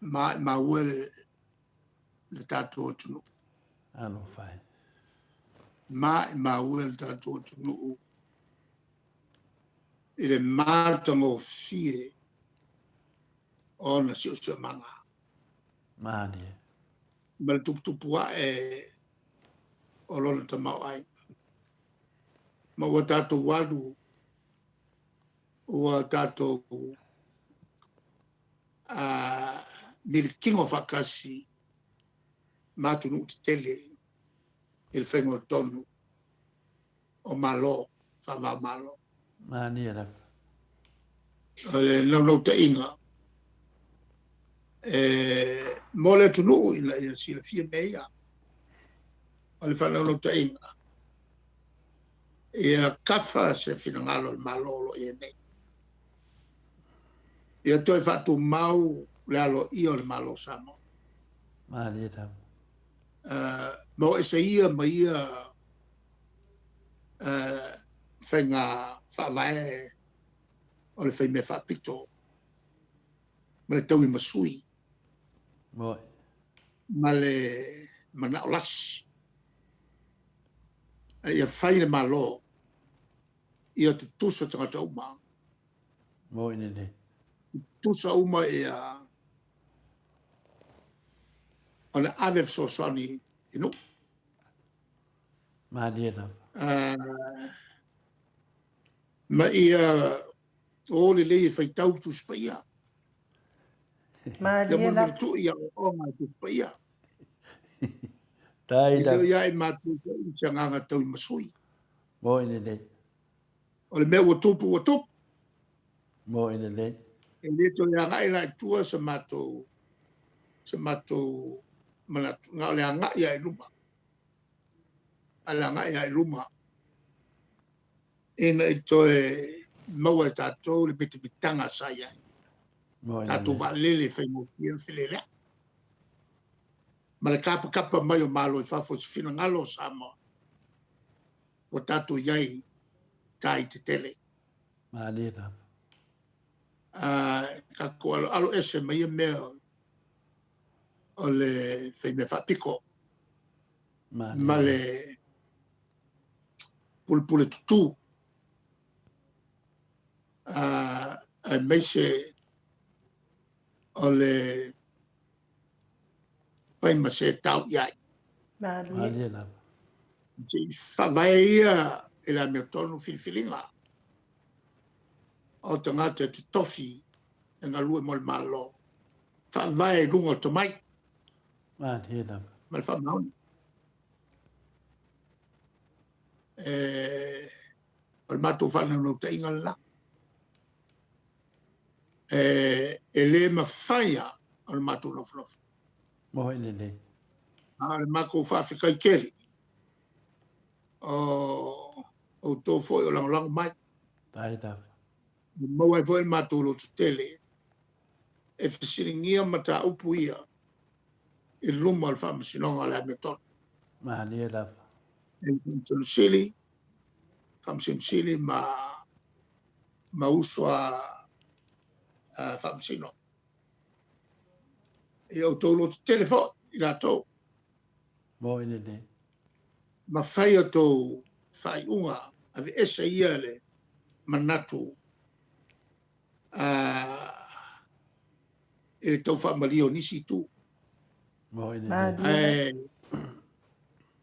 Maumau e le, le tatou atunuu. Alofa e. Maumau e le tatou atunuu i le matagofie o ona siosiomaga. Malie. Ma le tuputupu ae o lona tamaoaiga. Ma ua tatou alu, ua tatou a milikino faatasi ma atunuu tetele i le faiga o tonu o Malo, faava-o-Malo. Mania lava. O le naunautaiga e mo le atunuu ina ia silafia mea ia. O le faanaunautaiga ia kafa se finagalo o le Malo o lo o i ai nei. Ia toe faatumau le aloaia o le Malo o Samoa. Malie lava. Ma o ese ia ma ia faiga faavae o le faimea faapito ma le taui masui ma le manao lasi. A ia fai le Malo ia tutusa tagata uma. Moi lelei. Tutusa uma ia ona ave fesoasoani i nuu. Malie lava. Ma ia o lelei e faitau le Tusi Paia. Malie Ia lava. mulimulitu ia aoaoga i Tusi Paia. Tai E lava. leo ia i matou foi se agaga tau i masui. Moi lelei. O le mea ua tupu ua tupu. Moi lelei. E le toe agai la i tua se matou se matou manatu, na o le agai lava i luma. A le agai lava i luma ina i toe maua e tatou le mitamitaga sa i ai. Moi Tatou lelei. vaalele e faigofie ona felelei. Ma le tapatapa mai o Malo i fafo i se finagalo o Samoa, ua tatou i ai tai tetele. Malie lava. Matou aloalo ese ma ia mea o le faimea faapito ma le pulepule tutū, aemaise o le fai ma setau i ai. Malie lava. Se i faavae ia i le amiotonu filifiliga o tagata e totofi e galue mo le Malo, faavae i luga o tomai Malie lava. ma le faamaoni. O le matou faanaunautaiga lena. E le mafai lava ona matou nofonofo. Moe lelei. A o le matou faafetai tele o outou foi o lagolago mai. Ai lava. E maua ai foi le matou loto tele e fesiligia mataupu ia i luma o le Faamasinoga o le Amiotonu. Malie lava. E Faamasino Sili, Faamasino Sili ma uso a Faamasino. E outou loto tele foi i latou. Moe lelei. Ma fai outou faaiuga, aveese ia le manatu i le tau faamalie o nisi itu. Moe lelei. Ae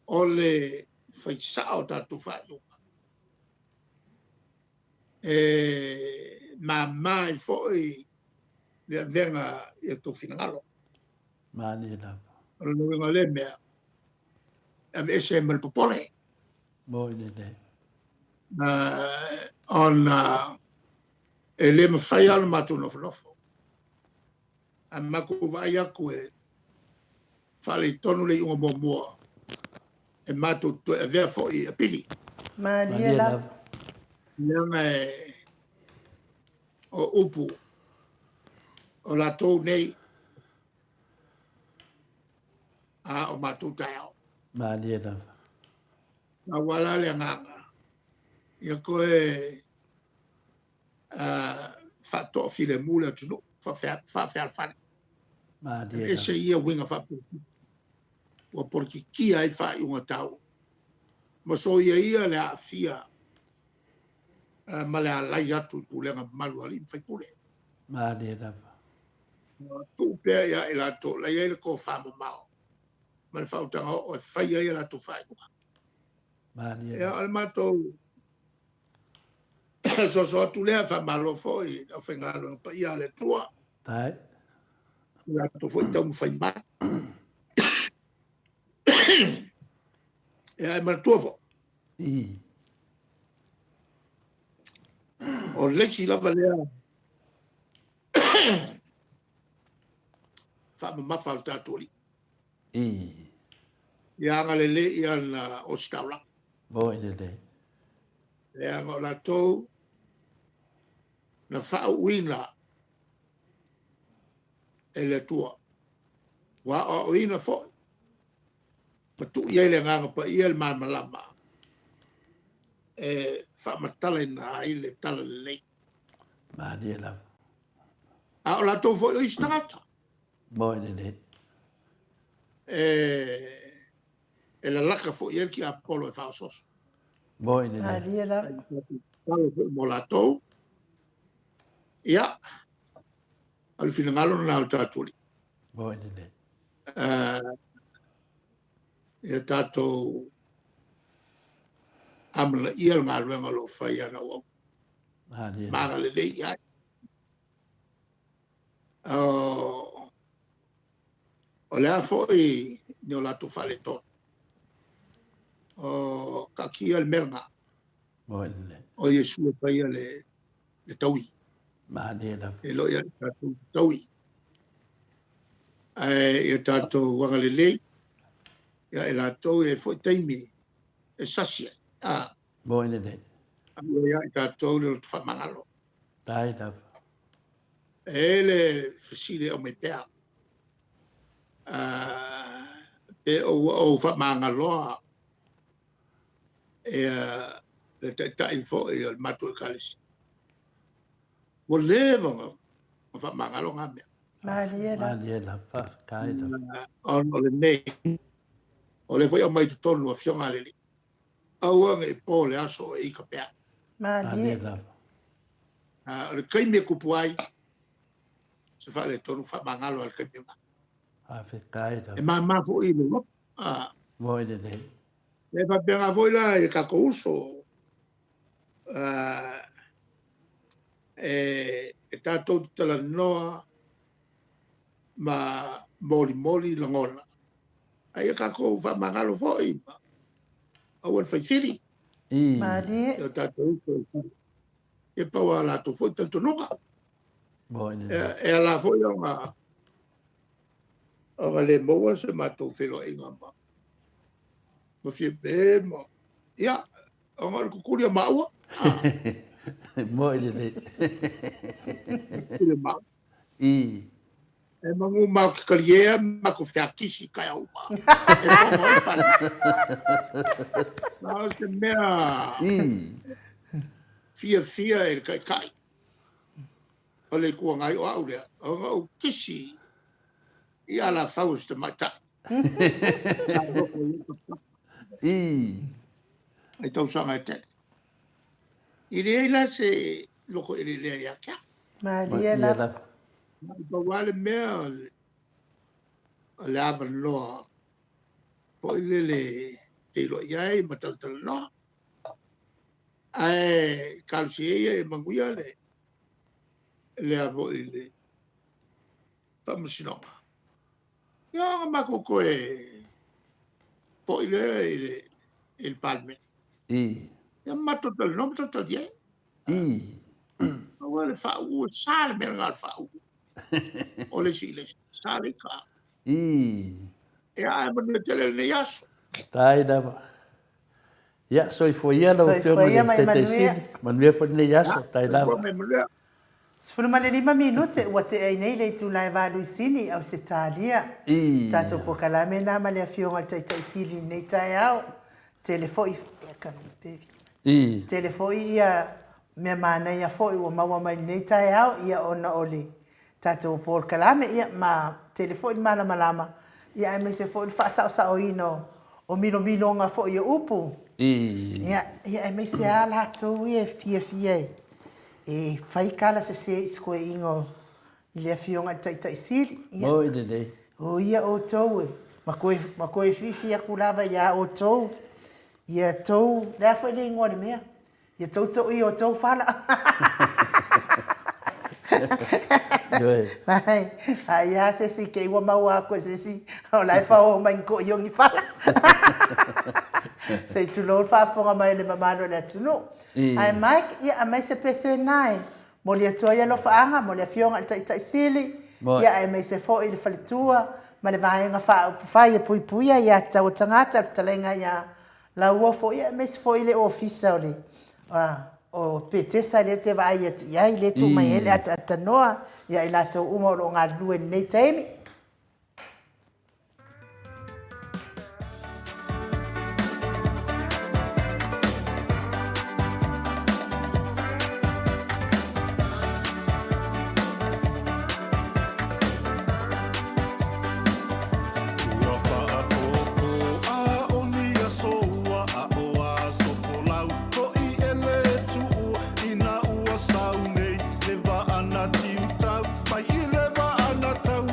o le faisao o tatou faaiuga e mama ai foi le avega i outou finagalo. Malie lava. O le uiga o lea mea, e aveese ai ma le popole. Moe lelei. Ona e le mafai lava ona matou nofonofo. A matou vaai atu e faaletonu le iuga muamua, e matou toe avea foi e apili. Malie lava. Leaga o upu o latou nei a o matou taeao. Malie lava. Aua la le agaga, ia toe faatoafilemu le atunuu, faafealofani. Malie Ese lava. ia uiga faapolokiki, ua polokikia ai faaiuga taua. Ma soia ia le aafia ma le alai atu i pulega mamalu a alii ma faipule. Malie lava. Tuu pea ia i latou, la i ai le tofa mamao ma le faautaga oo e fai ai a latou faaiuga. Malie Ia, lava. o le matou soso atu lea, faamalo foi i le aufaigaluega paia a le Atua. Tai. I latou foi taumafai mai. Ia, e manatua foi. I. O le isi lava lea faamamafa a le tatou alii. I. Ia agalelei ia na ositaulaga. Moe lelei. Leaga o latou na faauuina e le Atua. Ua aoaoina foi ma tuu i ai le agaga paia le malamalama e faamatalaina ai le tala lelei. Malie lava. A o latou foi o isi tagata. Moe lelei. E lalaka foi ai le tiapolo e faaosooso. Moe lelei. Malie lava. Talo foi mo latou. Ia, o le finagalo lena o le tatou alii. Moe lelei. Ia tatou amanaia le galuega o lo o fai ana auauna. Malie lava. Ma agalelei i ai. O le a foi ni o latou faaletonu. O taatia le mea lena. Moe lelei. O Iesu e faia le taui. Malie lava. E lo ia tatou taui. Ae ia tatou agalelei, ia e latou e foi taimi e sasi ai. Moe lelei. Ia i tatou le loto faamagalo. Tai lava. E le fesili au mai pea. Pe o ua ou faamagaloa le taitai foi o le matou ekalesia. Ua leva ona Ma faamagalo na mea. Malie lava. Malie lava, faafetai lava. Ona o lenei, o lea foi e aumai i totonu o Afioga a le Alii, Aua ne i po le aso o e ika pea. Malie lava. O le taimi e tupu ai se faaletonu, faamagalo lava i le taimi lena. Faafetai lava. E mama foi i le loto. Moi lelei. E faapena foi la i tatou uso e tatou te talanoa ma molimoli lagona, a ia tatou faamagalo foi ma aua le faifili. Malie. I o tatou uso e pau a latou foi talitonuga. E ala foi ona le maua se matou feiloaiga ma Fiame ma ia ona o le kukuli o maua. Moi lelei. Kukuli o maua. I. E manu matou te taliea matou feakisi i taeao uma. E fono ai pale. Ma o se mea I. fiafia e le taitai o le Itu Agai o au lea, ona ou kisi i alafau o se tamaitai. Sa nofo i ai tafatafa. I. I tausaga e tele. E leai la se loko eleelea ia te au. Malie lava. Na o pau lava le mea o le avanoa foi lele e feiloai ai ma talatalanoa. Ae talosia ia e manuia le lea foi le faamasinoga. Ia ona matou toe foi lea i le i le Palemene. I. Ia matou talanoa ma tautali ai. I. Aua le faauu, e sa le mea lena o le faauu. O le isi i le isi, sa le ika. I. Ia, ae manuia tele lenei aso. Tai lava. Ia, soifua ia lau Afioga i le Taitai Sili. Manuia foi lenei aso. Tai lava. Soifua ma manuia. 15 minute ua tea ai nei le itula e valu i Sini, Ausetalia. Tatou polokalame na ma le Afioga i le Taitai Sili i lenei taeao. Tele foi, tele foi ia mea manaia foi ua maua mai i lenei taeao ia ona o le tatou polokalame ia ma tele foi le malamalama ia aemaise foi le faasaosaoina o milomiloga foi o upu. Ia, ia aemaise lava latou ia e fiafia e fai tala sese i se toeaina o i le Afioga i le Taitai Sili. Ia, Moi lelei. o ia outou e, ma toe, ma toe fifi atu lava iā outou, ia tou, le a foi le igoa o le mea? Ia tou toʻi o tou fala. Ioe. Ai, ai a se isi ke ua maua aku e se isi, o la e whaoa mai ni koʻi o ni fala. Se i tulou le faafofoga mai a le mamalu o le atunuu. Ae Mike, ia aumai se pese na e momoli atu ai alofaaga mo le Afioga i le Taitai Sili, ia aemaise foi le faletua ma le Vaega Faaupufai e Puipuia Aiā Tatau a Tagata, le fetalaiga ia Lauofo, ia aemaise foi le Ofisa o le o Petesa lea ou te vaai atu i ai, lea e tuu mai ai le ataatanoa ia i latou uma o lo o galulue i lenei taimi. Ua faaʻōʻō a ʻo ni aso ua aʻo aso kolau hoʻi e le tuʻu inā ua sau nei le waa na tiutau mai i le waa na tau.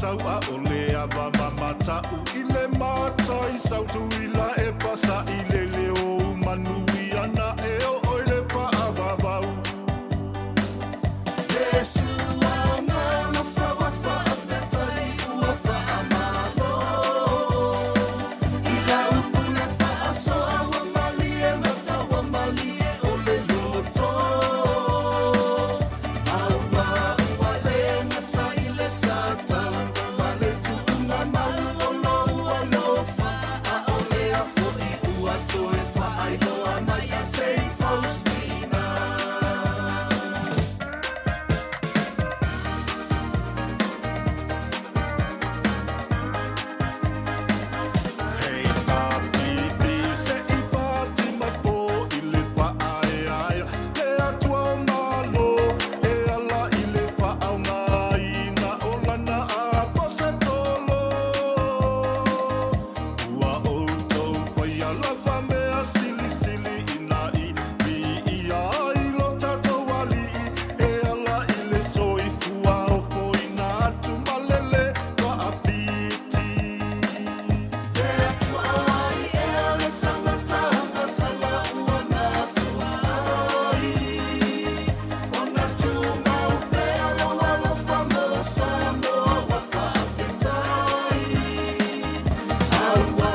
sau ʻAʻole ava ma mataʻu i le mata i sau Tuila e pasaʻi lele o manuia naʻe o ʻoe le paʻawawau Ua ʻoukou paia lava mea silisili inā i viia ai lo tatou aliʻi e ala i le soifua ofoina atu malele paʻapiti. Le Atua ai ea le tangata sala ua nafua ai. Ona tumau pea lou alofa mo Samoa ua faafetai. Aua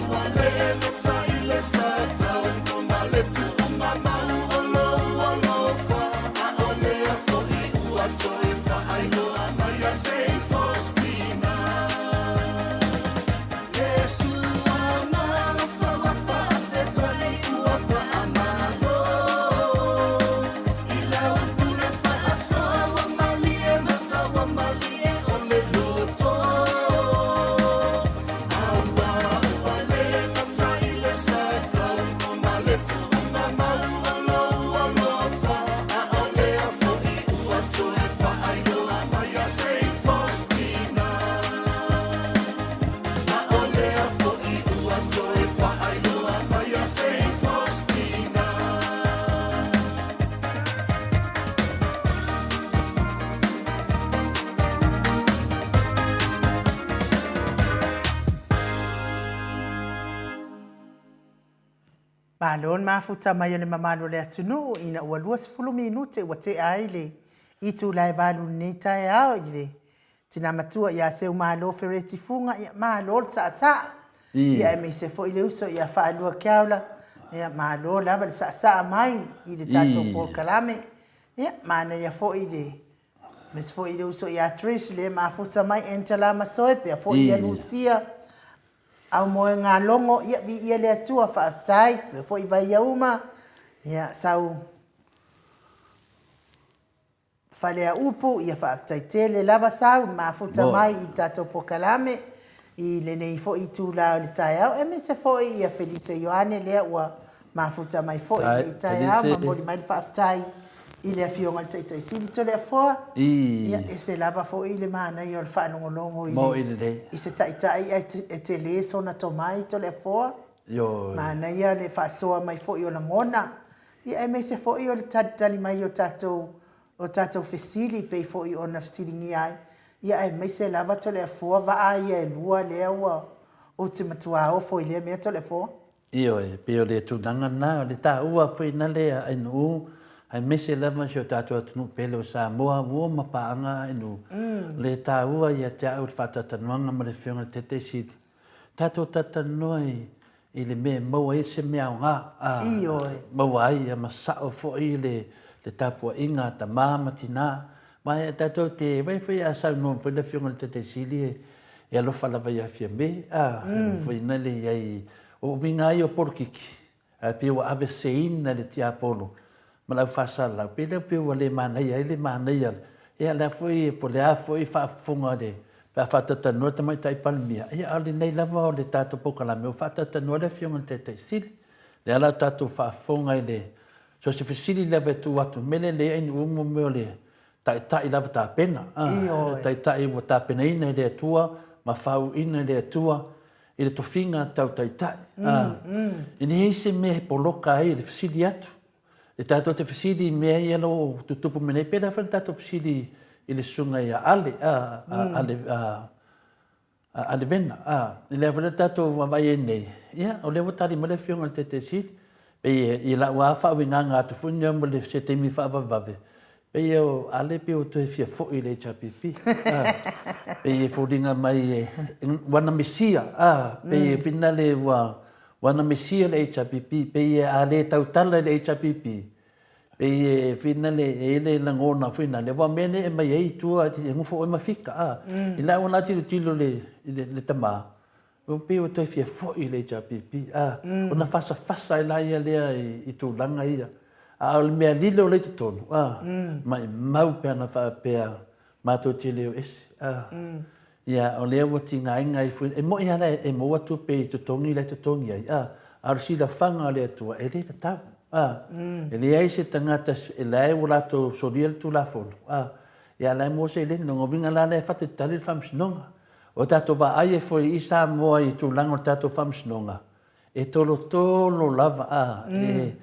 ua le gata i le Satani ma le tuuga mau o lou alofa, ʻaʻole a foʻi ua toe faailoa mai ia Saint Faustina. Iesu alofa ua faafetai ua faamalo i lau pule faasoa ua malie mata ua malie o le loto. Aua ua le gata i le Satani ma le tuuga mau o lou alofa, ʻaʻole a foʻi ua toe faailoa mai ia Saint Faustina. ʻAʻole a foʻi ua toe faailoa mai ia Saint Faustina. Malo le mafuta mai o le mamalu o le atunuu ina ua 20 minute ua tea ai le itula e valu lenei taeao i le tina matua ia Seumalo Fereti Fuga, ia malo le saasaa. Ia aemaise foi le uso ia Faalua Keaula, ia malo lava le saasaa mai i le tatou polokalame. Ia manaia foi le aemaise foi le uso ia Trish le mafuta mai Angela Masoe pea foi ia Lucia Aumoegalogo, ia viia le Atua, faafetai, pea foi Vaiauma, ia sau Faleaupu, ia faafetai tele lava sau mafuta mai i tatou polokalame i lenei foi itula o le taeao aemaise foi ia Felise Ioane lea ua mafuta mai foi i lenei taeao ma momoli mai le faafetai i le Afioga i le Taitai Sili Toleafoa. Ia ese lava foi le manaia o le faalogologo i se taitai ae tele sona tomai Toleafoa. Manaia le faasoa mai foi o lagona Ia aemaise foi o le talitali mai o tatou o tatou fesili pei foi ona fesiligia ai, ia aemaise lava Toleafoa vaa ia e lua lea ua ou te matuā ofo i lea mea Toleafoa. Ioe, pei o le tulaga lena, o le taua foi na lea ainuu, aemaise lava si o tatou atunuu pele o Samoa ua ma paaga ainuu, o le taua ia te au le faatatanuaga ma le Afioga i le Taitai Sili, tatou talatalanoa i i le mea e maua ai se mea aoga, a, Ioe. maua ai ia ma sao foi le, le tapuaiga a tama ma tina. Ma e tatou te, vai foi a saunoa foi le Afioga i le Taitai Sili e, e alofa lava ia Fiame, a, mm. foi na le iai, o uiga ai o polokiki, ae pei ua aveseina le tiapolo ma le au faasalalau, pei lea pei ua le manaia ai le manaia. Ia lea foi po o le a foi faafofoga le pe a faatatalanoa le Tamaitai Palemia, ia a o lenei lava o le tatou polokalame ua faatatalanoa le Afioga i le Taitai Sili. Lea la o tatou faafofoga i le so se fesili lava e tuu atu, mea lea leai ni umu mea o le Taitai lava tapena, a, le Taitai ua tapenaina e le Atua ma faauuina e le Atua i le tofiga tau Taitai. A, e leai se mea e poloka ai le fesili atu. E tatou te fesili i mea ia lo o tutupu mai nei, pei la foi na tatou fesili i le susuga ia Ale, a, a, Ale, a, A Levena, a, i le foi le tatou vaavaai ai nei, ia, o lea ua tali mai le Afioga i le Taitai Sili, pei e, i lau lava faauigaga atu foi lea mo le, se taimi faavavevave, pei o Ale pei ua toe fia foi i le HRPP, a, pei e foliga mai e, ua na misia, a, pei e finale ua, ua na misia le HRPP, pei a le tautala i le HRPP, Pei e finale e i ai le lagona foi lale, aua o mea nei e aumai ai i tua e nofo oe ma fika, a. I lau la tilotilo i le tama, ua pei ua toe fia foi i le HRPP, a. Ona fasafasa ai la ia lea i tulaga ia. A o le mea lilo lea i totonu, a, maimau pe ana faapea matou te le o ese, a. Ia, o lea ua tigaina ai foi, e moni lava e maua tupe i totogi la e totogi ai, a, a o le silafaga a le Atua, e le tatau, a. E leai se tagata e la e ua latou solia le Tulafono, a, ia a o la e maua seleni. Lona uiga la lea e faatalitali le Faamasinoga. O tatou vaai ai foi i Samoa i tulaga o le tatou Faamasinoga, e tolotolo lava, a, e,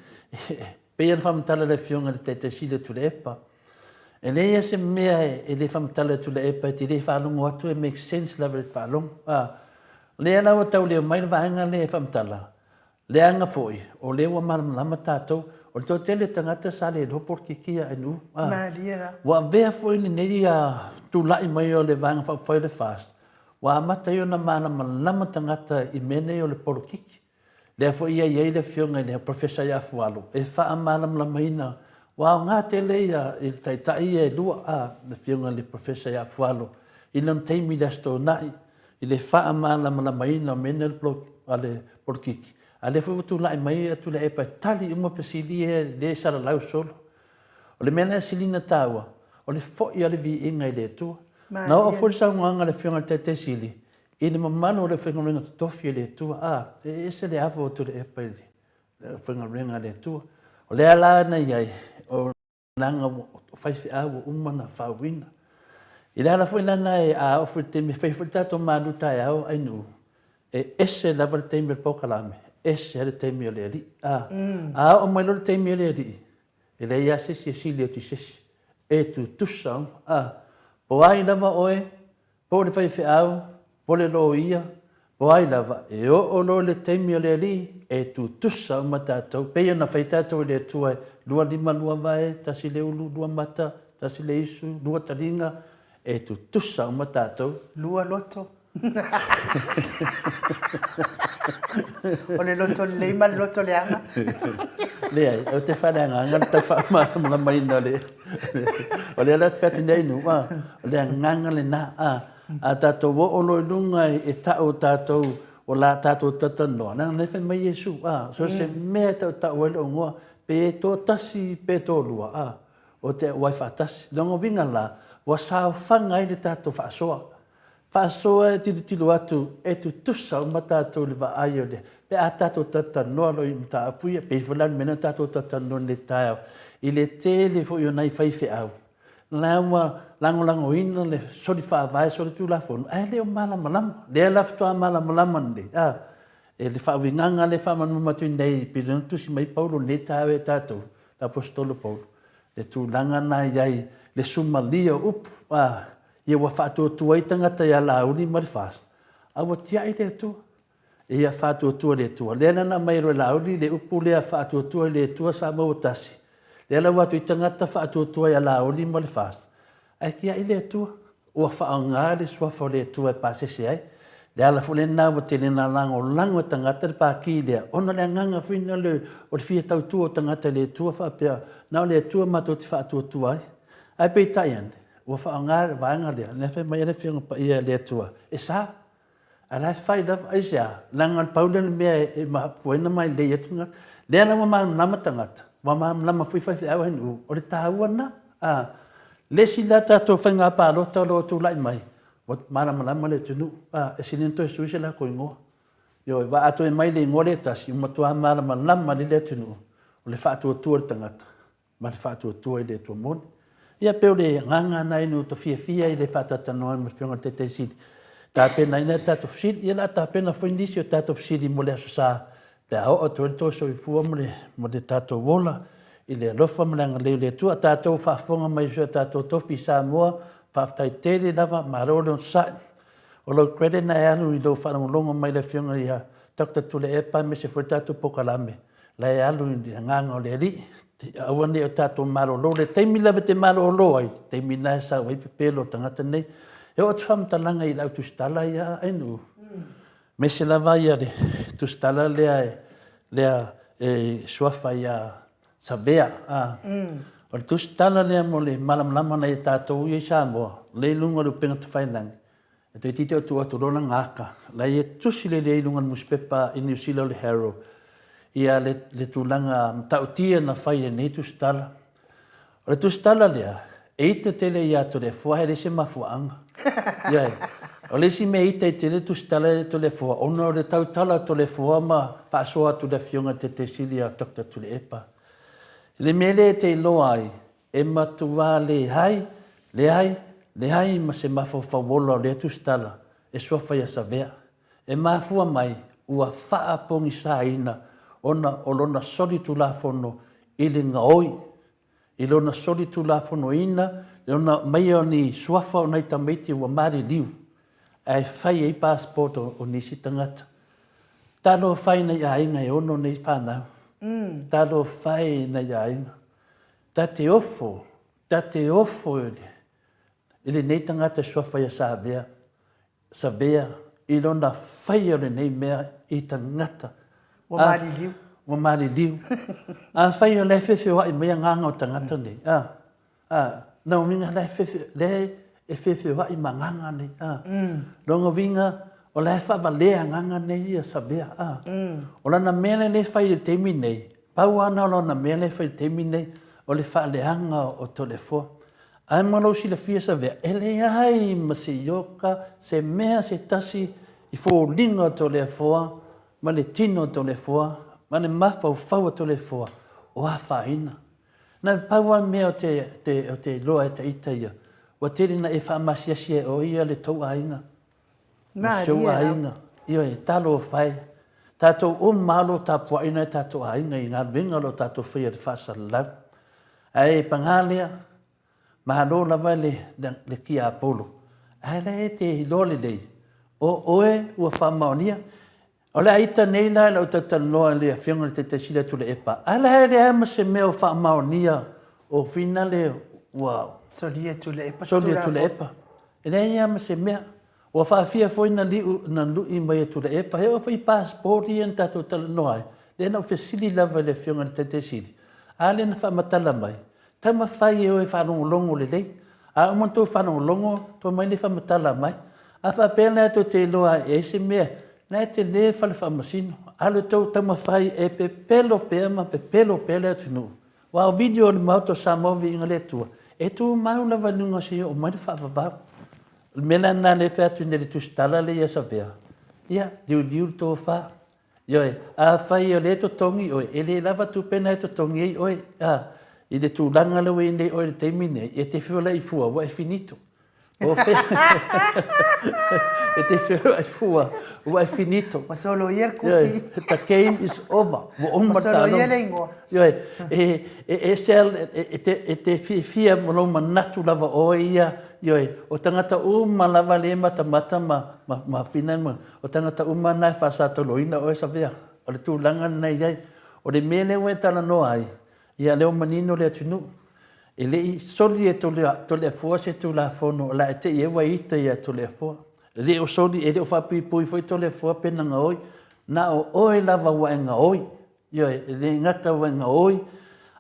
pei ona faamatala e le Afioga i le Taitai Sili o Tuilaepa, E leai lava se mea e le faamatala e Tuilaepa e te le faalogo atu e make sense lava i le faalogo. A, o lea la ua tau leo mai le vaega lea e faamatala, leaga foi o lea ua malamalama tatou, o le toatele o tagata sa le iloa polokiki ia ainu. A, Malie la. ua avea foi lenei tulai mai o le Vaega Faaupufai o le FAST, ua amata ai ona malamalama tagata i mea nei o le polokiki. Lea foi ia i ai le Afioga i le Professor ia Fualo e faamalamalamaina, ua aoga tele ia i le taitai ia e lua, a, le Afioga i le Professor ia Fualo i lona taimi i le Aso Toonai i le faamalamalamaina o mea nei a le polokiki, a lea foi ua tulai mai Tuilaepa e tali uma fesili ia e le salalau solo. O le mea lea e sili ona taua, o le foi o le viiga i le Atua. Na oo foi le saunoaga a le Afioga i le Taitai Sili I le mamalu o le aufaigaluega totofi a le Atua, a, e ese le ava o Tuilaepa i le aufaigaluega a le Atua. O lea la na i ai, o leaga o faifeau ua uma ona faauuina. I le ala foi lena e a oo foi i le taimi e fai foi le tatou malu taeao ainuu, e ese lava le taimi o le polokalame, ese le taimi o le Alii. A, a oo mai loa le taimi o le Alii, e leai lava se isi e sili atu i se isi. E tutusa uma. A, po o ai lava oe, Po o le faifeau, po o le loia, po o ai lava, e oo loa i le taimi o le Alii, e tutusa uma tatou, pei ona fai tatou e le Atua e lua lima lua vae, tasi le ulu lua mata, tasi le isu, lua taliga, e tutusa uma tatou. Lua loto. O le loto lelei ma le loto leaga. Leai, ou te faaleagaga le tau faamalamalamaina o le O lea la te fai atu nei nu, a, o le agaga lena, a, a tatou oo loa i luga e tau tatou o la tatou talatalanoa, leaga o lea e fai mai Iesu, a, so o se mea e tautau ai lou igoa, pe toatasi pe toalua, a, o te auai faatasi. Lona uiga la, ua saofaga ai le tatou faasoa. Faasoa e tilotilo atu e tutusa uma tatou i le vaai o le, pe a tatou talatalanoa loa i mataupu ia, pei foi la o le mea lea na tatou talatalanoa nei i le taeao, i le tele foi o nai faifeau la ua lagolagoina le soli faavae, soli tulafono, ae le o malamalama. Lea la faatoa malamalama nei, a, e le faauigaga lea e faamalamalama atu nei, pei ona tusi mai Paulo i lenei taeao ia tatou, le Aposetolo Paulo, le tulaga lena e i ai le sumalia o upu, a, Ia ua faatuatua ai tagata ia Laauli ma le FAST, a ua tiai le Atua. Ia faatuatua i le Atua. Lea la na aumai ai loa e Laauli le upu lea faatuatua i le Atua sa maua tasi. Lea la ua atu ai tagata faatuatua ia Laauli ma le FAST, ae tiai le Atua. Ua faaaoga le suafa o le Atua e pasese ai. Le ala foi lena ua tele ina lagolago e tagata le pati lea, ona o le agaga foi lea o le fia tautua o tagata i le Atua faapea, na o le Atua matou te faatuatua ai. Ae peitai ane, Ua faaaoga le vaega lea, lea fai mai ai le Afioga Paia e le Atua, e sa. Ae la e fai lava, aisea? Leaga o le pau lea o le mea e mafua ai ona mailei atu le tagata. Lea la ua malamalama tagata, ua malamalama foi faifeau a nuu, o le taua lena. A, le isi la tatou faiga palota o lo o tulai mai, ua malamalama le atunuu, a, e sili ona toe sui se latou igoa. Ioe, aua a toe mai le igoa lea e tasi, ua matua malamalama lelei le atunuu, o le faatuatua o le tagata. ma le faatuatua i le Atua moni. Ia pei o le agaga lena ina ua ta fiafia i le faatalatalanoa ma le Afioga i le Taitai Sili, tapenaina ai le tatou fesili. Ia o le a tapena foi nisi o tatou fesili mo le Aso Sa pe a oo atu ai le tou soifua ma le, ma le tatou ola i le alofa ma le agalelei o le Atua. A tatou faafofoga mai i si o tatou tofi i Samoa, faafetai tele lava, malo le onosai. O lou credit na e alu i lou faalogologo mai le Afioga ia Doctor Tuilaepa aemaise foi le tatou polokalame, la e alu i le Agaga o le Alii. Aua ne i o tatou malolo. Le taimi lava e te malolo ai, taimi lena e sau ai pepelo o tagata nei. E oo atu faamatalaga i lau tusitala ia Ainuu, aemaise lava ia le tusitala lea lea e suafa ia Savea. O le tusitala lea mo le malamalama nai a tatou ia i Samoa, lea i luga o le upega tafailagi, e toeitiiti o tuu atu loa lana aka, la e tusi lelei ai i luga o le nusipepa i Niu Sila o le Herald, ia le tulaga matautia na fai e lenei tusitala. O le tusitala lea, e ita tele ia Toleafoa ae leai se mafuaaga. Ioe. O le isi mea e ita ai tele le tusitala ia Toleafoa, ona o le tautala a Toleafoa ma faasoa atu i le Afioga i le Taitaisili ia Doctor Tuilaepa. I le mea lea e te iloa ai, e matua leai, leai, leai ma se mafaufau ola o lea tusitala e suafa ia Savea. E mafua mai ua faapogisaina ona o lona solitulafono i le gaoi, i lona solitulafonoina lona aumaia o ni suafa o nai tamaiti ua maliliu ae fai ai passport o nisi tagata. Talofa e nai aiga e ono nei fanau. Talofa e nai aiga. Ta te ofo, ta te ofo i lenei tagata e suafa ia Savea Savea i lona faia o lenei mea i tagata. Ua maliliu. Ua maliliu. Afai o la e feofeoai mai agaga o tagata nei, a, a, lona uiga la e feofe, lea e feofeoai ma agaga nei, a. Lona uiga o la e faavalea agaga nei ia Savea, a. O lana mea lea e fai i le taimi nei, pau lava lena o lana mea lea e fai i le taimi nei, o le faaleaga o Toleafoa. Ae mo lou silafia Savea, e leai ma se ioka, se mea se tasi i foliga o Toleafoa ma le tino o Toleafoa ma le mafaufau o Toleafoa o afaina. Na o le pau lava mea ou te iloa e ita ia, ua tele ina e faamasiasi e oe ia le tou aiga ma si ou aiga. Ioe, talofa e. Tatou uma lava o lo o tapuai nai o tatou aiga i galuega o lo o tatou faia i le faasalalau. Ae paga lea, malo lava le, le tiapolo, ae la e te iloa lelei, o oe ua faamaonia. O le a ita nei la i lau talatalanoa i le Afioga i le Taitai Sili a Tuilaepa, ae la e leai ma se mea o faamaonia o finale ua solia e Tuilaepa. Solia e Tuilaepa. E leai lava ma se mea. Ua faafia foi na liu, na lui mai e Tuilaepa, e oo foi i passport ia na tatou talanoa ai, lea na ou fesili lava i le Afioga i le Taitai Sili, a lea na faamatala mai, taumafai e o e faalogologo lelei. A uma ona tou faalogologo, tou omai lea faamatala mai. A faapea la tou te iloa e i ai se mea, la e tele le fale faamasino, alu e tou taumafai e pepelo pea ma pepelo pea le atunuu, Aua o video o le Maota o Samoa Viiga le Atua, e tumau lava i luga seia oo mai le faavavau. O le mea la lena lea e fai atu nei i le tusitala lea ia Savea, ia, liuliu le tofa. Ioe, afai o lea e totogi oe, e le lava tupe na e totogi ai oe, a, i le tulaga lea ua i ai nei oe i le taimi nei, e te feolai fua ua e finito. O fea e te feoai fua ua e finito. Ua soloia le kusi. The game is over. Ua uma le taaloga. Ua soloia le igoa. Ioe, e, e ese e te, e te fiafia ma lou manatu lava oe ia, ioe, o tagata uma lava lea e matamata ma, ma, ma fina ma, o tagata uma na e faasatoloina oe Savea. O le tulaga lena e i ai. O le mea lea ua e talanoa ai, Ia, lea ua manino le atunuu. E le i soli e Toleafoa se Tulafono o le a e te i ai ua ita ia Toleafoa. E le o soli, e le o faapuipui foi Toleafoa pe na gaoi. Na o oe lava ua e gaoi. Ioe, e le gata ua e gaoi,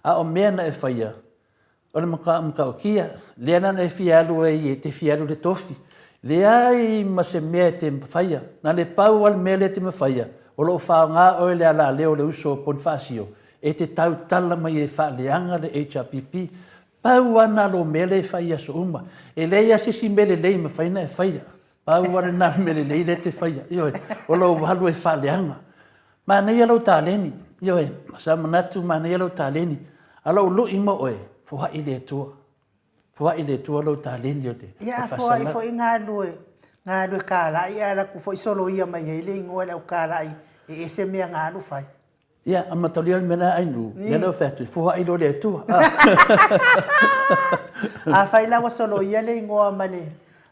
a o mea na e faia, o le matua matautia. Lea la na e fia alu ai, e te fia alu i le tofi. Leai ma se mea e te faia. Na le pau lava le mea lea e te mafaia, o lo o faaaoga oe le alaleo o le uso o Ponifasio E te tautala mai e faaleaga le HRPP, pau lava na lou mea lea e fai i aso uma. E leai lava se isi mea lelei e mafai ona e faia. Pau lava lena mea lelei lea e te faia, ioe, o lou alu e faaleaga. Manaia lou taleni, ioe, sa manatu manaia lou taleni, a o lou lui ma oe, foai le Atua. Foai le Atua lou taleni o le Ia, a foai foi galue, galue kalai ae alu atu foi soloia mai ai le igoa e le au kalai e ese mea na alu fai. Ia, a matalia le mea la Ainuu, lea la ua fai atu, foai loa le Atua. Afai la ua soloia le igoa ma le,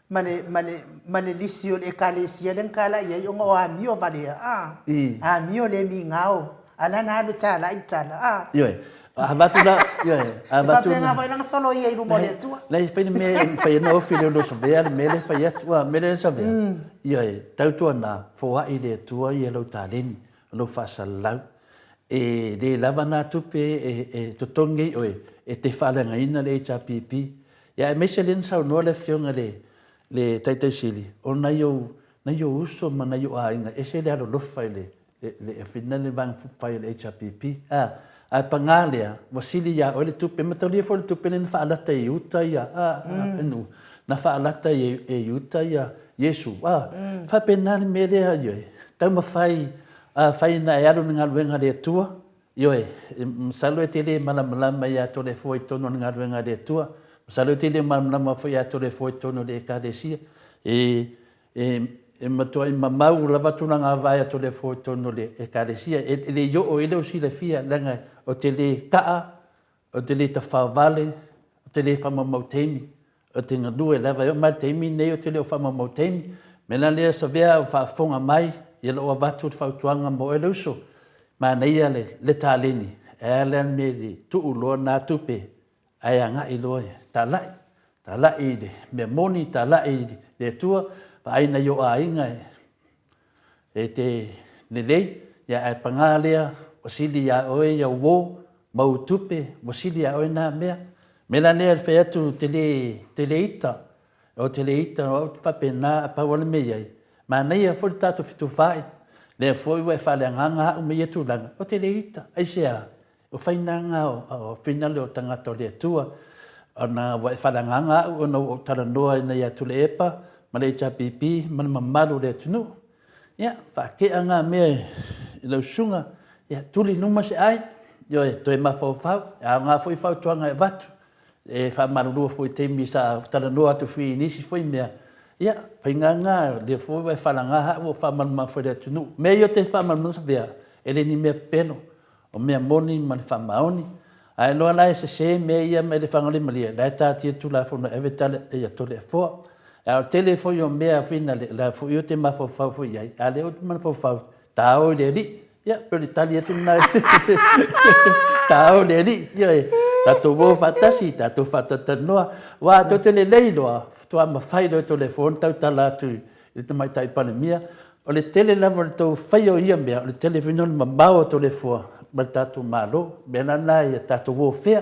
ma le, ma le, ma le lisi o le Ekalesia lea na tala i ai ona o amio valea, a, amio le migao, a la na alu e talai le tala, a. Ioe. A avatu la, ioe, a avatu. E faapena foi lana soloia i luma o le Atua. Leai, fai le mea e mafai ai ona ofi le olo savea le mea lea e fai atu, a, mea lea savea. Ioe, tautuana, foai i le Atua ia lou taleni, lou faasalalau. E le lava nā tupe e totogi ai oe e te faaleagaina le HRPP. Ia aemaise lea na saunoa le Afioga i le le Taitai Sili, o nai ou nai ou uso ma nai ou aiga, e ese le alolofa i le le whina le vaega fai o le HRPP. A, ae pagā lea, ua sili iā oe le tupe, mataulia foi le tupe lea na faalata i uta ia, a, a, mm. na faalata e, e uta ia Iesu. A, mm. faapena le mea lea, ioe, taumafai Afai na e alu i le galuega a le Atua, ioe, masalo e te le malamalama iā Toleafoa i totonu o le galuega a le Atua, masalo e te le malamalama foi iā Toleafoa i totonu o le Ekalesia. E, e, e matuai mamau lava tulaga vae a Toleafoa i totonu o le Ekalesia. E, e le i oo i lou silafia, leaga o te le kaa, o te le tafao vale, o te le faamaumau taimi. O te galue lava e oo mai le taimi lenei ou te le o faamaumau taimi. Mea la lea Savea o faafofoga mai ia lou avatu le fautuaga mo oe le uso. Manaia le le taleni e a lea le mea i le tuu loa na tupe ae agai loa e talai. Talai i le mea moni, talai i le Atua, vaai nai o aiga e E te lelei, ia ae pagā lea, ua sili iā oe ia uō, ma ou tupe, ua sili iā oe nā mea. Mea la lea e fai atu, te le, te le ita, o te le ita, o au te faapena, a pau lava le mea i ai, manaia foi le tatou fetufaai, lea foi ua e faaleagaga au ma ia tulaga, o te le ita, aisea? O fainaga o finale o tagata o le Atua, ona ua e faaleagaga au ona ua ou talanoa ina ia Tuleepa ma le HRPP ma le mamalu o le atunuu. Ia, faatea ngā mea i lau susuga, ia, tuli i luma se ai, ioe, toe mafaufau, e aoga foi fautuaga e avatu, e faamalulua foi i taimi sa talanoa atu foi i nisi foi mea, ia, faigāgā, lea foi ua e faalaga au ua faamalamalama foi i le atunuu. Mea ia ou te faamalamalama, e le ni mea pepelo, O mea moni ma le faamaoni. Ae loa la e sese mea ia mai le Fagalimalia, la e taatia le Tulafono e ave tala ia Toleafoa. A o le tele foi o mea finale, la foi ou te mafaufau foi i ai, a lea ou te mafaufau, tao i le Alii. Ia, pei o le tali atu lena. Tao i le Alii. Ioe, tatou o faatasi, tatou faatatalanoa. Aua tou te lelei loa, faatoa mafai loa e Toleafoa ona tautala atu i le Tamaitai Palemia, O le tele lava o le tou faia o ia mea, o le tele foi lena o le mamao o Toleafoa ma le tatou Malo. O le mea la lena ia tatou o fea.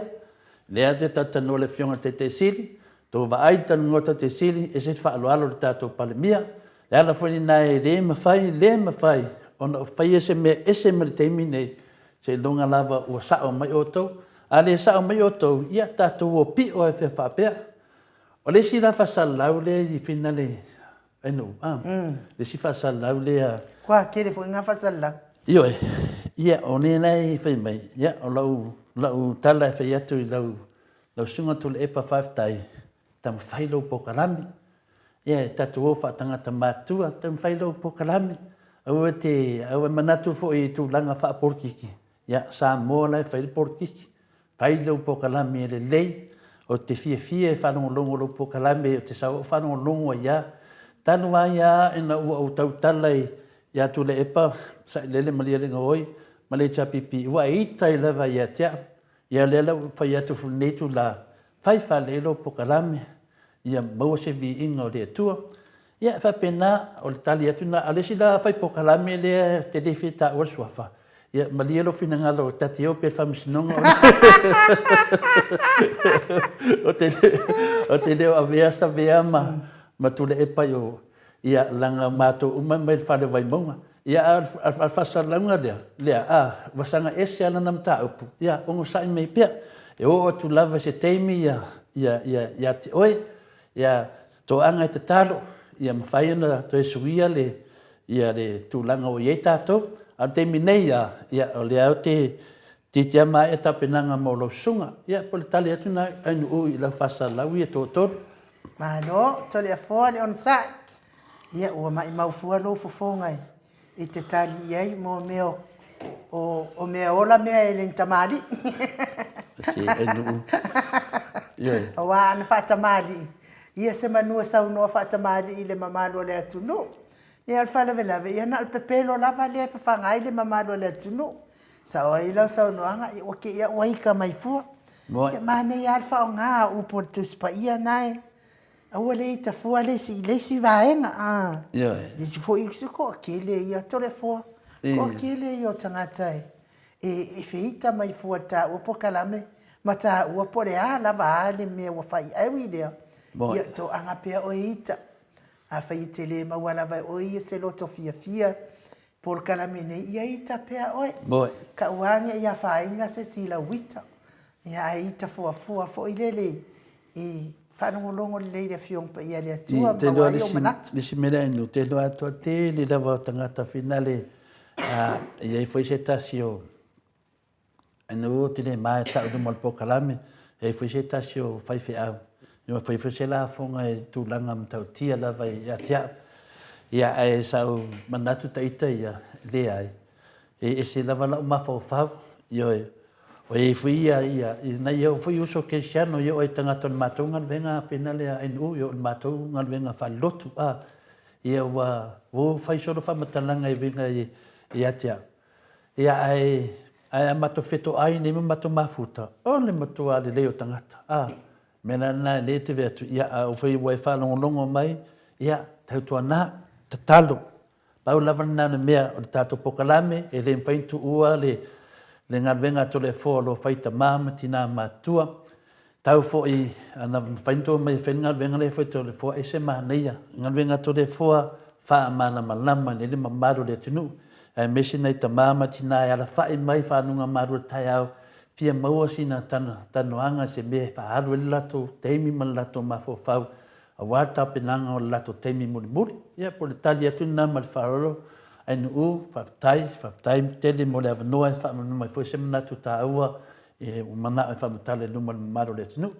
Lea ou te talatalanoa i le Afioga i le Taitai Sili, tou vaai i le talanoa a le Taitai Sili, ese le faaaloalo i le tatou Palemia. O le ala foi lena e le mafai, le mafai ona ou faia se mea ese ma le taimi nei, seiloga lava ua sao mai outou. A le sao mai outou, ia tatou o pio ai fea faapea. O le isi la faasalalau lea i finale Ai nuu, a. Le isi faasalalau lea. Kua tele foi ngā faasalalau. Ioe, ia, o lea la e fai mai, ia, o lau, lau tala e fai atu i lau, lau susuga Tuilaepa faafetai, taumafai lou polokalame. Ia, e tatou o faatagata matutua, taumafai lou polokalame. Aua te, aua e manatu foi i tulaga faapolokiki, ia, Samoa la e fai le polokiki. Fai lou polokalame e lelei, ou te fiafia e faalogologo lou polokalame, ou te sau au faalogologo ai a. Talu ai a ina ua ou tautala i ia Tuilaepa, Sailele Malielegaoi ma le HRPP, ua e ita ai lava ia te au. Ia lea la ua fai atu i lenei itula, fai faalelei lou polokalame, ia maua se viiga o le Atua. Ia, e faapena, o le tali atu lena. A o le isi la fai polokalame lea e te le fia taua le suafa, ia malie lou finagalo ta te o pea i le faamasinoga o te o te le o avea Savea ma ma Tuilaepa i o, ia leaga matou uma mai le fale o Vaimauga. Ia a o le faasalalauga lea, lea, a, ua saga ese lava lana mataupu, ia onosai mai pea. E oo atu lava i se taimi ia, ia, ia, ia te oe, ia Toaga e tatalo, ia mafai ona toe suia le, ia le tulaga ua i ai tatou. A o le taimi nei, ia, ia, o lea ou te titia maea tapenaga mo lau susuga. Ia, po o le tali atu lena Ainuu i lau faasalalau ia toatolu. Malo, Toleafoa le onosai. Ia, ua maimau fua lou fofoga e i te tali i ai mo mea o, o mea ola mea e le ni tamalii. Se, Ainuu. Ioe. Aua ana faatamalii. Ia semanu e saunoa faatamalii i le mamalu o le atunuu. Ia o le faalavelave, ia na o le pepelo lava lea e fafaga ai le mamalu o le atunuu. Sao ai lau saunoaga, ia ua te i lava ua ita mai fua. Ia manaia lava le faaaoga o upu o le Tusi Paia na e aua le ita fua le isi i le isi vaega. A. Ioe. Le isi foi se toatele ia, Toleafoa, toatele ia o tagata e e feita mai fua i le taua polokalame ma taua po o le a lava a le mea ua fai ai lea, ia toaga pea oe ita. Afai e te le maua lava e oe ia se loto fiafia polokalame nei, ia ita pea oe. Taua ne i afaina se isi i lau ita. Ia ae ita fuafua foi lele i faalogologo lelei i le Afioga Paia a le Atua ma maua ai ou manatu. Le isi mea lea ou te iloa atu lava, tele lava o tagata finale e i ai foi se tasi o ina ua ou le ma e tau i luma o le polokalame, e i ai foi se tasi o faifeau, ua fai foi se lafoga i tulaga matautia lava ia te au. Ia, ae sa ou manatu ita ia, e leai, e ese lava lau mafaufau, ioe, ua i ai foi ia, ia, nai ou foi uso kerisiano i oo ai tagata o le matou galuega finale a NU, i oo i le matou galuega faalelotu, a, ia ua, ua fai solo faamatalaga e uiga ia te au. Ia, ae, ae a matou fetoai nei ma matou mafuta, o le matua lelei o tagata, a, mea la lena e le te ve atu, ia, a ua ua e faalogologo mai, ia, tautuana, tatalo, Pau lava lena o le mea o le tatou polokalame, e le mafai ona tuua le le galuega a Toleafoa o lo o fai tama ma tina matutua. Tau foi ana mafai ona tou omai e fai le galuega lea e fai e Toleafoa, ese manaia. Galuega a Toleafoa, faamalamalama lelei le mamalu o le atunuu, aemaise nai tama ma tina e alafai mai faanugamalu o le taeao, fia maua sina talanoaga i se mea e faaalu ai le latou taimi ma le latou mafaufau aua le tapenaga o le latou taimi mulimuli. Ia, po o le tali atu lena ma le faaaloalo. Ainuu, faafetai, faafetai tele mo le avanoa e faamalamalama ai foi se manatu taua e ua manao e faamatala i luma o le mamalu o le atunuu.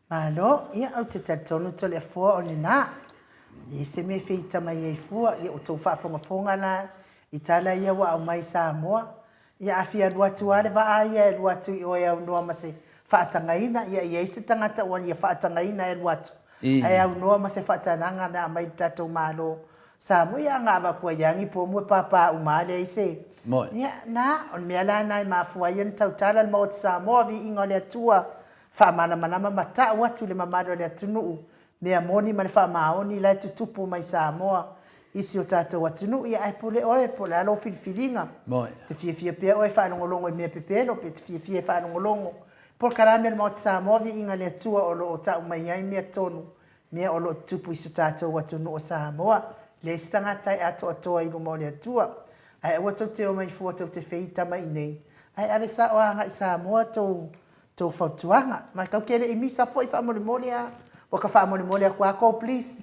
Malo, ia ou te talitonu Toleafoa o lena. E leai se mea e feita mai ai fua, ia ua tou faafogafoga la i tala ia ua aumai i Samoa. Ia a fia alu atu lava le vaa ia e alu atu i o e aunoa ma se faatagaina, ia e i ai se tagata ua ia faatagaina e alu atu, ae aunoa ma se faatanaga na aumai i le tatou Malo Samoa, ia ana avatu ai lava ni pomu e pāpā uma lava, leai se. Ia, na, o le mea la lena e mafua ai ona tautala le Maota Samoa, viiga o le Atua, faamalamalama ma tau atu i le mamalu o le atunuu mea moni ma le faamaoni la e tutupu mai Samoa i si o tatou atunuu. Ia ae pule oe po o le a lou filifiliga. E te fiafia pea oe e faalogologo i mea pepelo pe e te fiafia e faalogologo i polokalame a le Maota Samoa Viiga le Atua o lo o tau mai ai mea tonu, mea o lo o tutupu i si o tatou atunuu o Samoa. Leai se tagata e atoatoa i luma o le Atua. Ae aua tou te omai fua tou te feita mai i inei, ae ave sao lava agai Samoa tou tou fautuaga. Ma tatou te le i misa foi faamolemole a. Ua ka faamolemole atu a kou please.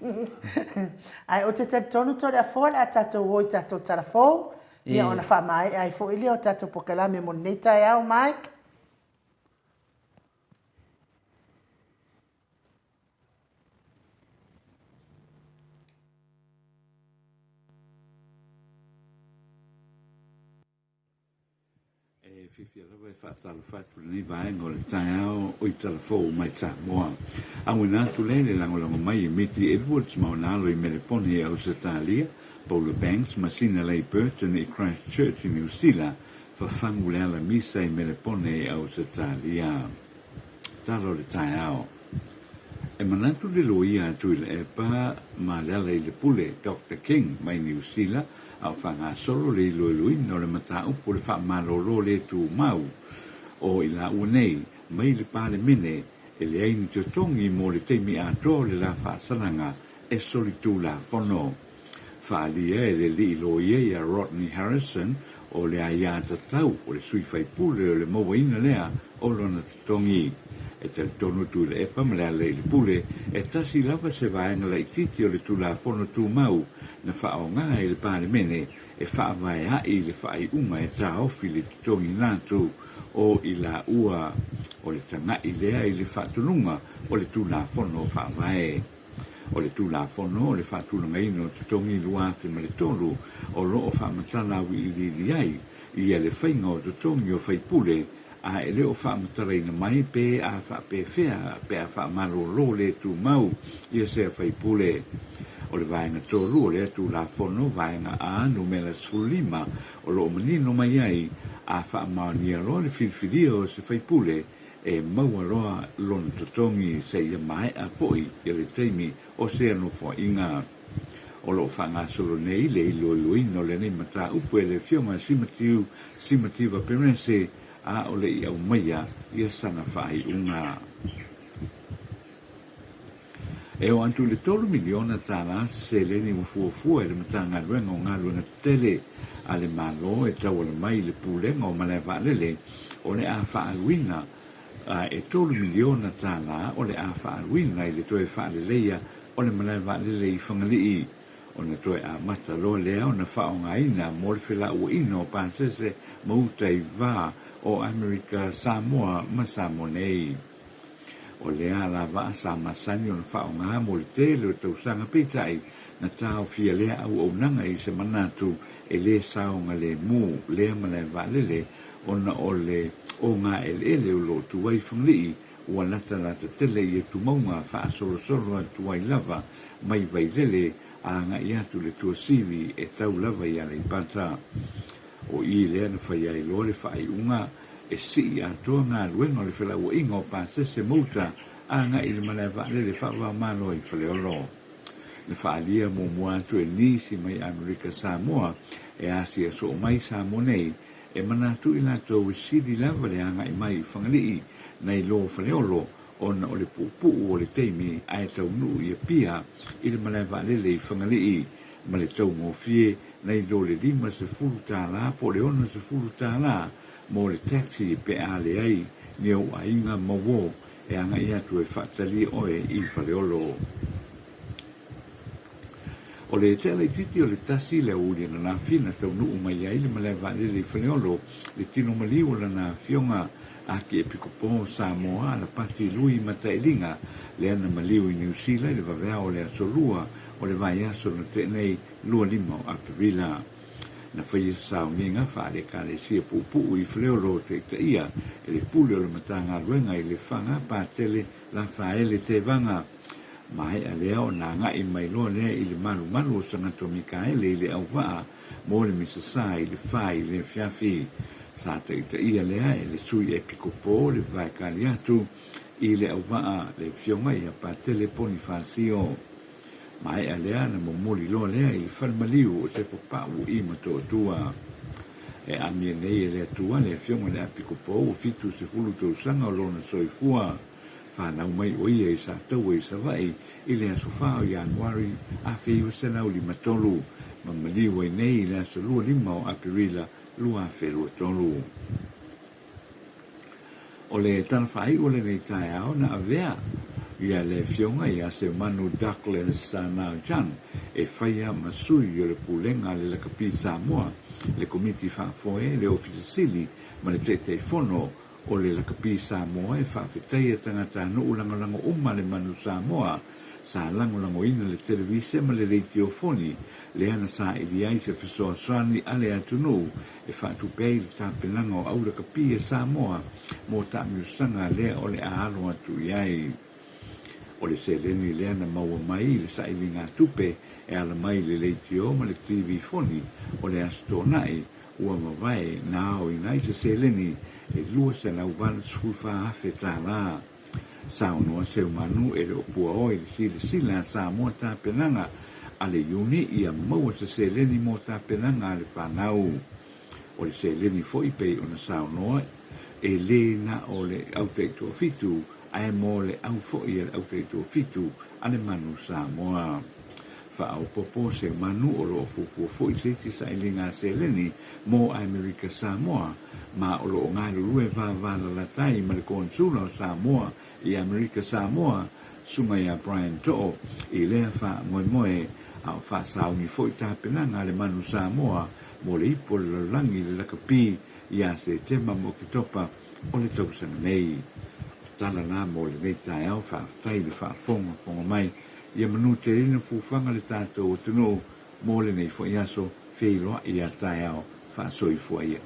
Ae ou te talitonu Toleafoa o le a tatou o i tatou tala fou, ia ona faamaea ai foi lea o tatou polokalame mo lenei taeao Mike. E fiafia lava e faatalofa atu i lenei vaega o le taeao o i Talafou mai Samoa. Auina atu lea i le lagolago mai e Miti Edwards ma ona alo i Melepone i Ausetalia, Paula Banks ma Sina Leigh Burton i Christchurch i Niu Sila, fafagu le ala misa i Melepone i Ausetalia. Tala o le taeao. E manatu le loia a Tuilaepa ma Lealailepule, Doctor King, mai Niu Sila, a o faagasolo le iloiloina o le mataupu o le faamalolo le tumau o i laua nei mai le Palemene e leai ni totogi mo le taimi atoa o le la faasalaga e solitulafono. Faaalia e le alii loia ia Rodney Harrison o le aiatatau o le sui faipule o le mauaina lea o lona totogi. E talitonu Tuilaepa ma Lealailepule e tasi lava se vaega laitiiti o le Tulafono Tumau na faaaoga e le Palemene e faavae a'i i le faaiuga e taofi le totogiina atu o i laua o le taga'i lea i le faatonuga o le Tulafono Faavae. O le Tulafono o le Faatulagaina o Totogi 2003 o lo o faamatala auiliili ai ia le faiga o totogi o faipule. A e le o faamatalaina mai pe a faapefea pe a faamalolo le tumau ia sea faipule. O le vaega tolu o lea Tulafono, Vaega A, numera 15, o lo o manino mai ai, a faamaonia loa le filifilia o se faipule, e maua loa lona totogi seia maea foi ia le taimi o sea nofoaiga. O lo o faagasolo nei le iloiloina o lenei mataupu e le Afioga Simatiu Simativa Perese a o le i aumaia ia sana faaiuga. E oo atu i le $3 miliona se seleni ua fuafua e le Matagaluega o Galuega Tetele a le Malo e tauala mai i le Pulega o Malae Vaalele o le a faaaluina a e $3 miliona o le a faaaluina i le toe faaleleia o le malae vaalele i Fagalii. Ona toe amata loa lea ona faaaogaina mo le felauaiga o pasese ma uta i va o Amerika Samoa ma Samoa nei. O lea alavaa sa masani ona faaaoga mo le tele o tausaga peitai na taofia lea auaunaga i se manatu e le saogalemu lea malae vaalele ona o le ogaeleele o lo o tu ai Fagalii ua latalata tele i atumauga faasolosolo atu ai lava mai Vailele a agai atu i le Tuasivi e tau lava i Aleipata. O i lea na fai ai loa le faaiuga e sii atoa galuega o le felauaiga o pasese ma uta a agai i le malae vaalele faava-o-Malo i Faleolo. Na faaalia muamua atu e nisi mai Amerika Samoa e asia soo mai Samoa nei E manatu i latou e sili lava le agai mai i Fagalii nai lo Faleolo ona o le puupuu o le taimi ae taunuu i Apia i le malae vaalele i Fagalii ma le taugofie nai lo le $50 po o le $60 mo le taxi pe a leai ni ou aiga ma uo e agai atu e faatalie oe i Faleolo. O le tea laitiiti o le tasi le aoauli ananafi na taunuu mai ai le malae vaalele i Faleolo le tino maliu o lana afioga Akiepikopo o Samoa Alapati Lui Matailiga lea na maliu i Niu Sila i le vaveao o le aso Lua o le vaiaso na tea nei 25 o Aperila. Na faia se sauniga faale-Ekalesia puupuu i Faleolo taitaia e le Pule o le Matagaluega i Lefaga Patele Lafaele Tevaga. Maea lea ona agai mai loa lea i le malumalu o Sagato Mikaele i le auvaa mo le Misa i le fa i le afiafi. Sa taitaia lea e le Sui Epikopo o le Vae Kaliatu i le auvaa le Afioga ia Patele Ponifasio. Maea lea na momoli loa lea i le fale maliu o Sefopau i Motootua. E amia nei e le Atua le Afioga i le Epikopo ua 70 tausaga o lona soifua. Fanau mai ʻo ia i Sataua i Savaʻi i le aso 4 o Ianuari 1953 ma maliu ai nei i le aso 25 o Aperila 2023. O le tala faaiu o lenei taeao na avea ia le Afioga ia Seumanu Douglas Naljan e faia ma sui o le Pulega a le Lakapi Samoa, le Komiti Faafoe, le Ofisa Sili ma le Taitaifono O le lakapi Samoa e faafetaia tagatanuu lagolago uma le manu Samoa sa lagolagoina le televise ma le leitiofoni lea na saili ai se fesoasoani a le atunuu e faatupe ai le tapenaga o au lakapi a Samoa mo taamilosaga lea o le a alo atu i ai. O le seleni lea na maua mai i le sailiga tupe e ala mai i le leitio ma le TV foni o le Aso Toonai ua mavae na aoina ai se seleni e $284,000. Saunoa Seumanu e le o puaoa i le silasila a Samoa tapenaga a le Iuni ia maua se seleni mo tapenaga a le fanau. O le seleni foi pei ona saunoa e le na o le au taitoafitu ae mo le au foi a le au taitoafitu a le manu Samoa. Faaopoopo Seumanu o lo o fuafua foi se isi sailiga seleni mo Amerika Samoa ma o lo o galulue vavalalata ai ma le Konesula o Samoa i Amerika Samoa, Susuga ia Brian Too, i lea faamoemoe a o faasauni foi tapenaga a le manu Samoa mo le ipu o le lalolagi i le lakapi ia Setema ma Oketopa o le tausaga nei. O tala na mo lenei taeao, faafetai i le faafogafoga mai. Ia manutelina fuafuaga le tatou atunuu mo lenei foi aso, feiloai ia taeao, faasoifua ia.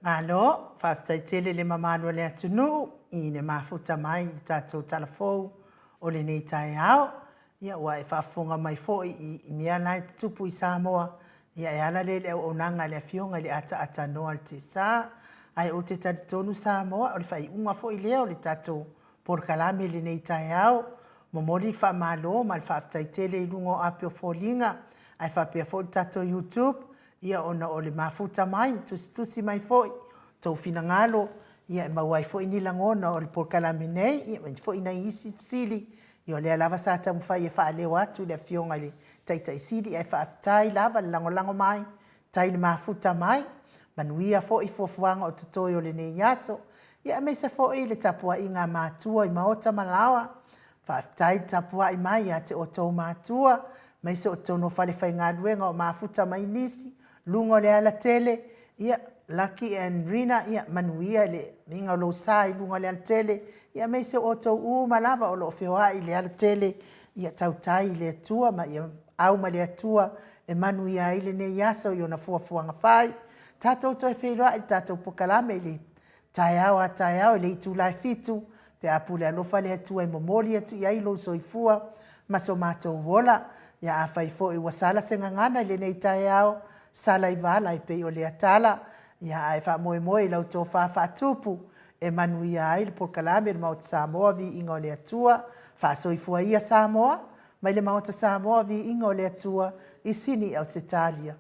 Malo, faafetai tele le mamalu o le atunuu i le mafuta mai i le tatou tala fou o lenei taeao. Ia, ua e faafofoga mai foi i mea la e tutupu i Samoa, ia e ala lea i le auaunaga a le Afioga i le Ataatanoa o le Tiasa. Ae ou te talitonu Samoa, o le faaiuga foi lea o le tatou polokalame i lenei taeao. Momoli le faamalo ma le faafetai tele i luga o api o foliga, ae faapea foi le tatou YouTube, ia ona o le mafuta mai ma tusitusi mai foi tou finagalo, ia e maua ai foi ni lagona o le polokalame nei, ia ma foi nai isi fesili, ia o lea lava sa taumafai e faaleo atu i le Afioga i le Taitai Sili, ae faafetai lava le lagolago mai, tai le mafuta mai, manuia foi fuafuaga o totoe o lenei aso, ia aemaise foi le tapuaiga a matua i maota ma laoa. Faafetai le tapuai mai ia te outou matua, aemaise o totonu o falefaigaluega o mafuta mai nisi, luga o le alatele, ia, Lucky and Rina, ia, manuia le viiga o lou sa i luga o le alatele, ia aemaise o outou uma lava o lo o feoai i le alatele, ia tautai i le Atua ma ia au ma le Atua e manuia ai lenei aso i ona fuafuaga fai. Tatou toe feiloai i le tatou polokalame i le Taeao a taeao i le itula e 7, pe a pule alofa le Atua e momoli atu i ai lou soifua ma so matou ola. Ia afai foi ua sala se gagana i lenei taeao, sala i vala e pei o lea tala, ia ae faamoemoe i lau tofa faatupu e manuia ai le polokalame le Maota Samoa, Viiga o le Atua. Faasoifua ia Samoa, mai le Maota Samoa, Viiga o le Atua, i Sini, Ausetalia.